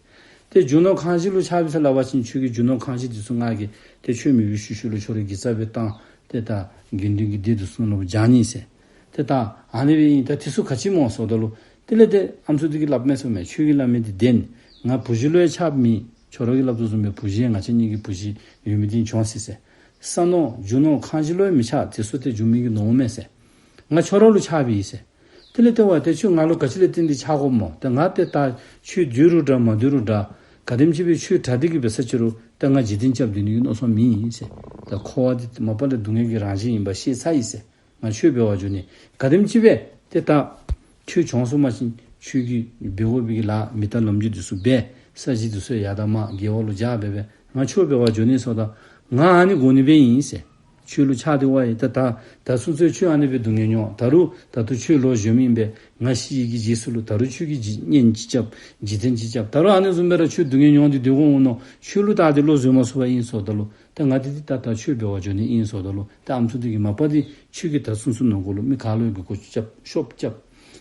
ཏེ་རྒྱུ་ནོར་ཁང་གཞི་ལུ་ཆགས་པས་ཟེར་སླབ་པ་ཅིན་ཁྱོད་ཀྱི་རྒྱུ་ནོར་ཁང་གཞི་འདི་ཚུ་ང་གིས་ཏེ་ཁྱོད་མེད་པའི་ཤུལ་ཤུལ་ལུ་ཁྱོད་རའི་དགེ་རྩ་སྦེ་བཏང་། ཏེ་ད་དགེ་འདུན་གྱི་སྡེ་འདི་ཚུ་ནང་ལུ་སྦྱང་ནི་ཟེར། ཏེ་ད་ཨ་ནི་སྦེ་ཨིན། ད་དེ་ཚུ་ག་ཅི་སྨོ་ཟེརཝ་ད་ལུ་དེ་ལས་ཏེ་ཨམ་སྲུ་འདི་གིས་སླབ་མས་ཟེརཝ་མས། ཁྱོད་ཀྱིས་སླབ་མི་འདི་བདེན། ང་བུ་གཞི་ལུ་ཡང་ཆགས་མེད། ཁྱོད་ར་གིས་སླབ་དོ་བཟུམ་སྦེ་བུ་གཞི་ང་བཅས་གཉིས་ཀྱི་བུ་གཞི་ཡོད་མི་འདི་གྱོངས་སོ་ཡི་ཟེར། ས་ནོར་རྒྱུ་ནོར་ཁང་གཞི་ལུ་ཡང་མི་ཆགས། དེ་ཚུ་ཏེ་སྒྱུ་མའི་གི་ནོར་བུ་མས་ཟེར། ང་ཁྱོད་ར་ལུ་ཆགས་པས་ཟེར། དེ་ལས་ཏེ་ཝའི་ཏེ་ཁྱོད་ང་ལུ་ག་ཅི་ལས་བརྟེན་ཏེ་ཆགས་དགོཔ་སྨོ། ཏེ་ང་ཏེ་ད་ཁྱོད་འདོད་རུང་འདྲ་མ་འདོད་རུང་འདྲ་ག་དེམ་ཅིག་སྦེ་ཁྱོད་དྲག་སྟེ་གི་འབད་ས་ཅི་རུང་ཏེ་ང་འཇིག་རྟེན་སྐྱབས་སྡོད་ནི་གི་མནོ་བསམ་མེད་ཟེར། ད་འཁོར་བ་འདི་མ་པ་ལས་སྡུག་བསྔལ་གྱི་རང་བཞིན་ཨིན་པ་ཤེས་ཚར་ཡི་ཟེར། ང་ཆོས་འབད་བར་འགྱོ་ནི། ག་དེམ་ཅིག་སྦེ་ཏེ་ད་ཁྱོད་གྱོངས་སོང་པ་ཅིན་ཁྱོད་ཀྱིས་འབད་དགོ་པའི་གི་ལཱ་མི་རྟག་ལམ་འཇུག་འདི་ཚུ་འབད། ས་གཞི་འདི་ཚུ་ཡར་དང་མར་དགེ་བ་ལུ་སྦྱར་སྦེ་སྦེ་ང་ཆོས་འབད་བར་འགྱོ་ནི་ཟེརཝ་ད་ང་ཨ་ནི་དགོ་ནི་སྦེ་ཨིན་ཟེར། ཁྱོད་ལུ་ཆགས་ཏེ་ཝའི་ད་ད་ད་ཚུན་ཚོད་ཁྱོད་ཨ་ནི་སྦེ་སྡུག་བསྔལ་མྱོང་། ད་རུང་ད་ལྟོ་ཁྱོད་ལོག་བཞུགསཔ་ཨིན་པས། ང་ཤི་ཡི་གི་རྗེས་སུ་ལུ་ད་རུང་ཁྱོད་ཀྱིས་འཇིག་གཉེན་ཅིག་རྐྱབ། འཇིག་རྟེན་ཅིག་རྐྱབ། ད་རུང་ཨ་ནི་བཟུམ་སྦེ་ར་ཁྱོད་སྡུག་བསྔལ་མྱོང་སྟེ་སྡོད་དགོཔ་འོང་མནོ། ཁྱོད་ལུ་བལྟ་སྟེ་བློ་བཟོད་མ་ཚུགས་པར་ཨིན་ཟེརཝ་ད་ལུ་ཏེ་ང་འདི་འདི་ད་ད་ཆོས་འབད་བར་འགྱོ་ནི་ཨིན་ཟེརཝ་ད་ལུ་ཏེ་ཨམ་སྲུ་འདི་གིས་མ་པ་འདི་ཁྱོད་ཀྱིས་ད་ཚུན་ཚོད་ནང་འཁོད་ལུ་མི་ག་ལུ་ཡང་གུས་གུས་རྐྱབ་ཤོབ་རྐྱབ།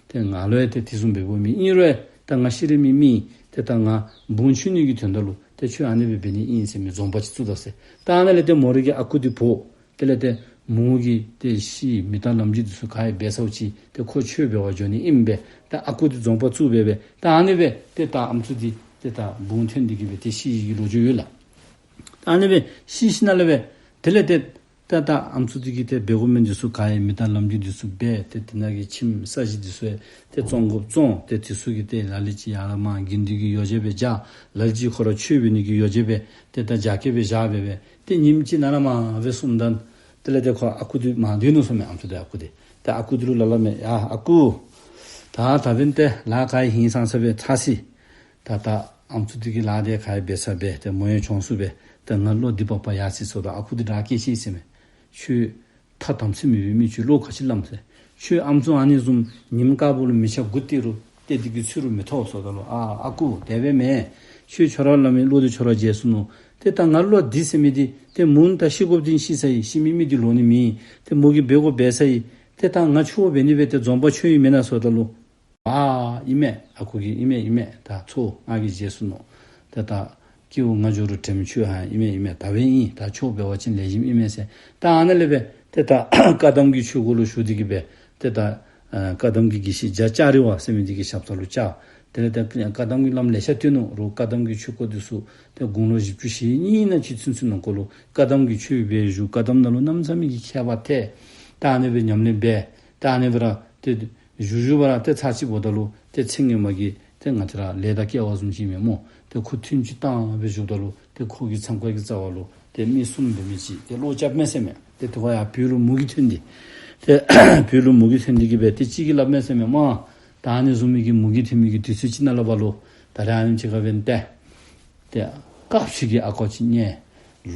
ཏེ་ང་ལུ་ཡང་ཏེ་དེ་བཟུམ་འབདཝ་མེད། ཨིན་རུང་ཡང་ད་ང་ཤི་རན་མི་མི་ཏེ་ད་ང་བུང་འཁྱུད་ནི་གི་དོན་དག་ལུ་ཏེ་ཁྱོད་ཨ་ནི་སྦེ་འབད་ནི་ཨིན་ཟེར་མི་འཛོམས་དཔང་ཅིག་བཙུགས་ད་ཟེར། ད་ཨ་ནཱ་ལས་ཏེ་མོ་རའི་གི་ཨ་ཁུ་འདི་འབོ། དེ་ལས་ཏེ་མོ་གིས་ཏེ་ཤི་མི་རྟག་ལམ་འཇུག་འདི་ཚུ་ག་ཡང་འབད་ཚརཝ་ཅིག་ཏེ་ཁོ་ཆོས་འབད་བར་འགྱོ་ནི་ཨིན་པས། ད་ཨ་ཁུ་འདི་འཛོམས་དཔང་བཙུགས་སྦེ་སྦེ་ད་ཨ་ནི་སྦེ་ཏེ་ད་ཨམ་སྲུ་འདི་ཏེ་ད་བུང་ཐོན་ཏེ་གི་སྦེ་ཏེ་ཤི་ཡི་གི་ལོ་རྒྱུས་ཡོད་ལགས། ད་ཨ་ནི་སྦེ་ཤི་ཞིནམ་ལས་སྦེ་དེ་ལས་ཏེ་ད་ད་ཨམ་སྲུ་འདི་གིས་ཏེ་འབད་དགོ་མི་འདི་ཚུ་ག་ཡང་མི་རྟག་ལམ་འཇུག་འདི་ཚུ་འབད། ཏེ་དེ་ནང་གི་ཁྱིམ་ས་གཞི་འདི་ཚུ་ཡང་ཏེ་བཙོང་དགོཔ་བཙོང་། ཏེ་དེ་ཚུ་གི་ཏེ་ལ་ལུ་ཅིག་ཡར་ལས་མར་དགེ་འདུན་གྱི་ཡོ་བྱད་སྦེ་སྦྱར། ལ་ལུ་ཅིག་ཁོ་ར་ཆོས་འབད་ནི་གི་ཡོ་བྱད་སྦེ་ཏེ་ད་རྒྱ་སྐྱེད་སྦེ་བཞག་སྦེ་སྦེ་ཏེ་ཉིནམ་ཅིག་ནཱ་ལས་མར་སྦེ་གསུམ་དང་ དེ་ལས་ཏེ་ཁོ་ཨ་ཁུ་འདི་མར་སྡོད་ནུག་ཟེར་མས། ཨམ་སྲུ་འདི་ཨ་ཁུ་འདི། ཏེ་ཨ་ཁུ་འདི་ལུ་ལ་ལ་མས། ཡ་ཨ་ཁུ། ད་ད་འབདན་ཏེ་ལཱ་ག་ཧིང་སངས་ས་སྦེ་ཚར་ཅི། ད་ད་ཨམ་སྲུ་འདི་གིས་ལཱ་འདི་ག་ཡང་འབད་ཚར་སྦེ་ཏེ་མོ་ཡང་གྱོངས་སོང་སྦེ། ཏེ་ང་བློ་འདི་བག་པ་ཡར་སོ་ཡི་ཟེརཝ་ད་ཨ་ཁུ་འདི་ར་སྐད་ཆ་ཟེར་མས། ཁྱོད་ཐ་དམ་ཚིག་མེད་པའི་མི་ཅིག་བློ་ག་ཅི་སླབ་ཟེར། ཁྱོད་ཨམ་སྲུ་ཨ་ནི་བཟུམ་ཉིནམ་དཀར་པོ་ལུ་མི་ཆ་དགུ་སྟེར་རུང་ཏེ་འདི་གི་ཚུལ་རུ་མི་ཐོབ་ཟེརཝ་ད་ལུ། ཨ་ཨ་ཁུ་དེ་སྦེ་མེན། ཁྱོད་ཁྱོད་ར་སླབ་མི་བློ་འདི་ཁྱོད་ར་བདེ་སོང་ནུག། ཏེ་ད་ང་བློ་འདི་ཟེར་མི་འདི་ཏེ་མོ་ད་ཤི་དགོཔ་འདི་ཤི་ཚར་ཡི། ཤི་མི་མི་འདི་ལོག་ནི་མེད། ཏེ་མོ་གིས་འབད་དགོཔ་འབད་ཚར་ཡི། ཏེ་ད་ང་ཆོས་འབད་ནི་སྦེ་ཏེ་འཛོམས་དཔང་ཁྱོད་ཨིན་མེན་ན་ཟེརཝ་ད་ལུ། ཨ་ཨིན་མས། ཨ་ཁུ་གིས་ཨིན་མས་ཨིན་མས། ད་ཚུར་ང་གིས་བརྗེད་སོ་ནུག། ཏེ་ད་སྐྱེ་བོ་ང་འགྱུར་རུང་དྲིན་ཆེ་ཧ་ཨིན་མས་ཨིན་མས། ད་འབདན་ཨིན། ད་ཆོས་འབད་བ་ཅིན་ལེགས་ཤོམ་ཨིན་མས་ཟེར། ད་ཨ་ནཱ་ལས་སྦེ་ཏེ་ད་བཀའ་གདམས་ཀྱི་ཆོས་སྒོ་ལུ་ཞུགས་ཏེ་གི་སྦེ་ཏེ་ད་ཨ་བཀའ་གདམས་ཀྱི་དགེ་བཤེས་རྒྱ་ལྕགས་རི་བ་ཟེར་མི་འདི་གི་ཞབས་ས་ལུ་བཅར། དེ་ལས་ཏེ་བཀའ་གདམས་ཀྱི་བླམ་ལེ་ཤ་བསྟེན་ནུག་རུང་བཀའ་གདམས་ཀྱི་ཆོས་སྐོར་འདི་ཚུ་ཏེ་དགུང་ལོ་བཞི་བཅུ་ཞེ་གཉིས་ནང་ཅིག་ཚུན་ཚོད་ནང་འཁོད་ལུ་བཀའ་གདམས་ཀྱི་ཆོས་སྦེ་བཞུགས། བཀའ་གདམས་ནང་ལུ་གནམ་མེད་ས་མེད་ཀྱི་མཁས་པ་ཐལ། ད་ཨ་ནི་སྦེ་ཉམས་ལེན་འབད། ད་ཨ་ནི་སྦེ་ར་ཏེ་བཞུགས་བཞུགས་པ་ར་ཏེ་ཚར་ཅིག་འབདཝ་ད་ལུ་ཏེ་ཚེ་སྔོན་མ་གི་ཏེ་ང་བཅས་ར་ལས་དང་སྐལ་བ་བཟུམ་ཅིག་མས་སྨོ། ཏེ་ཁོ་ཐུན་ཅིག་བཏང་སྦེ་བཞུགསཔ་ད་ལུ་ཏེ་ཁོ་གི་མཚམས་ཁང་གི་རྩ་བ་ལུ་ཏེ་མི་གསུམ་འབད་མི་ཅིག་ཏེ་བློ་རྐྱབ་མས་ཟེར་མས། ཏེ་དེ་ཁར་ཡང་བོད་ལུ་མུ་གེ་ཐོན་ཏེ། ཏེ་བོད་ལུ་མུ་གེ་ཐོན་ཏེ་གི་སྦེ་ཏེ་གཅིག་གིས་སླབ་མས་ཟེར་མས། མ་ད་ཨ་ནི་བཟུམ་མའི་གི་མུ་གེ་ཐོན་མི་གི་དུས་ཚོད་ཅིག་ནང་ལུ་འབད་རུང་ད་རེས་ཨ་ནེམ་ཅིག་ཁར་འབདན་ཏེ་ཏེ་དཀརཔོ་ཅིག་གི་ཨ་ཀོ་ཅིག་རྙེད།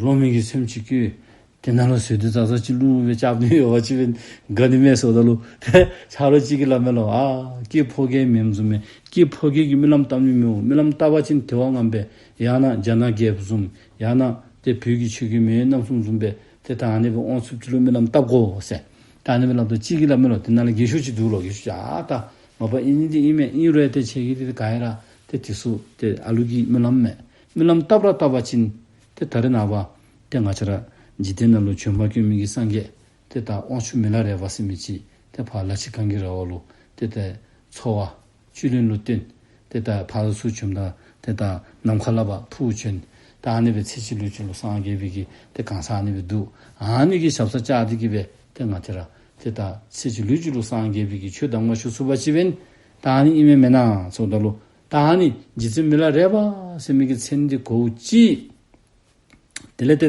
ལོ་མའི་གི་ཚོདམ་ཅིག་བཀོད། དེ་ནང་ལུ་ཟོ་དྲི་ཙག་ཙིག་ཅིག་བླུགས་སྦེ་རྐྱབ་ནི་ཡོད་པ་ཅིན་འབད་དགའ་ནི་མས་ཟེརཝ་ད་ལུ། ཏེ་ཆ་རོགས་གཅིག་གིས་སླབ་མས་ལོ། ཨ་སྐྱེས་ཕོ་རྒས་མེནམ་བཟུམ་མས། སྐྱེས་ཕོ་རྒས་ཀྱིས་སྨོན་ལམ་བཏབ་ནི་མི་འོང་། སྨོན་ལམ་བཏབ་པ་ཅིན་དེ་བ་ངན་པས། ཡང་ན་རྒྱ་ནག་རྒྱལཔོ་བཟུམ། ཡང་ན་ཏེ་བོད་ཀྱི་ཆོས་རྒྱལ་མེས་དབོན་རྣམ་གསུམ་བཟུམ་སྦེ་ཏེ་ད་ཨ་ནི་སྦེ་འོང་ཚུགསཔ་ཅིག་ལུ་སྨོན་ལམ་བཏབ་དགོ་ཟེར། ད་ཨ་ནི་སྦེ་སླབ་ད་གཅིག་གིས་སླབ་མས་ལོ། དེ་ནང་ལུ་རྒས་ཤོས་ཅིག་འདུག་ལོ། རྒས་ཤོས་ཅིག་ཨ་ད་མ་པ་ཨིན་ནི་འདི་ཨིན་མས། ཨིན་རུང་ཏེ་ཁྱོད་ཀྱིས་ཏེ་ག་ཡ་ར་ཏེ་དེ་ཚུ་ཏེ་ཨ་ལུ་གིས་སྨོན་ལམ་མས། སྨོན་ལམ་བཏབ་ར་བཏབ་པ་ཅིན་ཏེ་ད་རེས་ནངས་པ་ཏེ་ང་བཅས་ར་འཇིག་རྟེན་ནང་ལུ་བྱོན་པ་སྐྱོན་མེད་ཀྱི་སངས་རྒྱས་ཏེ་ད་དབང་ཕྱུག་མི་ལ་རས་པ་ཟེར་མི་ཅིག་ཏེ་ཕར་ལ་ཕྱི་གངས་ཀྱི་ར་བ་ལུ་ཏེ་ད་འཚོ་བ་བཅུད་ལེན་ལུ་བརྟེན། ཏེ་ད་ཕར་ཚུར་བྱོནམ་ད་ཏེ་ད་ནམ་མཁའ་ལས་ཕར་འཕུར་བྱོན། ད་ཨ་ནི་སྦེ་ཚེ་གཅིག་ལུས་གཅིག་ལུ་སངས་རྒྱས་པའི་གི་ཏེ་གང་ཟག་ཨ་ནི་སྦེ་འདུག། ཨ་ནི་གི་ཞབས་སར་བཅར་ཏེ་གི་སྦེ་ཏེ་ང་བཅས་ར་ཏེ་ད་ཚེ་གཅིག་ལུས་གཅིག་ལུ་སངས་རྒྱས་པའི་གི་ཆོས་གདམས་ངག་ཞུ་ཚུགས་པ་ཅིན་ད་ཨ་ནི་ཨིན་མས་མེན་ན་ཟེརཝ་ད་ལུ། ད་ཨ་ནི་རྗེ་བཙུན་མི་ལ་རས་པ་ཟེར་མི་གི་མཚན་འདི་གོཝ་ཅིག། དེ་ལས་ཏེ་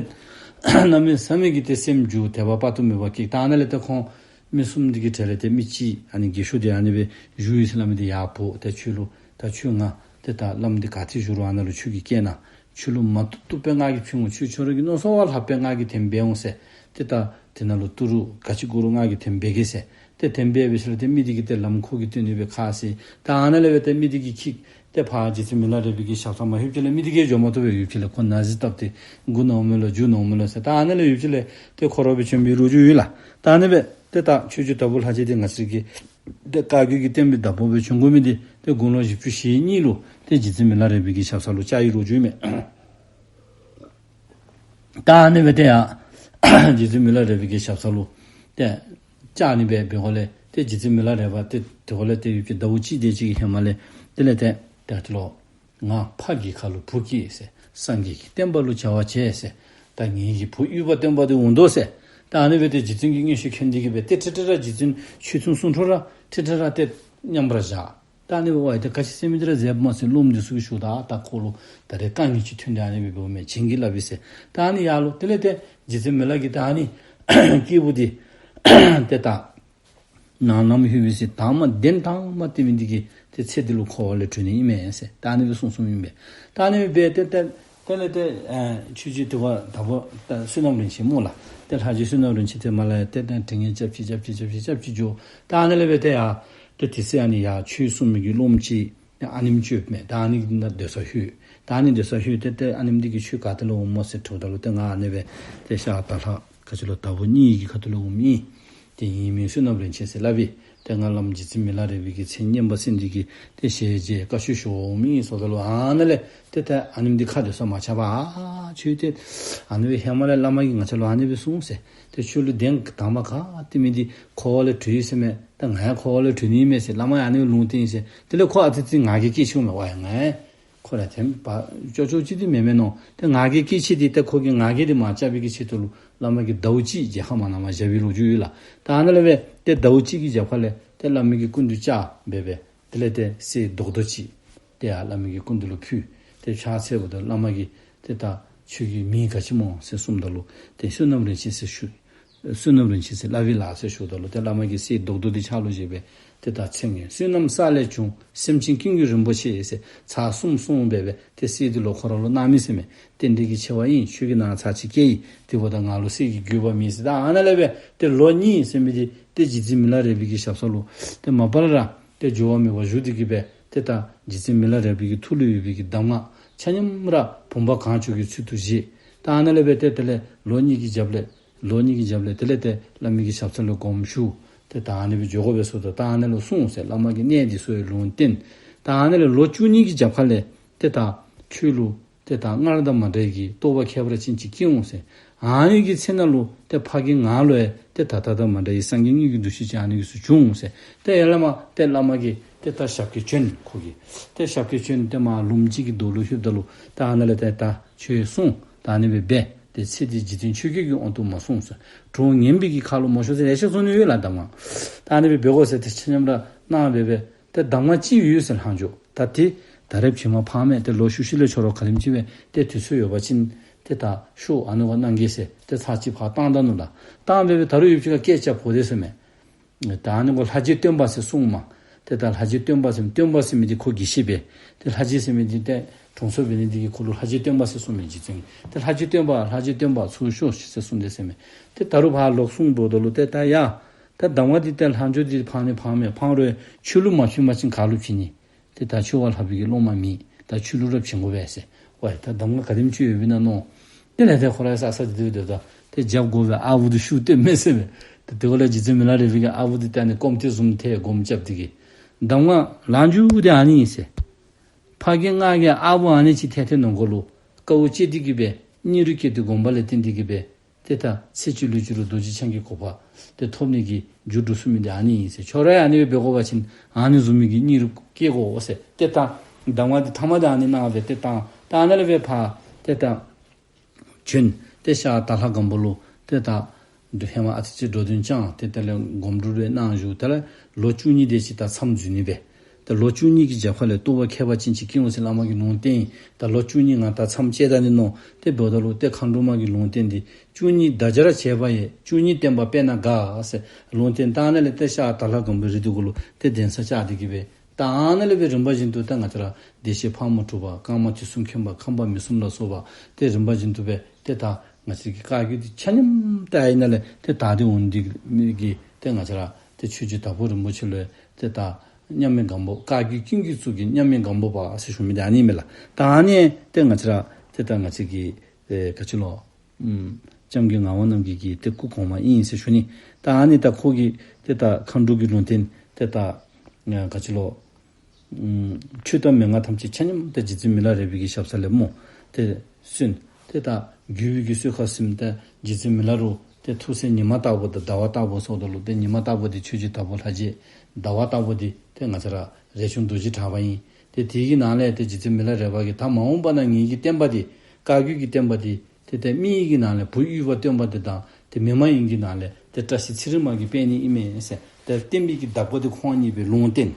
གནམ་མེད་ས་མེད་ཀྱི་ཏེ་སེམས་འགྱུར། དད་པ་དཔག་ཏུ་མེད་པ་སྐྱེས། ད་ཨ་ནཱ་ལས་ཏེ་ཁོང་མི་གསུམ་འདི་གི་གྲས་ལས་ཏེ་མི་གཅིག་ཨ་ནི་རྒས་ཤོས་འདི་ཨ་ནི་སྦེ་བཞུགས་ཡི་ཟེར་སླབ་མི་འདི་ཡར་འབོ་སྟེ་ཁྱོད་ལུ་ད་ཁྱོད་ང་ཏེ་ད་བླམ་འདི་ག་ཏེ་བཞུགས་རུང་ཨ་ནཱ་ལུ་ཁྱོད་ཀྱིས་བསྐྱལ་གནང་། ཁྱོད་ལུ་མ་བཏུབ་བཏུབ་སྦེ་ང་གིས་ཕུལ་འོང་། ཁྱོད་ཁྱོད་ར་གི་མནོ་བསམ་བ་ལྷགཔ་སྦེ་ང་གིས་དེ་འབད་འོང་ཟེར། ཏེ་ད་དེ་ནང་ལུ་ཏི་རུ་ག་ཅི་དགོ་རུང་ང་གིས་དེ་འབད་གེ་ཟེར། ཏེ་དེ་འབད་འབད་ཞིནམ་ལས་ཏེ་མི་འདི་གིས་ཏེ་ལམ་ཁོ་གིས་སྟོན་ནི་སྦེ་ཁ་བཟེད། ད་ཨ་ནཱ་ལས་སྦེ་ཏེ་མི་འདི་གིས་འཁྱིད་དེ་ཕར་རྗེ་བཙུན་མི་ལ་རས་པའི་གི་ཞབས་སར་མར་ལྷོདཔ་ཅིག་ལས་མི་འདི་གིས་འགྱོ་མ་བཏུབ་པར་ལྷོདཔ་ཅིག་ལས་ཁོ་ན་བཟི་བཏབ་སྟེ་མགུ་ན་འོང་མས་ལོ་རྒྱུ་ན་འོང་མས་ལོ་ཟེར། ད་ཨ་ནཱ་ལས་ལྷོདཔ་ཅིག་ལས་ཏེ་ཁོ་ར་སྦེ་བྱོན་པའི་ལོ་རྒྱུས་ཡོད་ལགས། ད་ཨ་ནི་སྦེ་ཏེ་ད་ཆོས་རྗེ་དྭགས་པོ་ལྷ་རྗེ་འདི་ང་བཅས་ཀྱི་ཏེ་བཀའ་བརྒྱུད་ཀྱི་བསྟན་པའི་བདག་པོ་སྦེ་བྱོན་དགོ་མི་འདི་ཏེ་དགུང་ལོ་བཞི་བཅུ་ཞེ་གཉིས་ལུ་ཏེ་རྗེ་བཙུན་མི་ལ་རས་པའི་གི་ཞབས་ས་ལུ་བཅར་བའི་ལོ་རྒྱུས་མས། ད་ཨ་ནི་སྦེ་ཏེ་ཡར་རྗེ་བཙུན་མི་ལ་རས་པའི་གི་ཞབས་ས་ལུ་ཏེ་བཅར་ནི་སྦེ་འབད་དགོཔ་ལས་ཏེ་རྗེ་བཙུན་མི་ལ་རས་པ་ཏེ་དེ་ཁར་ལས་ཏེ་ཡུདཔ་ཅིག་ཟླཝ་གཅིག་དེ་ཅིག་གི་ཧེ་མ་ལས་དེ་ལས་ཏེ་ད་ཅི་ལོ་ང་ཕ་གི་ཁ་ལུ་བུ་སྐྱེས་ཟེར། སངས་རྒྱས་ཀྱི་བསྟན་པ་ལུ་བྱ་བ་བྱེད་ཟེར། ད་ངེ་གི་བུ་དབུས་པ་སྟོན་པ་འདི་འོང་དོ་ཟེར། ད་ཨ་ནི་སྦེ་ཏེ་རྗེ་བཙུན་གྱི་མངོན་ཤེས་མཁྱེན་ཏེ་གི་སྦེ་ཏེ་ཁྲིག་ཁྲི་ར་རྗེ་བཙུན་ཆོས་ཐུན་གསུང་འཕྲོ་ར་ཁྲིག་ཁྲི་ར་ཏེ་མཉམ་པར་བཞག། ད་ཨ་ནི་སྦེ་ཝའི་ཏེ་ག་ཅི་ཟེར་མི་འདི་ར་མཛདཔ་མ་ཚད་སློབ་མ་འདི་ཚུ་གིས་ཞུཝ་ད་ད་ཁོ་ལུ་ད་རེས་དཀའ་ངལ་ཅིག་ཐོན་ཏེ་ཨ་ནི་སྦེ་འབདཝ་མས། བྱིན་གྱིས་བརླབས་པས་ཟེར། ད་ཨ་ནི་ཡར་ལུ་དེ་ལས་ཏེ་རྗེ་བཙུན་མི་ལ་གིས་ད་ཨ་ནི་སྐྱེས་བུ་འདི་ཏེ་ད་ནང་ནམ་ལྷོད་པས་ཟེར་དང་མ་གདན་དང་མ་བཏིང་མི་འདི་གིས་ཏེ་ཚེ་འདི་ལུ་འཁོར་བ་ལས་གྲོལ་ནི་ཨིན་མས་ཟེར། ད་ཨ་ནི་སྦེ་གསུངས་གསུངསམ་ཨིན་པས། ད་ཨ་ནི་སྦེ་ཏེ་ཏེ་དེ་ལས་ཏེ་ཨེ་ཆོས་རྗེ་དེ་བ་དྭགས་པོ་ད་བསོད་ནམས་རིན་ཆེན་སྨོ་ལགས། ཏེ་ལྷ་རྗེ་བསོད་ནམས་རིན་ཆེན་དེ་མར་ལས་ཏེ་ད་དྲི་ངན་རྐྱབ་ཅི་རྐྱབ་ཅི་རྐྱབ་ཅི་རྐྱབ་ཅི་འགྱོ། ད་ཨ་ནི་ལས་སྦེ་ཏེ་ཡར་ཏེ་དེ་ཚེ་ཨ་ནི་ཡར་ཆོས་གསུང་མི་གི་སློབ་མ་ཅིག་ཏེ་ཨ་ནེམ་ཅིག་ཡོདཔ་མས། ད་ཨ་ནི་ན་སྡོད་ས་ལྷོད། ད་ཨ་ནི་སྡོད་ས་ལྷོད། ཏེ་ཏེ་ཨ་ནེམ་འདི་གིས་ཁྱོད་ག་ཏེ་ལས་འོངམ་སྨོ་ཟེར་དྲིཝ་ད་ལུ་ཏེ་ང་ཨ་ནི་སྦེ་ཏེ་ཤར་དྭགས་ལྷ་ག་ཅི་ལོ་དྭགས་པོ་གཉིས་ཀྱི་ཁ་ཐུག་ལས་འོངམ་ཨིན། ཏེ་ངེའི་མིང་བསོད་ནམས་རིན་ཆེན་ཟེར་སླབ་ཨིན། ཏེ་ང་བླམ་རྗེ་བཙུན་མི་ལ་རས་པའི་གི་མཚན་སྙན་པ་གསན་ཏེ་གི་ཏེ་ཞལ་མཇལ་བཀའ་ཆོས་ཞུ་བར་འོངམ་ཨིན་ཟེརཝ་ད་ལུ་ཨ་ནཱ་ལས་ཏེ་ཏེ་ཨ་ནེམ་འདི་ཁ་སྡོད་ས་མ་ཆགས་པར་ཨ་ཁྱོད་ཏེ་ཨ་ནི་སྦེ་ཧེ་མ་ལས་བླ་མ་གིས་ང་བཅས་ལུ་ཨ་ནི་སྦེ་གསུངས་ཟེར། ཏེ་ཁྱོད་ལུ་གདན་དང་པ་ག་བཏིང་མི་འདི་འཁོར་བ་ལས་གྲོལ་ཡི་ཟེར་མས། ད་ང་ཡང་འཁོར་བ་ལས་གྲོལ་ནི་ཨིན་མས་ཟེར་བླ་མ་ཡང་ཨ་ནི་སྦེ་ལུང་བསྟན་ཡི་ཟེར། དེ་ལས་ཁོ་ཨ་ཙི་ཙི་ང་རྒྱལ་སྐྱེས་ཆི་མས། ཝའི་ང་ཁོ་ར་དེམ་པ་ཅོག་ཅོག་ཅིག་འདི་མེན་མེན་ནོ། ཏེ་ང་རྒྱལ་སྐྱེས་ཆི་འདི་ཏེ་ཁོ་གིས་ང་རྒྱལ་འདི་མར་བཅག་པའི་གི་ཆེད་དུ་ལུ་བླ་མ་གིས་ཟླཝ་གཅིག་མཇལ་ཁ་མ་གནང་མར་བཞག་པའི་ལོ་རྒྱུས་ཡོད་ལགས། ད་ཨ་ནཱ་ལས་སྦེ་ཏེ་ཟླཝ་གཅིག་གི་རྒྱབ་ཁ་ལས་ཏེ་བླ་མ་གི་སྐུ་མདུན་བཅར་འབད་སྦེ་དེ་ལས་ཏེ་གསེར་རྡོག་རྡོག་ཅིག་ཏེ་ཡར་བླ་མ་གི་སྐུ་མདུན་ལུ་ཕུལ། ཏེ་ཕྱག་འཚལཝ་ད་བླ་མ་གིས་ཏེ་ད་ཁྱོད་ཀྱི་མིང་ག་ཅི་སྨོ་ཟེར་གསུངམ་ད་ལུ་ཏེ་བསོད་ནམས་རིན་ཆེན་ཟེར་ཞུ། བསོད་ནམས་རིན་ཆེན་ཟེར་སླབ་ཨིན་ལགས་ཟེར་ཞུཝ་ད་ལུ་ཏེ་བླ་མ་གིས་གསེར་རྡོག་རྡོག་འདི་ཕྱག་ལུ་བཞེས་སྦེ་ཏེ་ད་མཚན་ངན་བསོད་ནམས་བསགས་ལས་བྱུང་སེམས་ཅན་ཀུན་གྱི་རིན་པོ་ཆེ་ཟེར་ཚར་གསུམ་གསུངས་སྦེ་སྦེ་ཏེ་གསེར་འདི་ལོག་ཁོ་ར་ལུ་གནང་མི་ཟེར་མས། རྟེན་འབྲེལ་གྱི་ཆེ་བ་ཨིན། ཁྱོད་ཀྱིས་ནཱ་ཚར་གཅིག་བསྐྱལ་ཡི། དེ་འབདཝ་ད་ང་ལུ་གསེར་གྱི་དགོས་པ་མེད་ཟེར། ད་ཨ་ནཱ་ལས་སྦེ་ཏེ་ལོ་གཉིས་ཟེར་མི་འདི་ཏེ་རྗེ་བཙུན་མི་ལ་རས་པའི་གི་ཞབས་ས་ལུ་ཏེ་མ་པ་ལས་ར་ཏེ་འགྱུར་བ་མེད་པར་བཞུགས་ཏེ་གི་སྦེ་ཏེ་ད་རྗེ་བཙུན་མི་ལ་རས་པའི་གི་ཐུགས་ལུ་ཡོད་པའི་གི་གདམས་ངག་ཆ་མཉམ་ར་བུམ་པ་གང་བྱོ་གི་ཚུལ་དུ་བཞེས། ད་ཨ་ནཱ་ལས་སྦེ་ཏེ་དེ་ལས་ལོ་གཉིས་ཀྱི་རྒྱབ་ལས་ལོ་གཉིས་ཀྱི་རྒྱབ་ལས་དེ་ལས་ཏེ་བླ་མའི་གི་ཞབས་ས་ལུ་དགོངས་ཞུ། ཏེ་ད་ཨ་ནི་སྦེ་འགྱོ་དགོ་པས་ཟེརཝ་ད་ད་ཨ་ནི་ལུ་གསུངས་ཟེར། བླ་མ་གིས་གནས་འདི་སོགས་ལུང་བསྟན། ད་ཨ་ནི་ལས་ལོ་བཅུ་གཉིས་ཀྱི་རྒྱབ་ཁ་ལས་ཏེ་ད་ཁྱོད་ལུ་ཏེ་ད་སྔར་དང་མ་འདྲ་བའི་གི་རྟོགས་པ་ཁྱད་པར་ཅན་ཅིག་སྐྱེ་འོང་ཟེར། ཨ་ནི་གི་ཚེ་ན་ལུ་ཏེ་ཕ་གི་ངང་ལུ་ཡང་ཏེ་ད་ལྟ་དང་མ་འདྲ་བའི་སངས་རྒྱས་དངོས་ཀྱི་འདུ་ཤེས་ཅིག་ཨ་ནི་གི་ཚུ་འབྱུང་འོང་ཟེར། ཏེ་ཡར་ལས་མར་ཏེ་བླ་མ་གིས་ཏེ་ད་ཞབས་སྐྱེལ་བྱོན། ཁོ་གིས་ཏེ་ཞབས་སྐྱེལ་བྱོན་ཏེ་མར་ལུངམ་ཅིག་གི་རྡོ་ལུ་ལྷོདཔ་ད་ལུ་ད་ཨ་ནཱ་ལས་ཏེ་ད་ཁྱོད་སོང་། ད་ཨ་ནི་སྦེ་འབད། ཏེ་ཚེ་འདི་འཇིག་རྟེན་ཆོས་བརྒྱད་ཀྱི་དབང་དུ་མ་སོང་ཟེར། གྲོགས་ངན་པའི་གི་ཁ་ལུ་མ་ཤོར་ཟེར་ལེ་ཤ་གསུངས་ནི་ཡོད་ལགས་གདམས་ངག། ད་ཨ་ནི་སྦེ་འབད་དགོ་ཟེར་ཏེ་ཆ་མཉམ་ར་གནང་སྦེ་སྦེ་ཏེ་གདམས་ངག་ཅིག་ཡོད་ཟེར་ལྷག་འཕྲོ། ད་ཏེ་ད་རེས་ཕྱི་མ་ཕངས་མས། ཏེ་ལོག་ཤུལ་ཤུལ་ལས་ཁྱོད་ར་ག་དེམ་ཅིག་སྦེ་ཏེ་དུས་ཚོད་ཡོད་པ་ཅིན་ཏེ་ད་ཤོག་ཨ་ནི་གུ་གནང་གེ་ཟེར་ཏེ་ཚར་གཅིག་ཕར་བཏང་ད་ནུག་ལགས། བཏང་སྦེ་སྦེ་ད་རུང་ཡུདཔ་ཅིག་ཁར་སྐད་རྐྱབ་འོང་དེས་ཟེར་མས། ད་ཨ་ནི་གུ་ལྷ་རྗེ་སྟོན་པ་ཟེར་གསུངས་མས། ཏེ་ད་ལྷ་རྗེ་སྟོན་པ་ཟེར་སྟོན་པ་ཟེར་མི་འདི་ཁོ་དགེ་བཤེས་པས། ཏེ་ལྷ་རྗེ་ཟེར་མི་འདི་ཏེ་དྲུང་འཚོ་འབད་ནི་འདི་གིས་ཁོ་ལུ་ལྷ་རྗེ་སྟོན་པ་ཟེར་གསུངས་མས་རྗེ་བཙུན་གྱིས། ཏེ་ལྷ་རྗེ་སྟོན་པ་ལྷ་རྗེ་སྟོན་པ་ཚུར་ཤོག་ཟེར་གསུངས་དེས་ཟེར་མས། ཏེ་ད་རུང་ཕར་ལོག་གསུངས་འགྱོཝ་ད་ལུ་ཏེ་ད་ཡ་ད་གདམས་ངག་འདི་ཏེ་ལྷག་འཕྲོ་འདི་ཕངས་ནི་ཕངས་མས། ཕངས་རུང་ཁྱོད་ལུ་མ་བྱིན་པ་ཅིན་ག་ལུ་བྱིན་ནི། ཏེ་ད་ཁྱོད་བ་ལྷག་པའི་གི་སློབ་མ་མེད། ད་ཁྱོད་ལུ་ར་བྱིན་དགོ་པས་ཟེར། ཝའི་ད་གདམས་ངག་ག་དེམ་ཅིག་ཡོདཔ་ཨིན་ན་མནོ། དེ་ལས་ཏེ་ཁོ་ར་ས་ས་འདི་འདི་ད་ཏེ་རྒྱབ་སྒོ་སྦེ་ཨ་བུ་འདི་ཤུགས་སྟོན་མས་ཟེར་མས། ཏེ་དེ་འབདཝ་ལས་རྗེ་བཙུན་མི་ལ་རས་པའི་གི་ཨ་བུ་འདི་ད་ཨ་ནི་སྐོམ་དེ་བཟུམ་ཐལ་སྒོམ་རྐྱབ་སྟེ་གི། གདམས་ངག་ལྷག་འཕྲོ་འདི་ཨ་ནི་ཨིན་ཟེར། ཕ་གི་ང་གི་ཨ་བུ་ཨ་ནི་ཅིག་ཐལ་ཐལ་ནང་འཁོད་ལུ་དཀའཝ་སྤྱད་དེ་གི་སྦེ་སྙིང་རུས་བསྐྱེད་དེ་སྒོམ་པ་ལས་བརྟེན་ཏེ་གི་སྦེ་ཏེ་ད་ཚེ་གཅིག་ལུས་གཅིག་ལུ་རྡོ་རྗེ་འཆང་གི་གོ་འཕང་ཏེ་ཐོབ་ནི་གི་རྒྱུ་འགྲུབ་ཚུགས་མི་འདི་ཨ་ནི་ཨིན་ཟེར། ཁྱོད་ར་ཡང་ཨ་ནི་སྦེ་འབད་དགོ་པ་ཅིན་ཨ་ནི་བཟུམ་མའི་གི་སྙིང་རུས་བསྐྱེད་དགོ་ཟེར། ཏེ་ད་གདམས་ངག་འདི་ཐ་མ་འདི་ཨ་ནི་གནང་སྦེ་ཏེ་ད་ད་ཨ་ནཱ་ལས་སྦེ་ཕར་ཏེ་ད་བྱོན། ཏེ་ཤར་དྭགས་ལྷ་སྒམ་པོ་ལུ་ཏེ་ད་འདི་ཧེ་མ་ཨ་ཙི་ཅིག་འགྲོ་དོན་བསྐྱངས། ཏེ་དེ་ལས་སྒོམ་སྒྲུབ་རེ་གནང་བཞུགས། དེ་ལས་ལོ་བཅུ་གཉིས་དེ་ཅིག་ད་མཚམས་འཛུལ་ནི་སྦེ། ད་ལོ་བཅུ་གཉིས་ཀྱི་རྒྱབ་ཁ་ལས་རྟོགས་པ་ཁྱད་པར་ཅན་ཅིག་སྐྱེ་འོང་ཟེར་བླ་མ་གིས་ལུང་བསྟན་ཡི། ད་ལོ་བཅུ་གཉིས་ང་ད་མཚམས་བཅད་ད་ནི་མནོ། ཏེ་འབདཝ་ད་ལུ་ཏེ་མཁའ་འགྲོ་མ་གིས་ལུང་བསྟན་ཏེ་བཅུ་གཉིས་ད་ཅ་ར་བྱས་པ་ཡི། བཅུ་གཉིས་བསྟན་པ་སྤེལ་ན་དགའ་ཟེར་ལུང་བསྟན་བཏང་ནི་ལས་ཏེ་ཤར་དྭགས་ལྷ་སྒམ་པོའི་རི་དེ་གུ་ལུ་ཏེ་གདན་ས་བཅགས་ཏེ་གི་སྦེ། ད་ཨ་ནཱ་ལས་སྦེ་རིམ་པ་བཞིན་དུ་ད་ང་བཅས་ར་བདེ་གཤེགས་ཕག་མོ་གྲུ་པ་ཀརྨ་དུས་གསུམ་མཁྱེན་པ་ཁམས་པ་མི་གསུམ་ལ་སོགས་པ་ཏེ་རིམ་པ་བཞིན་དུ་སྦེ་ཏེ་ད་ང་བཅས་ཀྱི་བཀའ་བརྒྱུད་འདི་ཆ་མཉམ་ཏེ་ཨ་ནཱ་ལས་ཏེ་དར་ཏེ་འོང་ནི་འདི་གིས་ཏེ་ང་བཅས་ར་ཏེ་ཆོས་རྗེ་དྭགས་པོ་རིན་པོ་ཆེ་ལུ་ཏེ་ད་མཉམ་མེད་སྒམ་པོ་བཀའ་བརྒྱུད་ཀུན་གྱི་གཙུག་རྒྱན་མཉམ་མེད་སྒམ་པོ་པ་ཟེར་ཞུ་མི་འདི་ཨ་ནི་མས་ལགས། ད་ཨ་ནི་ཏེ་ང་བཅས་ར་ཏེ་ད་ང་བཅས་ཀྱི་ཨེ་ག་ཅི་ལོ། ཨམ་ལྕམ་གྱི་ངག་དབང་རྣམ་རྒྱལ་གྱི་ཏེ་སྐུ་གོང་མ་ཨིན་ཟེར་ཞུ་ནི། ད་ཨ་ནི་ད་ཁོ་གིས་ཏེ་ད་མཁའ་འགྲོ་གི་ལུང་བསྟན་ཏེ་ད་ཨ་ག་ཅི་ལོ། ཨམ་ཆོས་དང་མན་ངག་ཐམས་ཅད་ཆ་མཉམ་ད་རྗེ་བཙུན་མི་ལ་རས་པའི་གི་ཞབས་ས་ལས་སྨོ། ཏེ་སོན། ཏེ་ད་བརྒྱུད་པའི་གི་སྲོལ་ཁ་ཟིན་ཏེ་རྗེ་བཙུན་མི་ལ་རུ་ཏེ་ཐུགས་སྲས་ཉི་མ་ལྟ་བུ་དང་ཟླ་བ་ལྟ་བུ་སོགས་ད་ལུ་ཏེ་ཉི་མ་ལྟ་བུ་འདི་ཆོས་རྗེ་དྭགས་པོ་ལྷ་རྗེ། ཟླ་བ་ལྟ་བུ་འདི་ཏེ་ང་བཅས་ར་རས་ཆུང་རྡོ་རྗེ་གྲགས་པ་ཨིན། ཏེ་དེ་གི་ནང་ལས་ཏེ་རྗེ་བཙུན་མི་ལ་རས་པ་གིས་ད་མ་འོངས་པ་ན་ངེ་གི་བསྟན་པ་འདི་བཀའ་བརྒྱུད་ཀྱི་བསྟན་པ་འདི་ཏེ་ཏེ་མི་ཡི་གི་ནང་ལས་བུ་དབུས་པ་སྟོན་པ་འདི་དང་ཏེ་མི་མ་ཡིན་གྱི་ནང་ལས་ཏེ་བཀྲ་ཤིས་ཚེ་རིང་མ་གིས་སྤེལ་ནི་ཨིན་མས་ཟེར་ཏེ་བསྟན་པའི་གི་བདག་པོ་འདི་ཁོང་གཉིས་སྦེ་ལུང་བསྟན།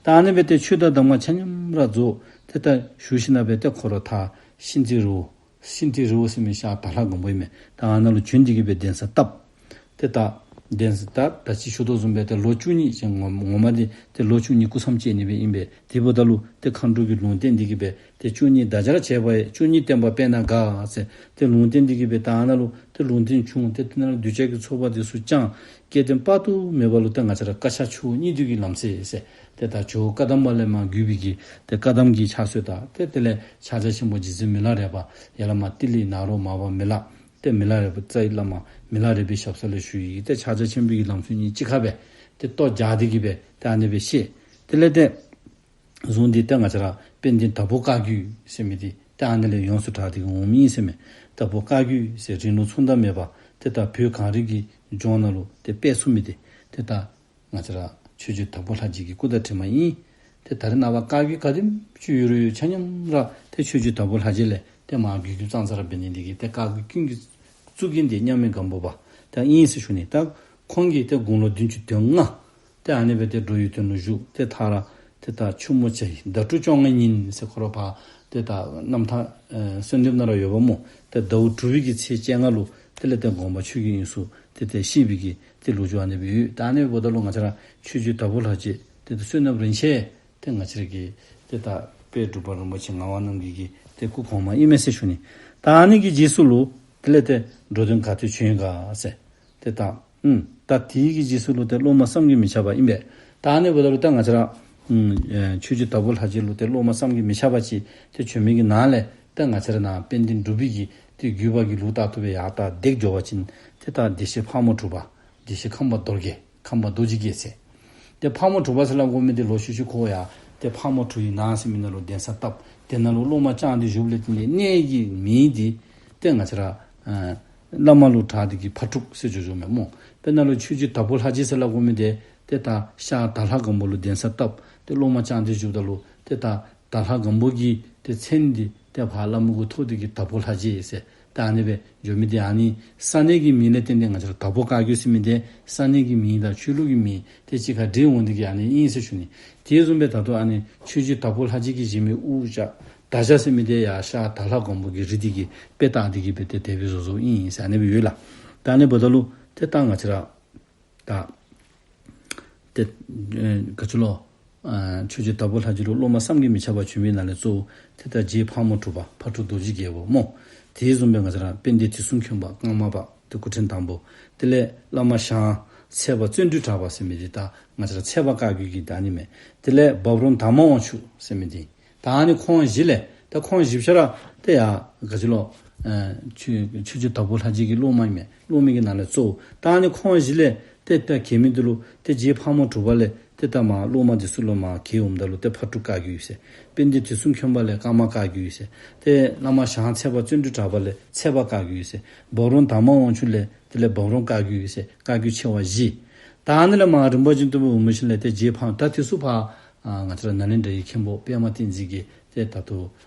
ད་ཨ་ནི་སྦེ་ཏེ་ཆོས་དང་གདམས་ངག་ཆ་མཉམ་ར་རྫོགས། ཏེ་ད་ཞུ་ཞིནམ་ལས་ཏེ་ཁོ་ར་ཐར་ཤིན་ཏུ་རི་བོ། ཤིན་ཏུ་རི་བོ་ཟེར་མི་ཤར་དྭགས་ལྷ་སྒམ་པོ་ཨིན་མས། ད་ཨ་ནཱ་ལུ་བྱོན་ཏེ་གི་སྦེ་གདན་ས་བཏབ། ཏེ་ད་གདན་ས་ད་ད་ཅི་ཞུ་དོ་བཟུམ་སྦེ་ཏེ་ལོ་བཅུ་གཉིས་ཅིག་ངོ་ངོ་མ་འདི་ཏེ་ལོ་བཅུ་གཉིས་སྐུ་མཚམས་བཅད་ནི་སྦེ་ཨིན་པས། དེ་འབདཝ་ད་ལུ་ཏེ་མཁའ་འགྲོ་གི་ལུང་བསྟན་འདི་གིས་སྦེ་ཏེ་བཅུ་གཉིས་ད་ཅ་ར་བྱས་པ་ཡི། བཅུ་གཉིས་བསྟན་པ་སྤེལ་ན་དགའ་ཟེར་ཏེ་ལུང་བསྟན་འདི་གིས་སྦེ་ད་ཨ་ནཱ་ལུ་ཏེ་ལུང་བསྟན་བྱུང་། ཏེ་དེ་ནང་ལུ་གདུལ་བྱ་གི་ཚོགས་པ་འདི་ཚུ་བསྐྱངས། སྐལ་ལྡན་དཔག་ཏུ་མེད་པ་ལུ་ཏེ་ང་བཅས་ར་བཀའ་ཕྱག་ཆུ་བོ་གཉིས་འདུས་ཀྱི་ལམ་སྲོལ་ཟེར་ཏེ་ད་ཇོ་བོ་བཀའ་གདམས་པ་ལས་མར་བརྒྱུད་པའི་གི་ཏེ་བཀའ་གདམས་ཀྱི་ཕྱག་སྲོལ་དང་ཏེ་དེ་ལས་ཕྱག་རྒྱ་ཆེན་པོ་རྗེ་བཙུན་མི་ལ་རས་པ་ཡར་ལས་མར་ཏི་ལི་ནཱ་རོ་མར་པ་མི་ལ་ཏེ་མི་ལ་རས་པ་རྩ་བའི་བླ་མ་མི་ལ་རས་པའི་ཞབས་ས་ལས་ཞུ་ཡི་གི་ཏེ་ཕྱག་རྒྱ་ཆེན་པོའི་གི་ལམ་སྲོལ་གཉིས་གཅིག་ཁར་སྦེ་ཏེ་ལྟོ་སྦྱར་ཏེ་གི་སྦེ་ཏེ་ཨ་ནི་སྦེ་བཤད། དེ་ལས་ཏེ་གཞུང་འདི་ཏེ་ང་བཅས་ར་དཔལ་ལྡན་དྭགས་པོ་བཀའ་བརྒྱུད་ཟེར་མི་འདི་ཏེ་ཨ་ནི་ལས་ཡོངས་སུ་གྲགས་ཏེ་གི་འོང་མི་ཨིན་ཟེར་མས། དྭགས་པོ་བཀའ་བརྒྱུད་ཟེར་རིང་ལུགས་མཚུངས་ཟླ་མེད་པ་ཏེ་ད་བོད་གངས་རི་གི་ལྗོངས་ནང་ལུ་ཏེ་སྤེལ་ཚུགས་མི་འདི་ཏེ་ད་ང་བཅས་ར་ཆོས་རྗེ་དྭགས་པོ་ལྷ་རྗེ་གི་སྐུ་དྲིན་ཨིན། ཏེ་ད་རེས་ནངས་པ་བཀའ་བརྒྱུད་ག་དེམ་ཅིག་ཡོད་རུང་ཡོད་ཆ་མཉམ་ར་ཏེ་ཆོས་རྗེ་དྭགས་པོ་ལྷ་རྗེ་ལས་ཏེ་མར་བརྒྱུད་བརྒྱུད་ཙང་ཙ་ར་འབད་ནི་འདི་གིས་ཏེ་བཀའ་བརྒྱུད་ཀུན་གྱི་གཙུག་རྒྱན་འདི་མཉམ་མེད་སྒམ་པོ་པ་ཏེ་ཨིན་ཟེར་ཞུ་ནི། ད་ཁོང་གིས་ཏེ་དགུང་ལོ་བདུན་ཅུ་དོན་ལྔ་ཏེ་ཨ་ནི་སྦེ་ཏེ་འགྲོ་བའི་དོན་ལུ་བཞུགས། ཏེ་མཐར་ཏེ་ད་ཆུ་མོ་བྱ་ཡི་ཟླ་དྲུག་བཅོ་ལྔའི་ཉིན་ཟེར་ཁོ་ར་ཕར་ཏེ་ད་རྣམ་ཐར་ཨེ་གསོལ་འདེབས་ནང་ར་ཡོདཔ་སྨོ། ཏེ་ཟླཝ་དྲུག་པའི་གི་ཚེས་བཅོ་ལྔ་ལུ་དེ་ལས་ཏེ་དགོངས་པ་ཆོས་ཀྱི་དབྱིངས་སུ་ ཏེ་ཏེ་ཤེས་པའི་གི་ཏེ་ལོ་རྒྱུས་ཨ་ནི་སྦེ་ཡོད། ད་ཨ་ནི་འབདཝ་ད་ལུ་ང་བཅས་ར་ཆོས་རྗེ་དྭགས་པོ་ལྷ་རྗེ་ཏེ་ཏེ་བསོད་ནམས་རིན་ཆེན་ཏེ་ང་བཅས་ར་གི་ཏེ་ད་དཔལ་འབྲུག་པ་རིན་པོ་ཆེ་ངག་དབང་རྣམ་རྒྱལ་གྱི་ཏེ་སྐུ་གོང་མ་ཨིན་མས་ཟེར་ཞུ་ནི། ད་ཨ་ནི་གི་རྗེས་སུ་ལུ་དེ་ལས་ཏེ་འགྲོ་དོན་ག་ཏེ་བྱོན་ག་ཟེར། ཏེ་ད་ཨུམ་ད་དེའི་གི་རྗེས་སུ་ལུ་ཏེ་སློབ་མ་བསམ་གྱིས་མི་ཁྱབ་པ་ཨིན་པས། ད་ཨ་ནི་འབདཝ་ད་ལུ་ད་ང་བཅས་ར་ཨུམ་ཨེ་ཆོས་རྗེ་དྭགས་པོ་ལྷ་རྗེ་ལུ་ཏེ་སློབ་མ་བསམ་གྱིས་མི་ཁྱབ་པ་ཅིག་ཏེ་བྱོན་མི་གི་ནང་ལས་ཏེ་ང་བཅས་ར་ནཱ་དཔལ་ལྡན་འབྲུག་པའི་གི་ཏེ་བརྒྱུད་པ་གི་ལུགས་ལྟར་དུ་སྦེ་ཡར་ད་འདེགས་འགྱོ་བ་ཅིན་ཏེ་ད་བདེ་གཤེགས་ཕག་མོ་གྲུ་པ། བདེ་གཤེགས་ཁམས་པ་རྡོར་རྒྱལ། ཁམས་པ་རྡོ་རྗེ་རྒྱལ་ཟེར། ཏེ་ཕག་མོ་གྲུ་པ་ཟེར་སླབ་དགོ་མི་འདི་ལོག་ཤུལ་ཤུལ་ཁོ་ཡང་ཏེ་ཕག་མོ་གྲུ་ཡི་ནགས་ཟེར་མི་ནང་ལུ་གདན་ས་བཏབ། དེ་ནང་ལུ་སློབ་མ་བསྐྱངས་ཏེ་བཞུགསཔ་ལས་བརྟེན་ཏེ་གནས་ཀྱི་མིང་འདི་ཏེ་ང་བཅས་ར་ཨ་བླ་མ་ལུ་གྲགས་ཏེ་གི་ཕག་གྲུ་ཟེར་འགྱོ་འགྱོཝ་མས་སྨོ། དཔེར་ན་ལུ་ཆོས་རྗེ་དྭགས་པོ་ལྷ་རྗེ་ཟེར་སླབ་དགོ་མི་འདི་ཏེ་ད་ཤར་དྭགས་ལྷ་སྒམ་པོ་ལུ་གདན་ས་བཏབ། ཏེ་སློབ་མ་བསྐྱངས་ཏེ་བཞུགསཔ་ད་ལུ་ཏེ་ད་དྭགས་ལྷ་སྒམ་པོ་གི་ཏེ་མཚན་འདི་ཏེ་ཕར་བླ་མ་གུ་ཐོགས་ཏེ་གི་དྭགས་པོ་ལྷ་རྗེ་ཟེར། ད་ཨ་ནི་སྦེ་འགྱོ་མི་འདི་ཨ་ནི་ས་གནས་ཀྱི་མིང་ལས་བརྟེན་ཏེ་ང་བཅས་ར་དྭགས་པོ་བཀའ་བརྒྱུད་ཟེར་མི་འདི་ས་གནས་ཀྱི་མིང་དང་ཆོས་ལུགས་ཀྱི་མིང་ཏེ་གཅིག་ཁར་འདྲེས་འོང་སྟེ་གི་ཨ་ནི་ཨིན་ཟེར་ཞུ་ནི། དེ་བཟུམ་སྦེ་ད་ལྟོ་ཨ་ནི་ཆོས་རྗེ་དྭགས་པོ་ལྷ་རྗེ་གིས་བཞེངས་མི་དབུ་བྱ་དར་བྱ་ཟེར་མི་འདི་ཡང་ཤར་དྭགས་ལྷ་སྒམ་པོ་གིས་རིག་སྟེ་གི་དཔེ་བལྟ་སྟེ་གི་སྦེ་ཏེ་དེ་སྦེ་བཟོ་བཟོཝ་ཨིན་ཟེར་ཨ་ནི་སྦེ་ཡོད་ལགས། ད་ཨ་ནི་འབདཝ་ད་ལུ་ཏེ་ད་ང་བཅས་ར་ད་ཨེ་ག་ཅི་ལོ། ཨ་ཆོས་རྗེ་དྭགས་པོ་ལྷ་རྗེ་ལུ་སློབ་མ་བསམ་གྱིས་མི་ཁྱབ་པ་བྱོན་མི་ནང་ལས་གཙོ་བོ་ཏེ་ད་རྗེ་ཕག་མོ་གྲུ་པ་ཕག་གྲུ་རྡོ་རྗེ་རྒྱལ་པོ་སྨོ། དེ་བཟུམ་སྦེ་ང་བཅས་ར་དཔལ་ལྡན་དུས་གསུམ་མཁྱེན་པ་ཀརྨ་པ་ཏེ་སྐུ་ཕྲེང་དང་པོ། དེ་ལས་བླ་མ་ཞང་ཚལ་པ་བརྩོན་འགྲུས་གྲགས་པ་ཟེར་མི་འདི་ད་ང་བཅས་ར་ཚལ་པ་བཀའ་བརྒྱུད་ཀྱི་ད་ཨ་ནི་མས། དེ་ལས་འབའ་རོམ་དར་མ་དབང་ཕྱུག་ཟེར་མི་འདི། ད་ཨ་ནི་ཁོང་བཞི་ལས་ད་ཁོང་བཞི་ཆ་ར་ཏེ་ཡ་ག་ཅི་ལོ། ཨ་ཆོས་ཆོས་རྗེ་དྭགས་པོ་ལྷ་རྗེ་གི་སློབ་མ་ཨིན་མས། སློབ་མའི་གི་ནང་ལས་གཙོ་བོ། ད་ཨ་ནི་ཁོང་བཞི་ལས་ཏེ་ད་གྱེས་མི་འདི་ལུ་ཏེ་རྗེ་ཕག་མོ་གྲུ་པ་ལས་ཏེ་ད་མར་སློབ་མ་འདི་ཚུ་ལུ་མར་གྱེས་འོངམ་ད་ལུ་ཏེ་ཕག་གྲུ་བཀའ་བརྒྱུད་ཟེར། དཔལ་ལྡན་དུས་གསུམ་མཁྱེན་པ་ལས་ཀརྨ་བཀའ་བརྒྱུད་ཟེར། ཏེ་བླ་མ་ཞང་ཚལ་པ་བརྩོན་འགྲུས་གྲགས་པ་ལས་ཚལ་པ་བཀའ་བརྒྱུད་ཟེར། འབའ་རོམ་དར་མ་དབང་ཕྱུག་ལས་དེ་ལས་འབའ་རོམ་བཀའ་བརྒྱུད་ཟེར་བཀའ་བརྒྱུད་ཆེ་བ་བཞི། ད་ཨ་ནི་ལས་མར་རིམ་པ་བཞིན་དུ་འོངམ་ཞིནམ་ལས་ཏེ་རྗེ་ཕག་ད་དེ་ཚུ་ཕར་ཨ་ང་བཅས་ར་ནཱ་ལེནྡྲ་གི་མཁན་པོ་པདྨ་བསྟན་འཛིན་གྱིས་ཏེ་ད་ལྟོ་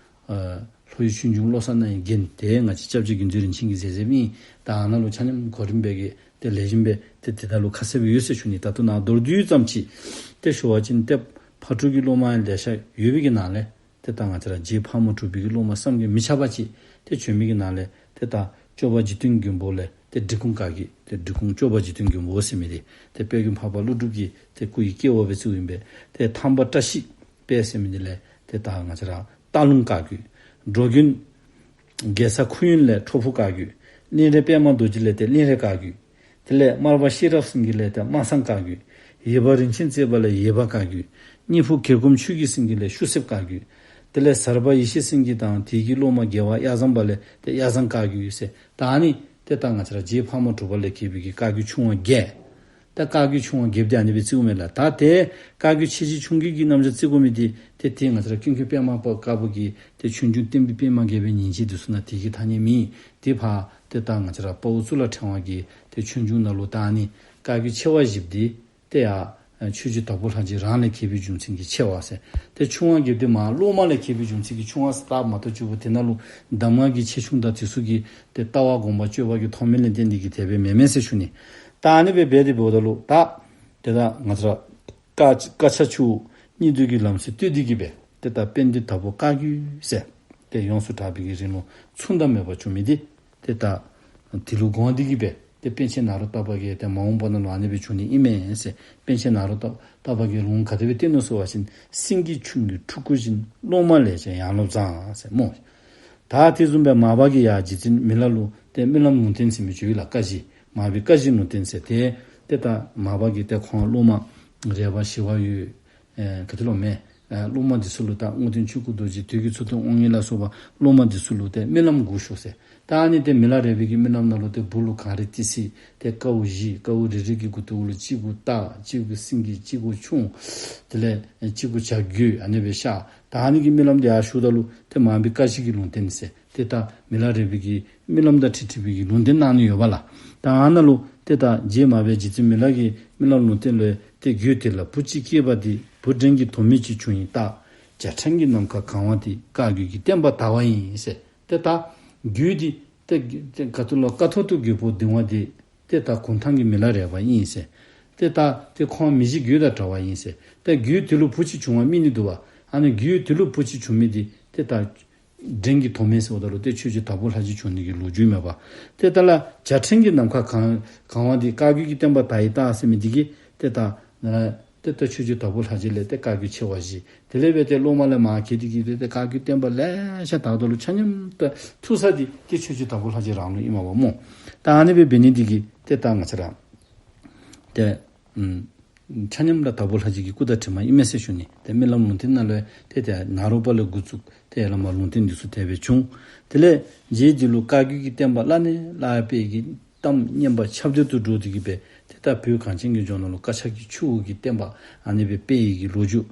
ཨ་ལྷོ་ཡུལ་ཆོས་འབྱུང་བློ་གསར་རྣ་བའི་རྒྱན་དེ་ང་བཅས་སྐྱབས་རྗེ་དགེ་འདུན་རིན་ཆེན་གྱིས་མཛད་མཛདཔ་ཨིན། ད་ཨ་ནཱ་ལུ་ཆ་མཉམ་གོ་རིམ་སྦེ་གི་ཏེ་ལེགས་ཤོམ་སྦེ་ཏེ་དེ་ད་ལུ་ཁ་གསལ་སྦེ་ཡོད་ཟེར་ཞུ་ནི། ད་ལྟོ་ནཱ་མདོར་བསྡུས་ཙམ་ཅིག་ཏེ་ཞུ་བ་ཅིན་ཏེ་ཕག་གྲུ་གི་སློབ་མ་ལེ་ཤ་ཡོད་པའི་གི་ནང་ལས་ཏེ་ད་ང་བཅས་ར་རྗེ་ཕག་མོ་གྲུ་པའི་གི་སློབ་མ་བསམ་གྱིས་མི་ཁྱབ་པ་ཅིག་ཏེ་བྱོན་མི་གི་ནང་ལས་ཏེ་ད་སྐྱོབ་པ་འཇིག་རྟེན་མགོན་པོ་ལས་ཏེ་འབྲི་གུང་བཀའ་བརྒྱུད། ཏེ་འབྲི་གུང་སྐྱོབ་པ་འཇིག་རྟེན་མགོན་པོ་ཟེར་མི་འདི་ཏེ་དཔལ་མགོན་འཕགས་པ་ཀླུ་སྒྲུབ་ཀྱི་ཏེ་སྐུ་ཡི་སྐྱེ་བ་སྦེ་བརྩིཝ་ཨིན་པས། ཏེ་ཐང་པ་བཀྲ་ཤིས་དཔལ་ཟེར་མི་འདི་ལས་ཏེ་ད་ང་བཅས་ར་སྟག་ལུང་བཀའ་བརྒྱུད། འགྲོ་མགོན་རྒྱལ་ཚ་ཁུ་དབོན་ལས་ཁྲོ་ཕུ་བཀའ་བརྒྱུད། གླིང་རས་པདྨ་རྡོ་རྗེ་ལས་ཏེ་གླིང་རས་བཀའ་བརྒྱུད། དེ་ལས་མར་པ་ཤེས་རབ་སེང་གེ་ལས་ཏེ་སྨར་ཚང་བཀའ་བརྒྱུད། ཡེར་པ་རིན་ཆེན་རྩེ་པ་ལས་ཡེར་པ་བཀའ་བརྒྱུད། སྙེ་ཕུ་གེ་སྒོམ་ཆོས་ཀྱི་སེང་གེ་ལས་ཤུ་གསེབ་བཀའ་བརྒྱུད། དེ་ལས་ཟར་པ་ཡེ་ཤེས་སེང་གེ་དང་དེ་གི་སློབ་མ་རྒྱལ་བ་གཡའ་བཟང་པ་ལས་ཏེ་གཡའ་བཟང་བཀའ་བརྒྱུད་ཟེར། ད་ཨ་ནི་ཏེ་ད་ང་བཅས་ར་རྗེ་ཕག་མོ་གྲུ་པ་ལས་གྱེས་པའི་གི་བཀའ་བརྒྱུད་ཆུང་བ་བརྒྱད། ད་བཀའ་བརྒྱུད་ཆུང་བ་བརྒྱད་འདི་ཨ་ནི་སྦེ་བརྩིཝ་མས་ལགས། ད་ཏེ་བཀའ་བརྒྱུད་ཆེ་བཞི་ཆུང་བརྒྱད་ཀྱི་རྣམ་གཞག་བརྩི་དགོ་མི་འདི་ཏེ་ཏེ་ང་བཅས་ར་ཀུན་མཁྱེན་པདྨ་དཀར་པོ་གི་ཏེ་ཆོས་འབྱུང་བསྟན་པའི་པདྨ་རྒྱས་པའི་ཉིན་བྱེད་འདི་ཚུ་ནང་དེ་གི་ཐ་སྙད་མེད། ཏེ་ཕར་ཏེ་ད་ང་བཅས་ར་དཔའ་བོ་གཙུག་ལག་ཕྲེང་བ་གི་ཏེ་ཆོས་འབྱུང་ནང་ལུ་ད་ཨ་ནི་བཀའ་བརྒྱུད་ཆེ་བ་བཞི་འདི་ཏེ་ཡ་ཆོས་རྗེ་དྭགས་པོ་ལྷ་རྗེ་རང་ལས་གྱེས་པའི་རྒྱུ་མཚན་གྱིས་ཆེ་བ་ཟེར། ཏེ་ཆུང་བ་བརྒྱད་འདི་མར་སློབ་མ་ལས་གྱེས་པའི་རྒྱུ་མཚན་གྱིས་ཆུང་བ་ཟེར་བཏགས་མ་གཏོགས་གཙོ་བོ་དེ་ནང་ལུ་གདམས་ངག་གི་ཆེ་ཆུང་དང་དེ་ཚུ་གི་ཏེ་ལྟ་བ་དགོངས་པ་སྤྱོད་པ་གི་མཐོ་དམན་ལས་བརྟེན་ཏེ་གི་དེ་སྦེ་མེན་མས་ཟེར་ཞུ་ནི། ད་ཨ་ནི་སྦེ་འབད་དེ་འབདཝ་ད་ལུ་ད་ཏེ་ད་ང་བཅས་ར་བཀའ་བཀའ་ཆ་ཆུ་བོ་སྙིགས་དུས་ཀྱི་ལམ་སྲོལ་བཏོད་དེ་གི་སྦེ་ཏེ་ད་དཔལ་ལྡན་དྭགས་པོ་བཀའ་བརྒྱུད་ཟེར་ཏེ་ཡོངས་སུ་གྲགས་པའི་གི་རིང་ལུགས་མཚུངས་ཟླ་མེད་པར་བྱུང་མི་འདི་ཏེ་ད་དེ་ལུ་དགོངས་ཏེ་གི་སྦེ་ཏེ་པཎ་ཆེན་ནཱ་རོ་ཏ་པ་གིས་ཏེ་མ་འོངས་པ་ནང་ལུ་ཨ་ནི་སྦེ་བྱུང་ནི་ཨིན་མས་ཟེར། པཎ་ཆེན་ནཱ་རོ་ཏ་ཏ་པ་གིས་ལུང་ག་དེ་སྦེ་བསྟན་ནུག་ཟེར་བ་ཅིན་སེང་གེ་ཁྱུང་གི་ཕྲུ་གུ་བཞིན་སློབ་མ་ལས་ཀྱང་ཡང་སློབ་བཟང་ཟེར་སྨོ། ད་དེ་བཟུམ་སྦེ་མར་པ་གིས་ཡང་རྗེ་བཙུན་མི་ལ་ལུ་ཏེ་རྨི་ལམ་ལུང་བསྟན་ཟེར་མི་ཅིག་ཡོད་ལགས། བཀའ་བཞི་མར་པའི་བཀའ་བཞི་ལུང་བསྟན་ཟེར་ཏེ་ཏེ་ད་མར་པ་གིས་ཏེ་ཁོང་སློབ་མ་རས་པ་ཞི་བ་འོད་ཨེ་ག་ཏེ་ལོ་མེན། ཨེ་སློབ་མ་འདི་ཚུ་ལུ་ད་རྔོག་སྟོན་ཆོས་སྐུ་རྡོ་རྗེ་དུས་ཀྱི་མཚུར་སྟོན་དབང་ངེ་ལ་སོགས་པ་སློབ་མ་འདི་ཚུ་ལུ་ཏེ་རྨི་ལམ་དགུ་ཞུ་ཟེར། ད་ཨ་ནི་ཏེ་མི་ལ་རས་པའི་གི་རྨི་ལམ་ནང་ལུ་ཏེ་སྦུག་ལུ་གངས་རི་ཏི་སེ་ཏེ་ཀཝ་བཞི་ཀཝ་རེ་རེ་གི་མགུ་ཏོ་ལུ་གཅིག་གུ་སྟག་གཅིག་གུ་སེང་གེ་གཅིག་གུ་ཁྱུང་དེ་ལས་ཨེ་གཅིག་གུ་བྱ་རྒོད་ཨ་ནི་སྦེ་ཤར། ད་ཨ་ནི་གི་རྨི་ལམ་འདི་ཡར་ཞུཝ་ད་ལུ་ཏེ་མར་པའི་བཀའ་བཞི་གི་ལུང་བསྟན་ཟེར། ཏེ་ད་མི་ལ་རས་པའི་གི་རྨི་ལམ་དང་འཁྲིལ་འཁྲིལ་བའི་གི་ལུང་བསྟན་གནང་ནི་ཡོདཔ་ལགས། ད་ཨ་ནཱ་ལུ་ཏེ་ད་རྗེ་མར་པས་རྗེ་བཙུན་མི་ལ་གི་རྨི་ལམ་ལུང་བསྟན་ལུ་ཏེ་རྒོད་དེ་ལ་བུ་གཅིག་སྐྱེས་པ་དེ། བུ་འབྲིང་གི་དོ་མེད་ཅིག་བྱུང་ཡི་རྟགས། བྱ་ཕྲན་གྱི་ནམ་མཁའ་གང་བ་དེ། བཀའ་བརྒྱུད་ཀྱི་བསྟན་པ་དར་བ་ཡིན་ཟེར། ཏེ་ད་རྒོད་དེ་ཏེ་ཏེ་ག་ཏེ་ལོ་ཀཿཐོག་ཏུ་རྒོད་པོ་ལྡིང་བ་དེ་ཏེ་ད་གུང་ཐང་གི་མི་ལ་རས་པ་ཨིན་ཟེར། ཏེ་ད་ཏེ་ཁོང་མི་གཤིས་རྒོད་དང་འདྲ་བ་ཨིན་ཟེར། ཏེ་རྒོད་དེ་ལུ་བུ་གཅིག་བྱུང་བ་རྨིས་ནི་འདུག་པ། ཨ་ནི་རྒོད་དེ་ལུ་བུ་གཅིག་བྱུང་མི་དེ་ཏེ་ད་ འགྲན་གྱི་དོ་མེད་ཟེརཝ་ད་ལུ་ཏེ་ཆོས་རྗེ་དྭགས་པོ་ལྷ་རྗེ་བྱོན་ནི་གི་ལོ་རྒྱུས་མས་པ། ཏེ་ད་ལ་འཇའ་ཕྲན་གྱི་ནམ་མཁའ་གང་གང་བ་འདི་བཀའ་བརྒྱུད་ཀྱི་བསྟན་པ་དར་ཡི་རྟགས་ཟེར་མི་འདི་གིས་ཏེ་ད་ནཱ་ཏེ་ད་ཆོས་རྗེ་དྭགས་པོ་ལྷ་རྗེ་ལས་ཏེ་བཀའ་བརྒྱུད་ཆེ་བ་བཞེས། དེ་ལས་འབད་ཏེ་སློབ་མ་ལས་མར་གྱེས་ཏེ་གི་ཏེ་ཏེ་བཀའ་བརྒྱུད་བསྟན་པ་ལེ་ཤ་དརཝ་ད་ལུ་ཆ་མཉམ་ད་ཐུག་ས་འདི་ཏེ་ཆོས་རྗེ་དྭགས་པོ་ལྷ་རྗེ་རང་ལུ་ཨིན་མས་པ་སྨོ། ད་ཨ་ནི་སྦེ་འབད་ནི་འདི་གིས་ཏེ་ད་ང་བཅས་ར་ཏེ་ཨམ་ཆ་མཉམ་ར་དྭགས་པོ་ལྷ་རྗེ་གི་སྐུ་དང་གྲིབ་མ་ཨིན་མས་ཟེར་ཞུ་ནི། ཏེ་རྨི་ལམ་ལུང་བསྟན་ནང་ལུ་ཏེ་ཏེ་ནཱ་རོ་པ་ལས་འགོ་བཙུགས་ཏེ་ཡར་ལས་མར་ལུང་བསྟན་འདི་ཚུ་དེ་སྦེ་བྱུང་། དེ་ལས་རྗེ་འདི་ལུ་བཀའ་བརྒྱུད་ཀྱི་བསྟན་པ་བླ་ནས་བླ་སྤེལ་གྱི་གཏམ་སྙན་པ་ཁྱབ་བརྡལ་དུ་འགྲོ་སྟེ་གི་སྦེ་ཏེ་ད་བོད་གངས་ཅན་གྱི་ལྗོངས་ནང་ལུ་བཀའ་ཕྱག་གི་ཆུ་བོ་གི་བསྟན་པ་ཨ་ནི་སྦེ་སྤེལ་ཡི་གི་ལོ་རྒྱུས།